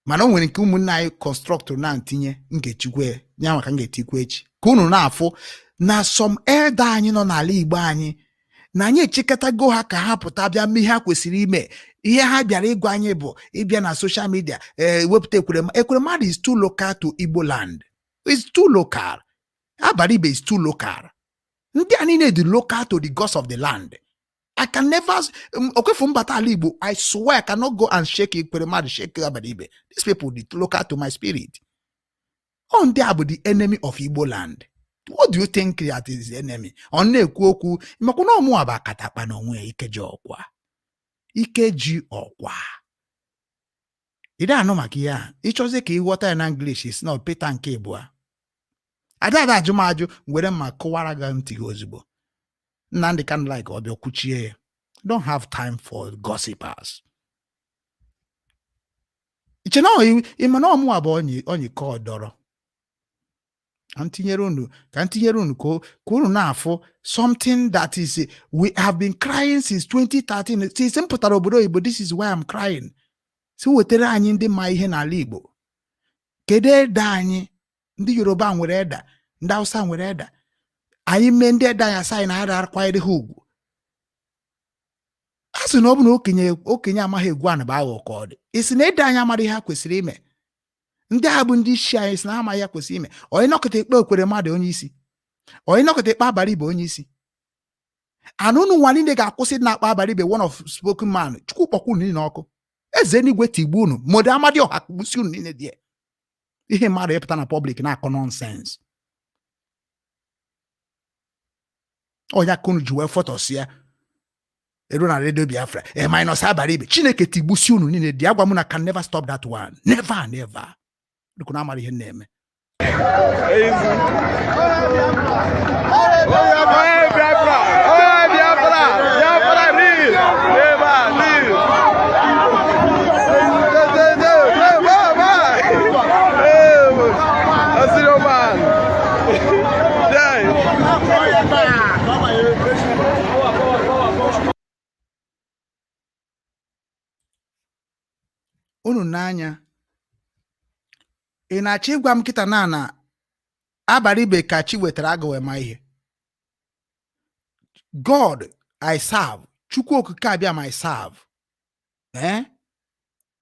Speaker 3: mana o nwere nke ụmụnne anyị construct na ntinye m ga-echukwu ya maka m ga-etikwu echi ka unu na-afụ na some elder anyị nọ n'ala Igbo anyị na anyị echekọtago ha ka ha pụta bịa mee ihe ha kwesịrị ime. Ihe ha bịara ịgwa anyị bụ ịbịa na social media, ee, wepụta Ekweremadu is too local to Igbo land, is too local. Abaribe is too local. Ndị a niile dị local to the gods of the land. I can never okwefu mbata ala Igbo. I swear, I cannot go and shake Ekweremadu, shake Abaribe. These people dị local to my spirit. Ọ ndị a bụ the enemy of Igbo land. What do you think that is the enemy? Ọ na-ekwu okwu makwa na ọmụwa bụ akatakpa na onwe ya. Ikeji ọkwa, ikeji ọkwa ị anụ maka ihe a. Ịchọzie ka ịghọta ya na English is na Peter nke abụọ. Ada ada ajụmajụ were mma kụwara gị ntị gị ozugbo. Nnamdị Kanu like ọ bịa kwuchie ya. Don't have time for gossipers. Iche na ịma na ọmụwa bụ onye onye ka ọ dọrọ ka m tinyere unu, ka m tinyere unu ka unu na-afụ something that is we have been crying since 2013, since m pụtara obodo oyibo. This is why I'm crying. Si wetara anyị ndị ma ihe n'ala Igbo. Kedu ede anyị? Ndị Yoruba nwere eda, ndị Hausa nwere eda. Anyị mee ndị ede anyị asa anyị na ara akwanyere ha ugwu. A sị na ọ bụ na okenye okenye amaghị egwu anụ bụ aghụghọ ka ọ dị. Ị sị na ede anyị amara ihe ha kwesịrị ime. Ndị a bụ ndị isi anyị sị na ha amaghị ihe kwesịrị ime. Onye nọkọta ikpe Ekweremadu onye isi, onye nọkọta ikpe Abaribe onye isi anụ, unu nwa niile ga-akwụsị na-akpa Abaribe one of spoken man. Chukwu kpọkwa unu niile ọkụ, eze n'igwe tigbuo unu, modo Amadioha kpụsi unu niile dị ihe mmadụ ịpụta na public na-akọ nonsense. Ọnya ka unu ji wee fọtọsịa eru na redio Biafra e minus Abaribe. Chineke tigbusi unu niile dị. Agwa m na can never stop that one, never, never. Dịka na amara ihe na-eme.
Speaker 5: Easy. Oye, Biafra! Oye, Biafra! Biafra, live! Never live! Hey, Asiro man! Jai!
Speaker 3: Unu n'anya, ị na-achọ ịgwa m kịta na Abaribe ka chi wetara agụ wee ma ihe. God I serve, Chukwu okike abịa ma I serve,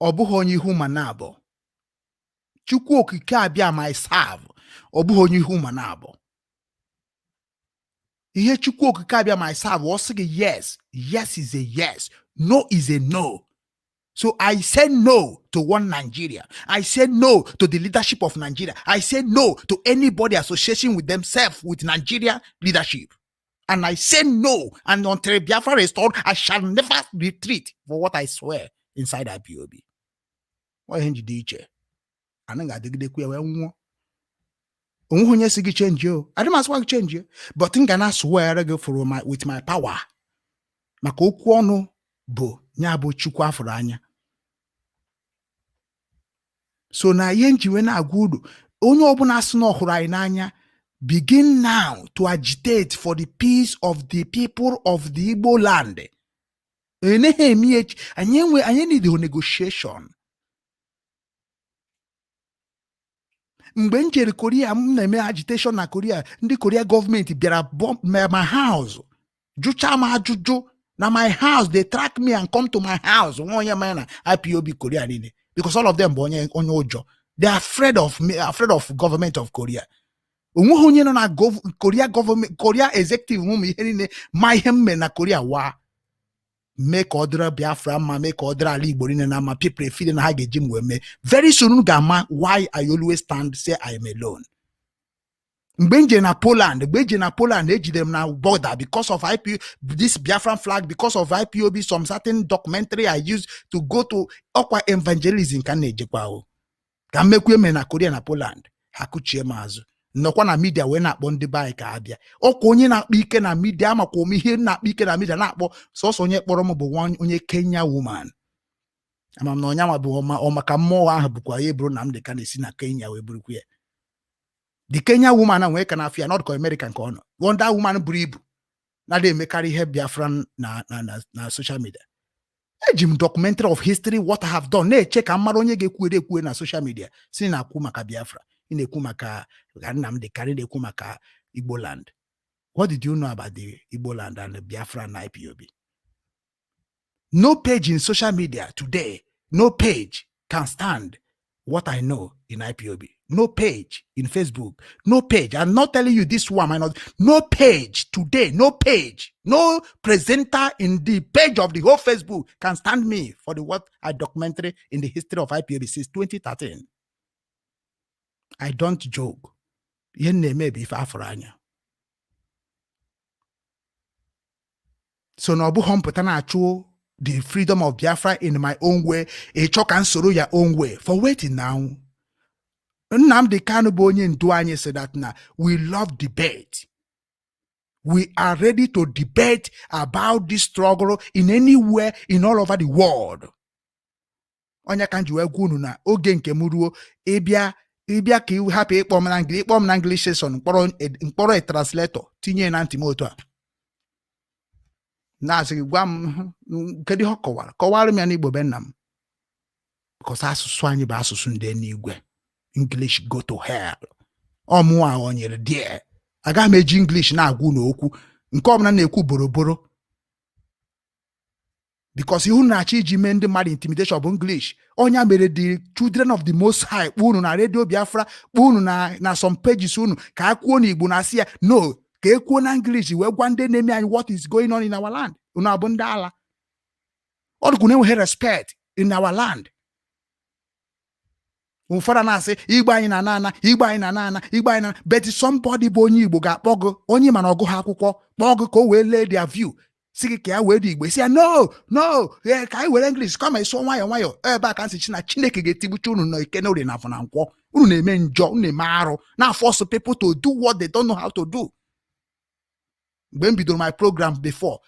Speaker 3: ọ bụghị onye ihu ma na-abụ. Chukwu okike abịa ma I serve, ọ bụghị onye ihu ma na-abụ. Ihe Chukwu okike abịa ma I serve, ọ sị gị yes, yes is a yes, no is a no. So I say no to one Nigeria. I say no to the leadership of Nigeria. I say no to anybody association with themselves with Nigeria leadership. And I say no. And until Biafra restored, I shall never retreat for what I swear inside IPOB. Ọ ihe njide iche anaghị adịgidekwa ya wee nwụọ. Onweghị onye si gị change o, adị m asịkwa gị change, but m ga na-asụwere gị for my with my power, maka okwu ọnụ bụ ya bụ Chukwu afụrụ anya. So na ihe njiwe na-agwa unu, onye ọbụla sị na ọ hụrụ anyị n'anya, begin now to agitate for the peace of the people of the Igbo land. Eneghị eme echi anyị enwe, anyị need negotiation. Mgbe m jere Korea, m na-eme agitation na Korea, ndị Korea gọọmenti bịara bomb my house, jụchaa m ajụjụ na my house. They track me and come to my house. Nwa onye manya na IPOB Korea niile, because all of them bụ onye onye ụjọ. They are afraid of me, afraid of government of Korea. Onweghị onye nọ na Korea gọọmenti, Korea executive, ụmụ ihe niile ma ihe m mere na Korea wa mee ka ọ dịrị Biafra mma, mee ka ọ dịrị ala Igbo niile na mma. People feel na ha ga-eji m wee mee. Very soon unu ga-ama why I always stand say I am alone. Mgbe m jere na Poland, mgbe eje na Poland, ejidere m na border because of IP this Biafran flag, because of IPOB, some certain documentary I used to go to. Ọkwa evangelism ka m na-ejekwa o ka m mekwu emere na Korea na Poland, ha kuchie m azụ, nọkwa na media wee na-akpọ ndị be anyị ka ha bịa. Ọkwa onye na-akpa ike na media, amakwa m ihe na-akpa ike na media na-akpọ. Sọsọ onye kpọrọ m bụ nwa onye Kenya woman. Ama m na ọnya ma bụ ọma ọ maka mmụọ ahụ bụkwa ya eburu Nnamdị ka na-esi na Kenya wee burukwu ya. The Kenya woman a nwee ka na afịa not ka America nke ọ nọ. Wonder woman buru ibu na-adị emekarị ihe Biafran na social media. Eji m documentary of history, what I have done, na-eche ka m mara onye ga-ekwuere ekwue na social media si na-akwu maka Biafra. Ị na-ekwu maka ka Nnamdị Kanu na-ekwu maka Igbo land. What did you know about the Igbo land and the Biafra and IPOB? No page in social media today, no page can stand what I know in IPOB. No page in Facebook, no page. I'm not telling you this one, I not. No page today, no page, no presenter in the page of the whole Facebook can stand me for the what I documentary in the history of IPOB since 2013. I don't joke. Ihe m na-eme bụ ife afụrụ anya. So na ọ bụghị mpụta na-achụ the freedom of Biafra in my own way, ịchọ ka m soro ya own way for waiting now. Nnamdi Kanu bụ onye ndu anyị sị that na we love debate. We are ready to debate about this struggle in anywhere in all over the world. Onye ka m ji wee gwa unu na oge nke m ruo, ịbịa ịbịa ka ị hapụ ịkpọ m na English, ịkpọ m na English session, mkpọrọ mkpọrọ a translator tinye na ntị m otu a na-asị gị gwa m kedu ihe ọ kọwara, kọwara m ya n'Igbo be nna m, because asụsụ anyị bụ asụsụ ndị eluigwe. English go to hell. Ọmụnwa ghọnyere die, agaghị m eji English na-agwa unu okwu nke ọbụla na-ekwu boroboro, because ihu na-achọ iji mee ndị mmadụ intimidation bụ English. Ọnya mere the children of the Most High kpọọ unu na Radio Biafra, kpọọ unu na some pages unu ka a kwuo n'Igbo, na asị ya no, ka e kwuo na English wee gwa ndị na-eme anyị what is going on in our land. Unu abụ ndị ala ọ dịkwa na enweghị respect in our land. Ụfọdụ na-asị Igbo anyị na ana, Igbo anyị na ana, Igbo anyị na, but somebody bụ onye Igbo ga-akpọ gị, onye mana ọgụ ha akwụkwọ, kpọọ gị ka o wee lee their view, si gị ka ya wee dị Igbo, si ya no, no, ee, ka anyị were English kama ịsụọ nwayọọ nwayọọ. Ebe a ka nsị chi na Chineke ga-etigbucha unu na eke na orie na afọ na nkwọ. Unu na-eme njọ, unu na-eme arụ, na-force people to do what they don't know how to do. Mgbe m bidoro my program before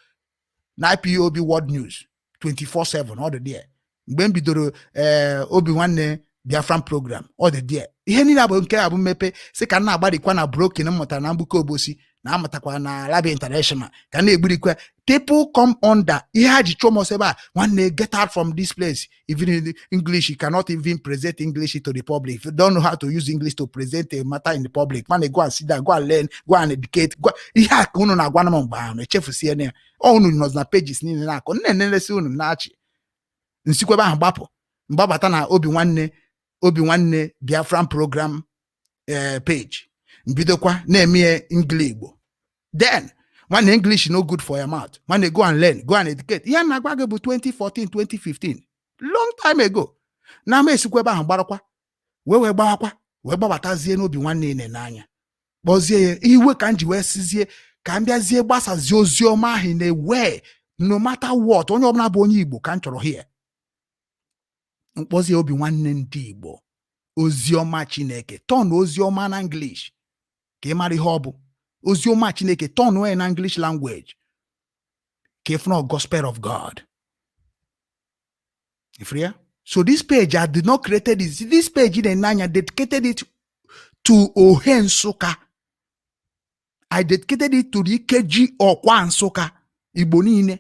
Speaker 3: na IPOB World News 24/7, ọ dị there. Mgbe m bidoro ee obi nwanne Biafran program, ọ dị there. Ihe niile bụ nke a bụ mmepe si ka m na-agbarikwa na broken m mụtara na mgbuke Obosi na amụtakwa na Labia International ka na-egburikwa. People come under ihe ha ji chụọ m ọsọ ebe a. Nwanne, get out from this place. Even in English, you cannot even present English to the public. If you don't know how to use English to present a matter in the public, man, go and sit down, go and learn, go and educate, go. Ihe a ka unu na-agwa m mgbe ahụ echefusie na ya. Ọ unu nọzi na pages niile na-akọ nne nenesi unu na-achị nsikwebe ahụ gbapụ mgbabata na obi nwanne, obi nwanne Biafran program page, mbidokwa na-eme ya Igbo. Then nwanne, English no good for your mouth. Nwanne, go and learn, go and educate. Ihe a na-agwa gị bụ 2014, 2015, long time ago. Na ama esikwa ebe ahụ gbarakwa wee gbawakwa wee gbabatazie n'obi nwanne ị n'anya kpọzie ya iwe ka m ji wee sizie ka m bịazie gbasazie ozi ọma ahụ na-ewe. No matter what, onye ọbụla bụ onye Igbo ka m chọrọ here. Mkpọzi Obi Nwanne Ndị Igbo, oziọma Chineke. Turn oziọma na English ka ị mara ihe ọ bụ. Oziọma Chineke, turn ya na English language ka ị fụ na gospel of God. Ifuru ya? So this page, I did not created this. This page na anya dedicated it to Ohe Nsụka. I dedicated it to the Ikeji Ọkwa Nsụka, Igbo niile.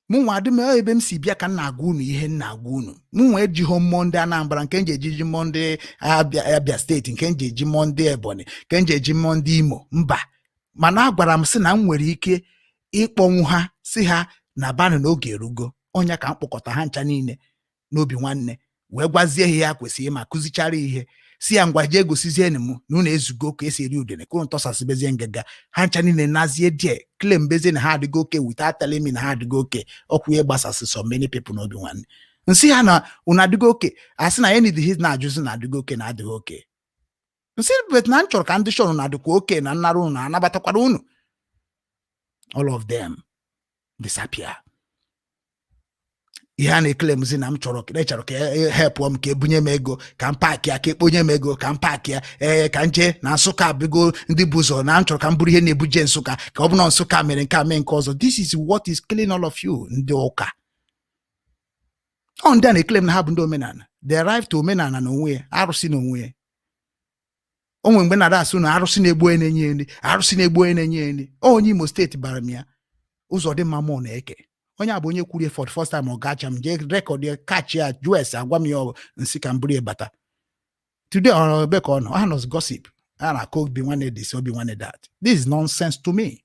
Speaker 3: Mụ nwa adị m ebe m si bịa ka m na-agwa unu ihe m na-agwa unu. Mụ nwa ejighọ mmụọ ndị Anambra, nke m ji ejiji mmụọ ndị Abia Steeti, nke m ji eji mmụọ ndị Ebonyi, nke m ji eji mmụọ ndị Imo, mba. Mana agwara m sị na m nwere ike ịkpọnwụ ha, si ha na banụ n'oge erugo. Ọnya ka m kpọkọta ha ncha niile n'Obi Nwanne, wee gwazie ha ihe ha kwesịrị ịma, kụzichara ihe, si ya ngwa, jee gosizienụ m na unu ezugo ka esi eri udene, ka unu tọsasịbezie ngịga. Ha ncha niile nazie die claim bezie na ha adịgo okay without telling me na ha adịgo okay. Ọkwa ihe gbasasị so many people n'Obi Nwanne. Nsị ha na unu adịgo okay, asị na ya need his na-ajụzi na adịgo okay na adịghị okay. Nsị but na m chọrọ ka ndị shọn na adịkwa okay na nnara unu anabatakwara unu. All of them disappear. Ihe a na-eclaimzi na m chọrọ, chọrọ ka helpụọ m, ka ebunye m ego ka m pack ya, ka ekponye m ego ka m pack ya, ee, ka m jee na Nsụka bigo ndị bụ ụzọ, na m chọrọ ka m bụrụ ihe na-ebuje Nsụka, ka ọ bụ na Nsụka mere nke a, mee nke ọzọ. This is what is killing all of you. Ndị ụka ọ ndị a na-eclaim na ha bụ ndị omenala, they arrive to omenala na onwe ya, arụsị na onwe ya. O nwere mgbe na-ada asụ na arụsị na-egbu onye na-enye nri, arụsị na-egbu onye na-enye nri. Onye Imo Steeti bara m ya ụzọ dị mma, mụọ na-eke onye a bụ onye kwuru for the first time. Ọ gacha m jee record ya, kachi ya, jụọ ese, agwa m ya ọ nsị ka m buru ya bata. Today ọ ebe ka ọ nọ, ha nọs gossip, a na-akọ Obi Nwanne this, Obi Nwanne that. This is nonsense to me.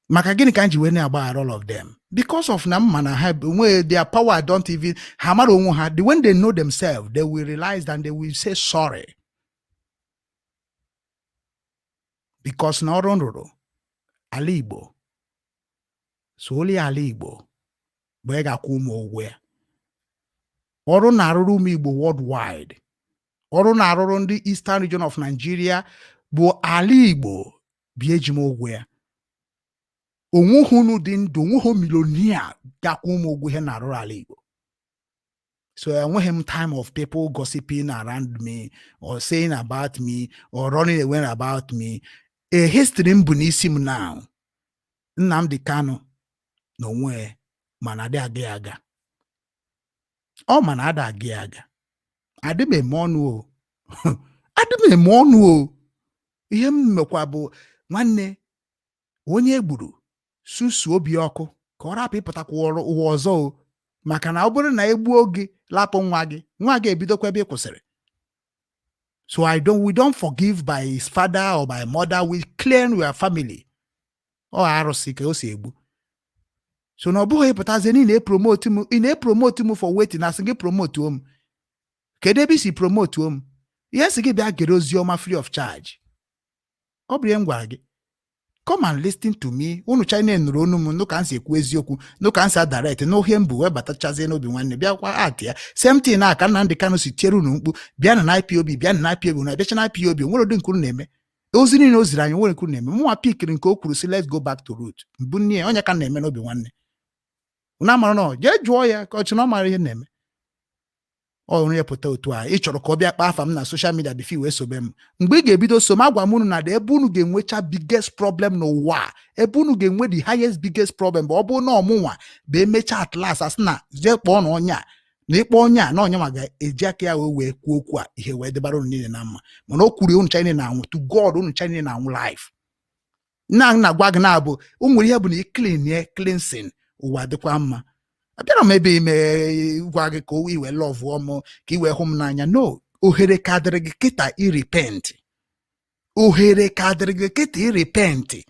Speaker 3: Maka gịnị ka m ji wee na-agbaghara all of them? Because of na mma na ha nwee their power, don't even ha mara onwe ha. The when they know themselves, they will realize and they will say sorry, because na ọrụ m rụrụ ala Igbo, so oli ala Igbo bụ ị ga-akwụ ụmụ ụgwọ ya. Ọrụ na-arụrụ ụmụ Igbo worldwide, ọrụ na-arụrụ ndị Eastern Region of Nigeria bụ ala Igbo bụ eji m ụgwọ ya. Onweghị unu dị ndụ, onweghị millionaire ga-akwụ ụmụ ụgwọ ihe na-arụrụ ala Igbo. So enweghị m time of people gossiping around me or saying about me or running away about me. A history m bụ n'isi m now. Nnamdi Kanu na onwe ya mana adị aga ya aga, ọ mana ada aga ya aga. Adị m eme ọnụ o, adị m eme ọnụ o. Ihe m mekwa bụ nwanne onye egburu susu obi ọkụ ka ọ rapụ ịpụtakwa ụwa ọzọ o, maka na ọ bụrụ na egbuo gị lapụ nwa gị, nwa gị ebidokwa ebe ị kwụsịrị. So I don't we don't forgive by his father or by mother. We clear your family. Ọ arụsị ka o si egbu. So na ọ bụghị ịpụtazie na ị na-epromote m, ị na-epromote m for waiting. Asị gị promote m, kedu ebe i si promote m? Ihe sị gị bịa gere ozi ọma free of charge. Ọ bụ ihe m gwara gị, come and listen to me. Unu china nụrụ onu m, nụ ka m si ekwu eziokwu, nụ ka m si direct n'ohe mbụ wee batachazie n'Obi Nwanne, bịakwa at ya same thing na ka Nnamdị Kanu si tiere unu mkpu, bịa na IPOB, bịa na IPOB. Na abịacha na IPOB, nwere ụdị nke unu na-eme. Ozi niile o ziri anyị, nwere nke unu na-eme. Mụnwa pikiri nke o kwuru si, "Let's go back to root." Mbụ nne ya onye ka m na-eme n'Obi Nwanne. Unu amara na ọ jee jụọ ya ka ọ chị na ọ mara ihe na-eme. Ọ onye pụta otu a, ị chọrọ ka ọ bịa kpaa afa m na social media before wee sobe m. Mgbe ị ga-ebido so m, agwa m unu na ebe unu ga-enwecha biggest problem n'ụwa a, ebe unu ga-enwe the highest biggest problem bụ ọ bụrụ na ọmụnwa bụ emecha at last, asị na jee kpọọ na onye a na ịkpọ onye a na onye nwa ga-eji aka ya wee kwuo okwu a, ihe wee debara unu niile na mma. Mana o kwuru unu china na-anwụ to God, unu china na-anwụ life nna na-agwa gị na-abụ o nwere ihe bụ na ị clean ye cleansing, ụwa dịkwa mma. Abịara m ebe ime gwa gị ka o iwee loveụọ m, ka i wee hụ m n'anya. No ohere ka dịrị gị kịta irepent, ohere ka dịrị gị kịta irepent.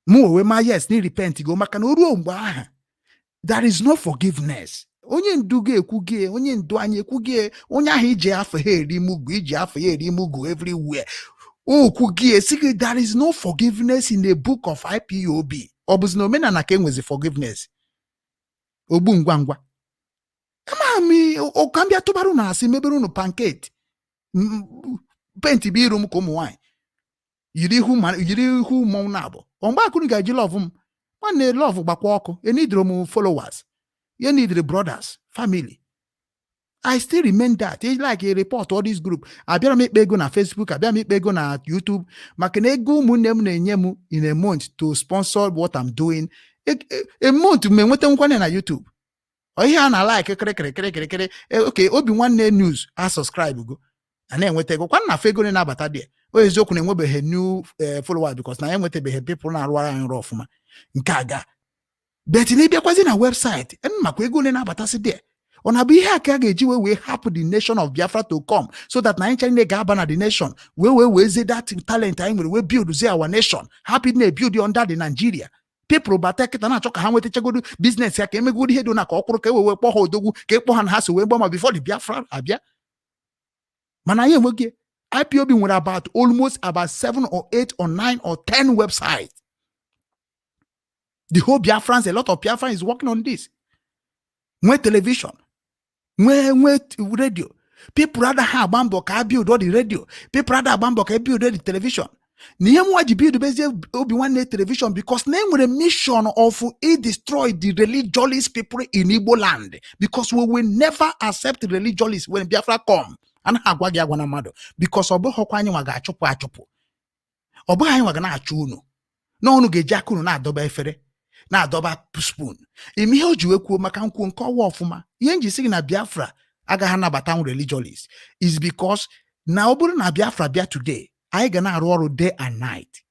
Speaker 3: Mụ onwe ma yes na irepent go, maka na o ruo mgbe ahụ, there is no forgiveness. Onye ndu gị ekwu gị, onye ndu anyị ekwu gị, onye ahụ iji afọ ha eri mugu, iji afọ ya eri mugu everywhere, okwu gị esi gị there is no forgiveness in the book of IPOB. Ọ bụzi na omenala ka enwezi forgiveness? Ogbu ngwa ngwa ama m ụka m bịa tụbara unu asị, mebere unu pancake paint bụ iru m ka ụmụ nwaanyị yiri ihu yiri ihu mmọnwụ na-abụ. Ọ mgbe akụrụ ga-eji love m? Nwanne, love gbakwa ọkụ. Enidoro m followers. You need the brothers, family. I still remain that. It's like a report all this group. Abịara m ikpe ego na Facebook, abịara m ikpe ego na YouTube, maka na ego ụmụnne m na-enye m in a month to sponsor what I'm doing. A month m enweta nkwane na YouTube. Ọ ihe a na like kịrịkịrịkịrịkịrị. Okay, Obi Nwanne News a subscribe go. A na-enweta ego kwa na afọ ego na-abata dị. O eziokwu na enwebeghị new followers because na ya enwetabeghị people na-arụ anyị ọrụ ọfụma. Nke a ga. But na ịbịakwazi na website, makwa ego ole na-abatasị there. Ọ na-abụ ihe a ka a ga-eji wee hapụ the nation of Biafra to come so that na anyị ncha ga-aba na the nation wee zie that talent anyị nwere wee build zie our nation, hapụ ịdị na-ebuild under the Nigeria. People bata kịta na-achọ ka ha nwetachagodo business ya, ka emegodo ihe dị na ka ọ kwụrụ, ka e wee kpọọ ha odogwu, ka e kpọọ ha na ha so wee gbaa ma before the Biafra abịa. Mana anyị enweghị. IPOB nwere about almost about 7 or 8 or 9 or 10 websites. The whole Biafrans, a lot of Biafrans is working on this. Nwee television, nwee radio. People adaghị agba mbọ ka a build the radio. People ada agba mbọ ka e build the television. Na ihe mwa ji build bezie Obi Nwanne Television because na enwere mission of e destroy the religious people in Igbo land, because we will never accept religious when Biafra come. Anaghị agwa gị agwa na mmadụ because ọ bụghịkwa anyị nwa ga-achụpụ achụpụ, ọ bụghị anyị nwa ga na-achụ unu, na unu ga-eji aka unu na-adọba efere, na-adọba spoon. Ime ihe o ji wee kwuo maka nkwuo nke ọwa ọfụma, ihe nji sị gị na Biafra agaghị anabata religious is because na ọ bụrụ na Biafra bịa today, anyị ga na-arụ ọrụ day and night,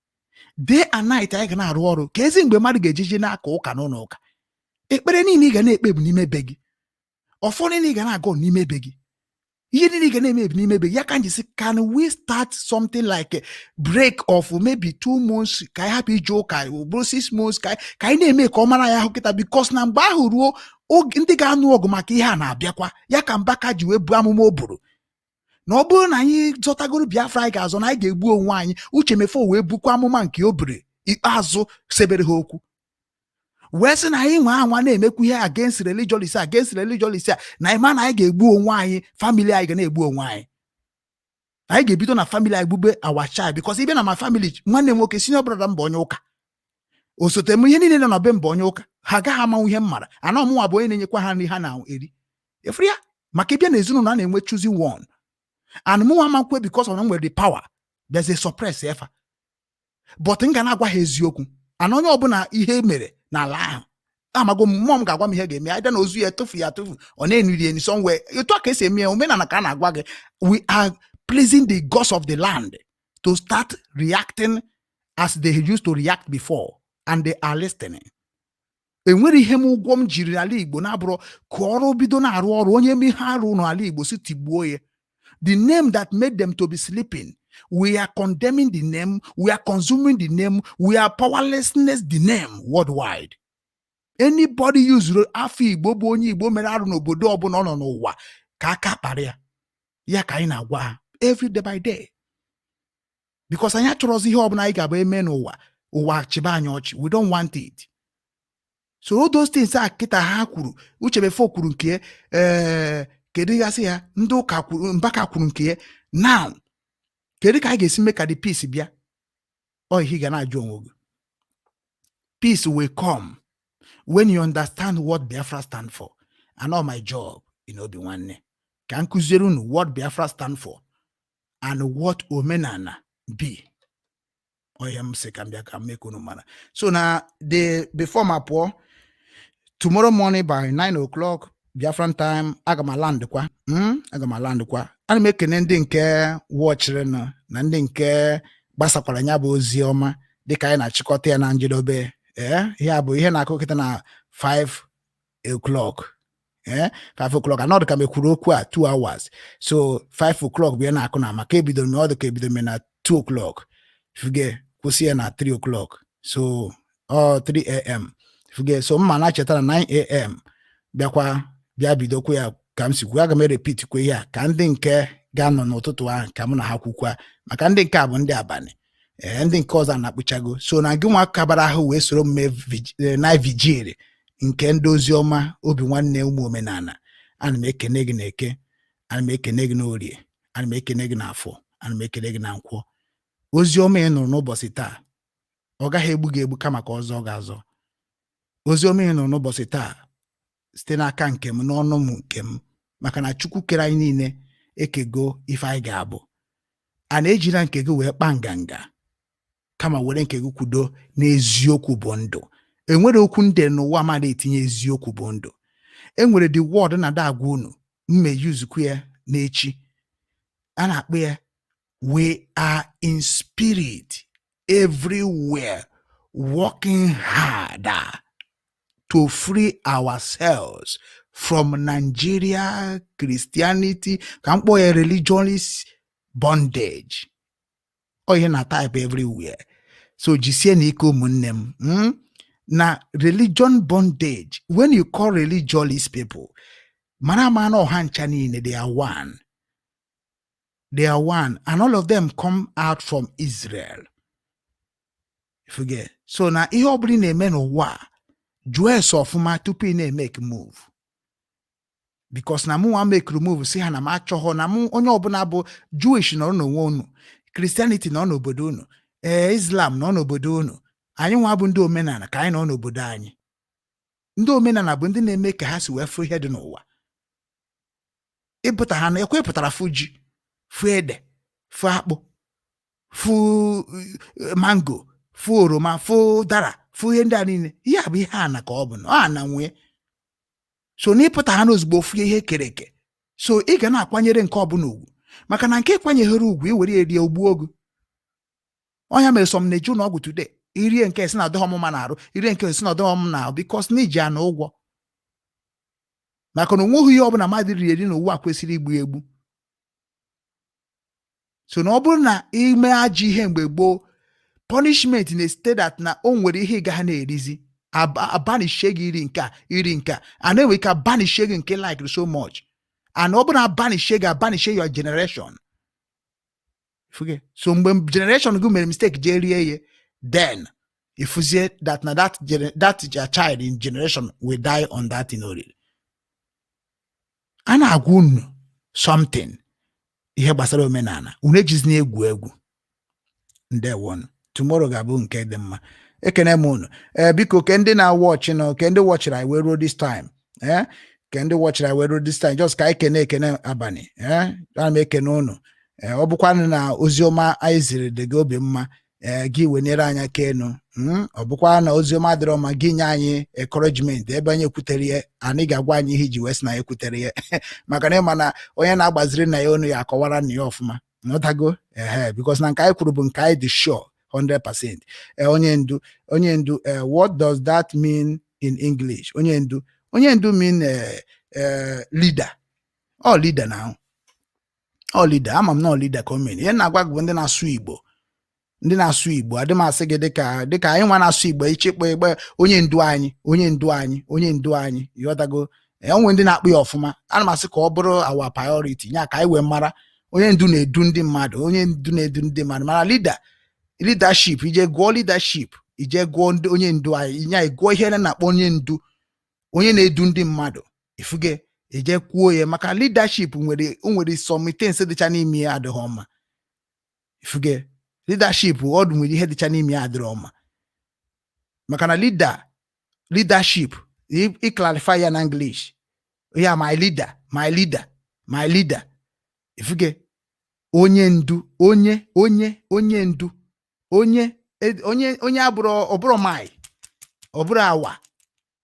Speaker 3: day and night. Anyị ga na-arụ ọrụ ka ezi mgbe mmadụ ga-ejiji n'aka ụka n'ụlọ ụka. Ekpere niile ị ga na-ekpe bụ n'ime be gị, ọfọ niile ị ga na-agọ n'ime be gị, ihe niile ị ga na-eme bụ n'ime be gị. Ya ka m ji sị, can we start something like a break of maybe 2 months ka anyị hapụ ije ụka, bụrụ 6 months, ka anyị na-eme ka ọ mara ya ahụ kịta, because na mgbe ahụ ruo oge ndị ga-anụ ọgụ maka ihe a na-abịakwa. Ya ka Mbaka ji wee buo amụma o buru na ọ bụrụ na anyị zọtagoro Biafra, anyị ga-azọ na anyị ga-egbu onwe anyị. Uche Mefo wee bukwa amụma nke o buru ikpeazụ sebere ha okwu wee sị na anyị nwe anwa na-emekwu ihe against religious, against religious a, na ịma na anyị ga-egbu onwe anyị, family anyị ga na-egbu onwe anyị. Anyị ga-ebido na family anyị gbube our child, because ịbịa na my family, nwanne m nwoke, senior brother m, bụ onye ụka. Osote m, ihe niile nọ na be m bụ onye ụka. Ha agaghị amanwu ihe m mara ana. Ọmụnwa bụ onye na-enyekwa ha nri ha na-eri efere ya, maka ịbịa na ezinụlọ a na-enwe choosing one, and mụnwa amakwe because of na m nwere the power, there's a suppress efa, but m ga na-agwa ha eziokwu. And onye ọbụla ihe mere n'ala ahụ amago m, mmụọ m ga-agwa m ihe ga-eme. Aịda na ozu ya etufu ya atụfu, ọ na-eniri eni somewhere. Etu a ka esi eme ya, omenala ka a na-agwa gị. We are pleasing the gods of the land to start reacting as they used to react before, and they are listening. Enwere ihe m ụgwọ m jiri n'ala Igbo na-abụrụ ka ọrụ bido na-arụ ọrụ. Onye eme ihe arụ n'ala Igbo si tigbuo ya. The name that made them to be sleeping, we are condemning the name, we are consuming the name, we are powerlessness the name worldwide. Anybody use afọ Igbo bụ onye Igbo mere arụ n'obodo ọbụla ọ nọ n'ụwa, ka aka kpara ya. Ya ka anyị na-agwa ha every day by day, because anyị achọrọzi ihe ọbụla anyị ga-abụ eme n'ụwa, ụwa chịba anyị ọchị. We don't want it. So all those things a kịta ha kwuru, Uchebefo kwuru nke, ee, kedu gasị ya, ndị ụka kwuru, Mbaka kwuru nke ya. Now kedu ka anyị ga-esi mee ka the peace bịa? Ọ ihe ị ga na-ajụ onwe gị. Peace will come when you understand what Biafra stand for. And all my job in Obi Nwanne ka m kụziere unu what Biafra stand for and what omenala be. Ọ ihe m sị ka m bịa ka m mee ka unu mara. So na the before ma pụọ, tomorrow morning by 9 o'clock Biafran time, aga m alandkwa, Aga m alandkwa. Ana m ekene ndị nke wọchịrị na ndị nke gbasakwara ya bụ ozi ọma dịka anyị na-achịkọta ya na njedebe. Ee, ihe a bụ ihe na-akụ kịta na 5 o'clock. Ee, 5 o'clock anọdụ ka m ekwuru okwu a 2 hours, so 5 o'clock bụ ihe na-akụ na maka ebidoro m, ọ dị ka ebidoro m na 2 o'clock, fuge kwụsị ya na 3 o'clock, so ọ 3 a.m. fuge. So mma na-cheta na 9 a.m. bịakwa bịa bidokwa ya ka m si kwuo. Aga m erepeat kwa ihe a ka ndị nke ga-anọ n'ụtụtụ ahụ ka mụ na ha kwukwa, maka ndị nke a bụ ndị abalị. Ee, ndị nke ọzọ a na-akpụchago. So na gị nwa kabara ahụ wee soro m mee night vigil nke ndị ozi ọma Obi Nwanne ụmụ omenala, ana m ekene gị na Eke, ana m ekene gị n'Orie, ana m ekene gị n'Afọ, ana m ekene gị na Nkwọ. Ozi ọma ị nụrụ n'ụbọchị taa, ọ gaghị egbu gị egbu, kama ka ọzọ ga-azọ. Ozi ọma ị nụrụ n'ụbọchị taa, Site n'aka nke m, n'ọnụ m nke m, maka na Chukwu kere anyị niile ekego ife anyị ga-abụ. A na-ejila nke gị wee kpaa nganga, kama were nke gị kwudo n'eziokwu bụ ndụ. Enwere okwu ndị n'ụwa ma na-etinye eziokwu bụ ndụ. Enwere the word na ada agwa unu mme yuzukwu ya n'echi, a na-akpọ ya "We are in spirit everywhere, working harder to free ourselves from Nigeria Christianity," ka m kpọọ ya religionist bondage. Ọ ihe na type everywhere. So jisie na ike, ụmụnne m, Na religion bondage, when you call religionist people, mara ama na ọha ncha niile, they are one, they are one, and all of them come out from Israel. Forget. So na ihe ọ bụla ị na-eme n'ụwa a, jụọ ese ọfụma tupu ị na-emeke move, because na mụnwa mekuru move si ha na m achọghọ na mụ onye ọbụla bụ Jewish nọrọ n'onwe unu, Christianity nọ n'obodo unu, ee, Islam nọ n'obodo unu. Anyị nwa bụ ndị omenala, ka anyị nọ n'obodo anyị. Ndị omenala bụ ndị na-eme ka ha si wee fụ ihe dị n'ụwa. Ịpụta ha na ekwe pụtara fụ ji, fụ ede, fụ akpụ, fụ mango, fụ oroma, fụ dara, fụ ihe ndị a niile. Ihe a bụ ihe ana ka ọ bụ na ọ ana nwee. So na ịpụta ha n'ozugbo fụ ihe kere eke. So ị ga na-akwanyere nke ọbụla ugwu, maka na nke ịkwanyeghere ugwu, i were erie ogbuo ogu. Ọnya mere some na-eje ụlọ ọgwụ today. Irie nke si na ọdịghị ọmụma na-arụ, irie nke si na ọdịghị ọmụma na-arụ, because na iji ana ụgwọ, maka na onweghị ihe ọbụla mmadụ riri eri n'ụwa kwesịrị igbu egbu. So na ọ bụrụ na ime ajọ ihe mgbe gboo, punishment na-esite that na o nwere ihe ị gaghị na-erizi, abanishie gị iri nke a, iri nke a, a na-enwe ike abanishie gị nke like so much. And ọ bụrụ na abanishie gị, abanishie your generation. Fuge. So mgbe generation gị mere mistake jee rie ihe, then ifuzie that na that your child in generation will die on that thing oriri. A na-agwa unu something ihe gbasara omenala unu, ejizina egwu egwu. Ndewonu. Tomorrow ga-abụ nke dị mma. Ekene m unu. Ee, biko, ke ndị na-watch nọ, ke ndị watchịrị anyị wee ruo this time, ee, ke ndị watchịrị anyị wee ruo this time, just ka anyị kene ekene abalị. Ee, ana m ekene unu. Ee, ọ bụkwanụ na oziọma anyị ziri dị gị obi mma, ee, gị wenyere anyị aka enu. Ọ bụkwa na oziọma adịrọ mma, gị nye anyị encouragement ebe anyị ekwutere ya. Anyị ga-agwa anyị ihe iji wee sị na ya ekwutere ya, maka na ịma na onye na-agbaziri nna ya onu ya akọwara nna ya ọfụma. Nghọtago? Ehe, because na nke anyị kwuru bụ nke anyị dị sure 100%. Eh, onye ndu, onye ndu, what does that mean in English? Onye ndu, onye ndu mean leader. Ọ leader now, ọ leader. Ama m na ọ leader ka o mean. Ihe na-agwa gị bụ ndị na-asụ Igbo, ndị na-asụ Igbo, adị m asị gị dịka anyị nwa na-asụ Igbo ichekpọ egbe onye ndu anyị, onye ndu anyị, onye ndu anyị. Ịghọtago? Onwe ndị na-akpụ ya ọfụma. Ana m asị ka ọ bụrụ our priority nya, ka anyị wee mara onye ndu na-edu ndị mmadụ, onye ndu na-edu ndị mmadụ. Mana leader, leadership, ije gụọ leadership, ije gụọ ndị onye ndu anyị nya, gụọ ihe na-akpọ onye ndu, onye na-edu ndị mmadụ. Ifuge ije kwuo ya, maka leadership nwere, o nwere some things dịcha n'ime ya adịghị mma. Ifuge leadership ọdụ nwere ihe dịcha n'ime ya adịrọ mma, maka na leader, leadership, ị clarify ya na English ya, my leader, my leader, my leader. Ifuge onye ndu, onye onye onye ndu, onye onye onye abụrụ ọbụrụ my ọbụrụ awa.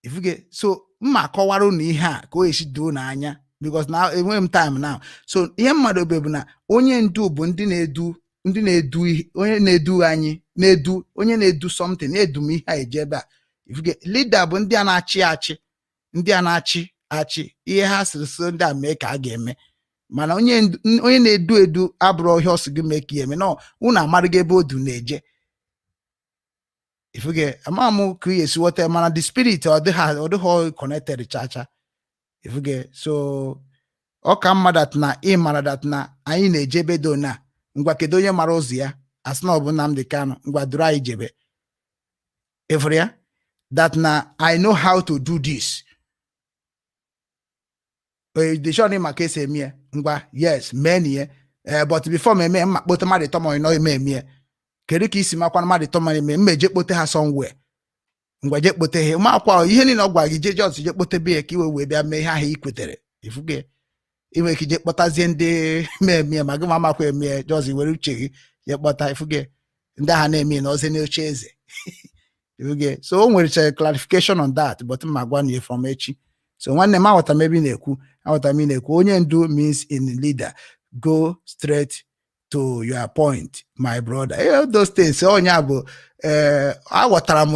Speaker 3: Ifuge? So mma akọwara unu ihe a ka o esi doo n'anya, because na enweghị m time now. So ihe mmadụ bụ na onye ndu bụ ndị na-edu, ndị na-edu onye na-edu anyị, na-edu onye na-edu something, na-edu m ihe a eje ebe a. Ifuge leader bụ ndị a na-achị achị, ndị a na-achị achị. Ihe ha sịrị so ndị a mee ka a ga-eme. Mana onye onye na-edu edu abụrụ ihe ọsọ gị mee ka ya eme nọ. Unu amarịgo ebe odu na-eje. Ifuge? Ama m ka ị esi ghọta, mana the spirit ọ dịghị connected chacha. Ifuge? So ọ ka mma that na ị mara that na anyị na-eje ebe do na. Ngwa, kedu onye mara ụzọ ya? Asị na ọ bụ Nnamdi Kanu. Ngwa, duru anyị jebe. Ịfụrụ ya that na I know how to do this. The sure maka esi eme ya. Ngwa, yes, mee na ya. But before m eme, mma kpote mmadụ ịtọ ma ọ nọ eme eme ya. Kedu ka isi makwa mmadụ ịtọ ma eme? Mma eje kpote ha somewhere. Ngwa, jee kpote ha ma akwa ihe niile ọ gwara gị, jee just jee kpotebe ya ka iwe wee bịa mee ihe ahụ i kwetere. Ifuge inwe ike ije kpọtazie ndị na-eme, ma gị ma amakwa eme, just were uche gị jee kpọta. Ifuge ndị agha na-eme na ozi n'oche eze. Ifuge, so o nwere clarification on that, but ma gwa na from echi. So nwanne m, aghọtara m ebe ị na-ekwu, aghọtara m ị na-ekwu. Onye ndu means in leader. Go straight to your point, my brother. Those things, onye a bụ ee, aghọtara m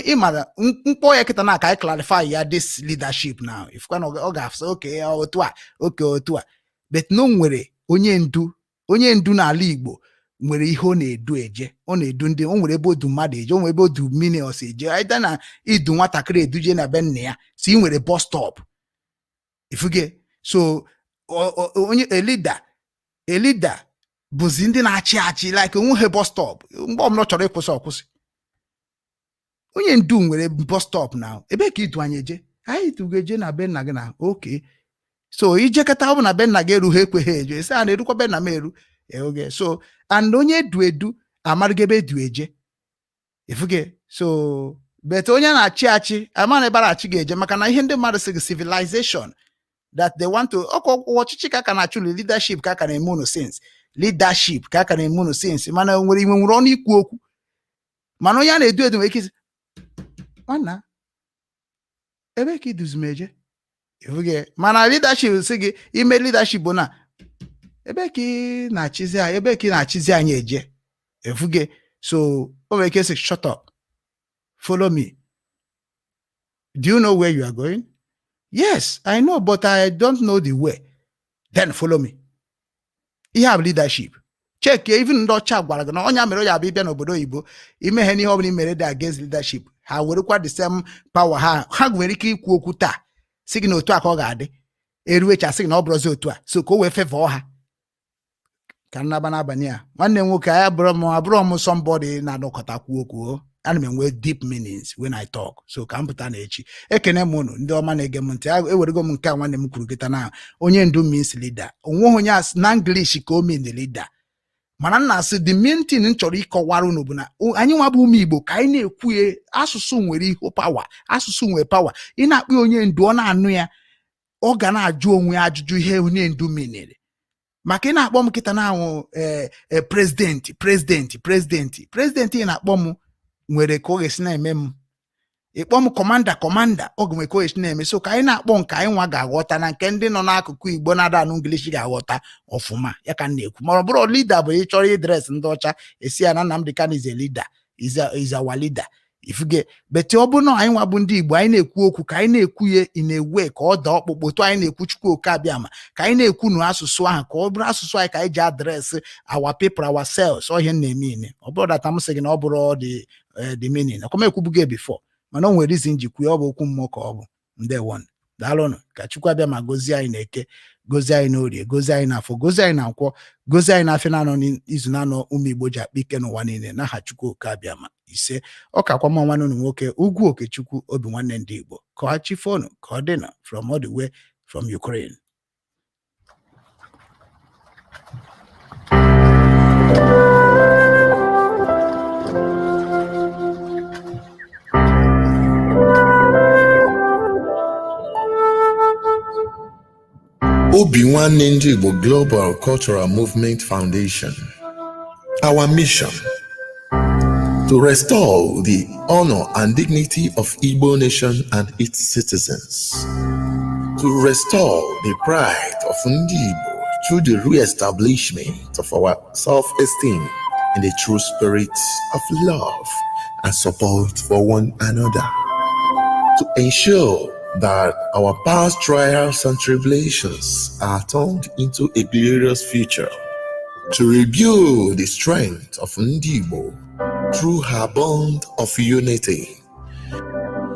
Speaker 3: ịmara mkpọ ya kịta na ka anyị clarify ya this leadership now. Ifukwa na ọ ga-asị oke otu a, oke otu a, but no nwere onye ndu. Onye ndu n'ala Igbo nwere ihe ọ na-edu eje, ọ na-edu ndị o nwere ebe odu mmadụ eje, o nwere ebe odu minions eje, either na idu nwatakịrị eduje na be nna ya. Si ị nwere bus stop, ifuge. So onye a leader bụzi ndị na-achị achị, like onweghị bus stop. Mgbe ọbụla ọ chọrọ ịkwụsị, ọkwụsị. Onye ndu nwere bus stop na ebe ka idu anyị eje, anyị duga eje na be nna gị na oke. So ijekọta, ọ bụ na be nna gị erughị, ekweghị eje, sị a na-erukwa be nna m eru oge. So and onye edu edu amarịgo ebe edu eje, ifuge. So but onye na-achị achị ama na ebe a na-achị ga-eje, maka na ihe ndị mmadụ sị gị civilization that they want to ọkwa ọchịchị ka aka na-achụ, leadership ka aka na-eme unu since, leadership ka aka na-eme unu since, mana nwere inwe nwere ọnụ ikwu okwu. Mana onye a na-edu edu nwere ike isi, nwanna, ebe ka iduzi m eje? Ifuge. Mana leadership sị gị ime leadership bụ na ebe ka ị na-achịzi anyị, ebe ka ị na-achịzi anyị eje. Efuge. So o nwere ike sị, "Shut up, follow me. Do you know where you are going?" "Yes, I know, but I don't know the way." "Then follow me." Ihe a bụ leadership. Check, even ndị ọcha gwara gị na ọnya mere o ya abịa ịbịa n'obodo oyibo, imeghe n'ihe ọbụla i mere dị against leadership, ha werekwa the same power ha. Ha nwere ike ikwu okwu taa si gị na otu a ka ọ ga-adị, eruecha sị gị na ọ bụrụzi otu a, so ka o wee favor ha. Ka nnaba n'abalị a, nwanne m nwoke, anyị abụrọ m somebody na-anọkọtakwu okwu o. Ana m enwe deep meanings when I talk, so ka m pụta na echi. Ekene m unu ndị ọma na-ege m ntị. Ewerego m nke a nwanne m kwuru kịta na onye ndu means leader. Onweghị onye asị na English ka o mean leader, mana m na-asị the main thing m chọrọ ịkọwara unu bụ na anyị nwa bụ ụmụ Igbo, ka anyị na-ekwuye asụsụ nwere ihu power, asụsụ nwere power. Ị na-akpọ ya onye ndu, ọ na-anụ ya, ọ ga na-ajụ onwe ya ajụjụ ihe onye ndu menere. Maka ị na-akpọ m kịta na anwụ ee, president, president, president, president, ị na-akpọ m nwere ka ọ ga-esi na-eme m. Ịkpọ m commander, commander, ọ ga-enwe ka ọ ga-esi na-eme. So ka anyị na-akpọ nke anyị nwa ga-aghọta na nke ndị nọ n'akụkụ Igbo na-ada anụ English ga-aghọta ọfụma ya ka m na-ekwu. Ma ọ bụrụ leader bụ ị chọrọ ịdres ndị ọcha esi ya na Nnamdi Kanu is a leader, is our leader, ifuge. But ọ bụ na anyị nwa bụ ndị Igbo, anyị na-ekwu okwu ka anyị na-ekwu ya ị na-ewe ka ọ daa ọkpụkpụ otu anyị na-ekwu Chukwu Oke Abịama, ka anyị na-ekwu nụ asụsụ ahụ ka ọ bụrụ asụsụ anyị ka anyị ji address our people, ourselves. Ọ ihe m na-eme ine. Ọ bụrụ data m sị gị na ọ bụrụ the meaning ọkwa m ekwubugo before, mana o nwere reason ji kwuo, ọ bụ okwu mmụọ ka ọ bụ. Ndewon, daalụnụ. Ka Chukwu abịa ma gozie anyị na Eke, gozie anyị n'Orie, gozie anyị n'Afọ, gozie anyị na Nkwọ, gozie anyị n'afịa na-anọ n'izu na-anọ ụmụ Igbo ji akpa ike n'ụwa niile, n'aha Chukwu Oke Abịama. Ise. Ọ kakwa mma. Nwanne unu nwoke, Ugwu Okechukwu Obi, nwanne ndị Igbo. Ka ọ chi fonu ka ọ dị nọ from all the way from Ukraine.
Speaker 1: Obi Nwanne Ndị Igbo Global Cultural Movement Foundation. Our mission: to restore the honor and dignity of Igbo nation and its citizens, to restore the pride of Ndị Igbo through the re-establishment of our self-esteem in the true spirit of love and support for one another, to ensure that our past trials and tribulations are turned into a glorious future, to rebuild the strength of Ndị Igbo through her bond of unity,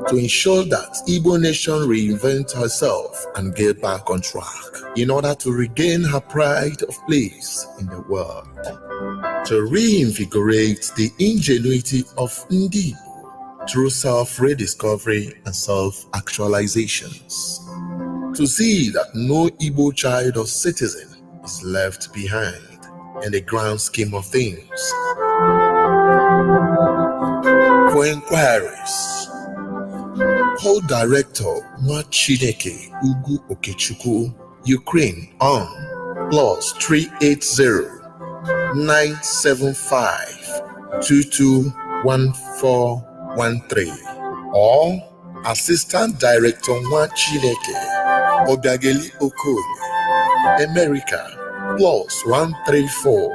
Speaker 1: to ensure that Igbo nation reinvent herself and get back on track in order to regain her pride of place in the world, to reinvigorate the ingenuity of Ndị Igbo through self-rediscovery and self-actualizations, to see that no Igbo child or citizen is left behind in the grand scheme of things. For inquiries, call Director Nwachineke Ugu Okechukwu, Ukraine on +380 975 221413 or Assistant Director Nwachineke Obiageli Okoye, America +134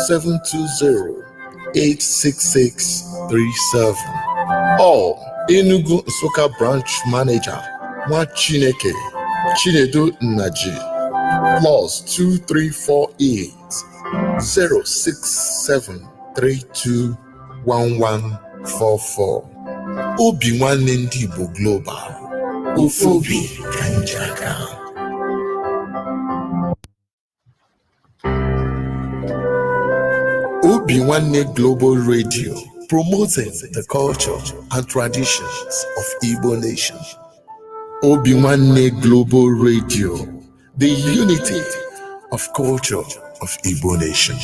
Speaker 1: 720 86637 or Enugu Nsukka Branch Manager Nwachineke Chinedu Nnaji +2348 067 321144. Obi Nwanne Ndị Igbo Global, ofu obi ka anyị ji aga. Obi Nwanne Global Radio, promoting the culture and traditions of Igbo nation. Obi Nwanne Global Radio, the unity of culture of Igbo nation.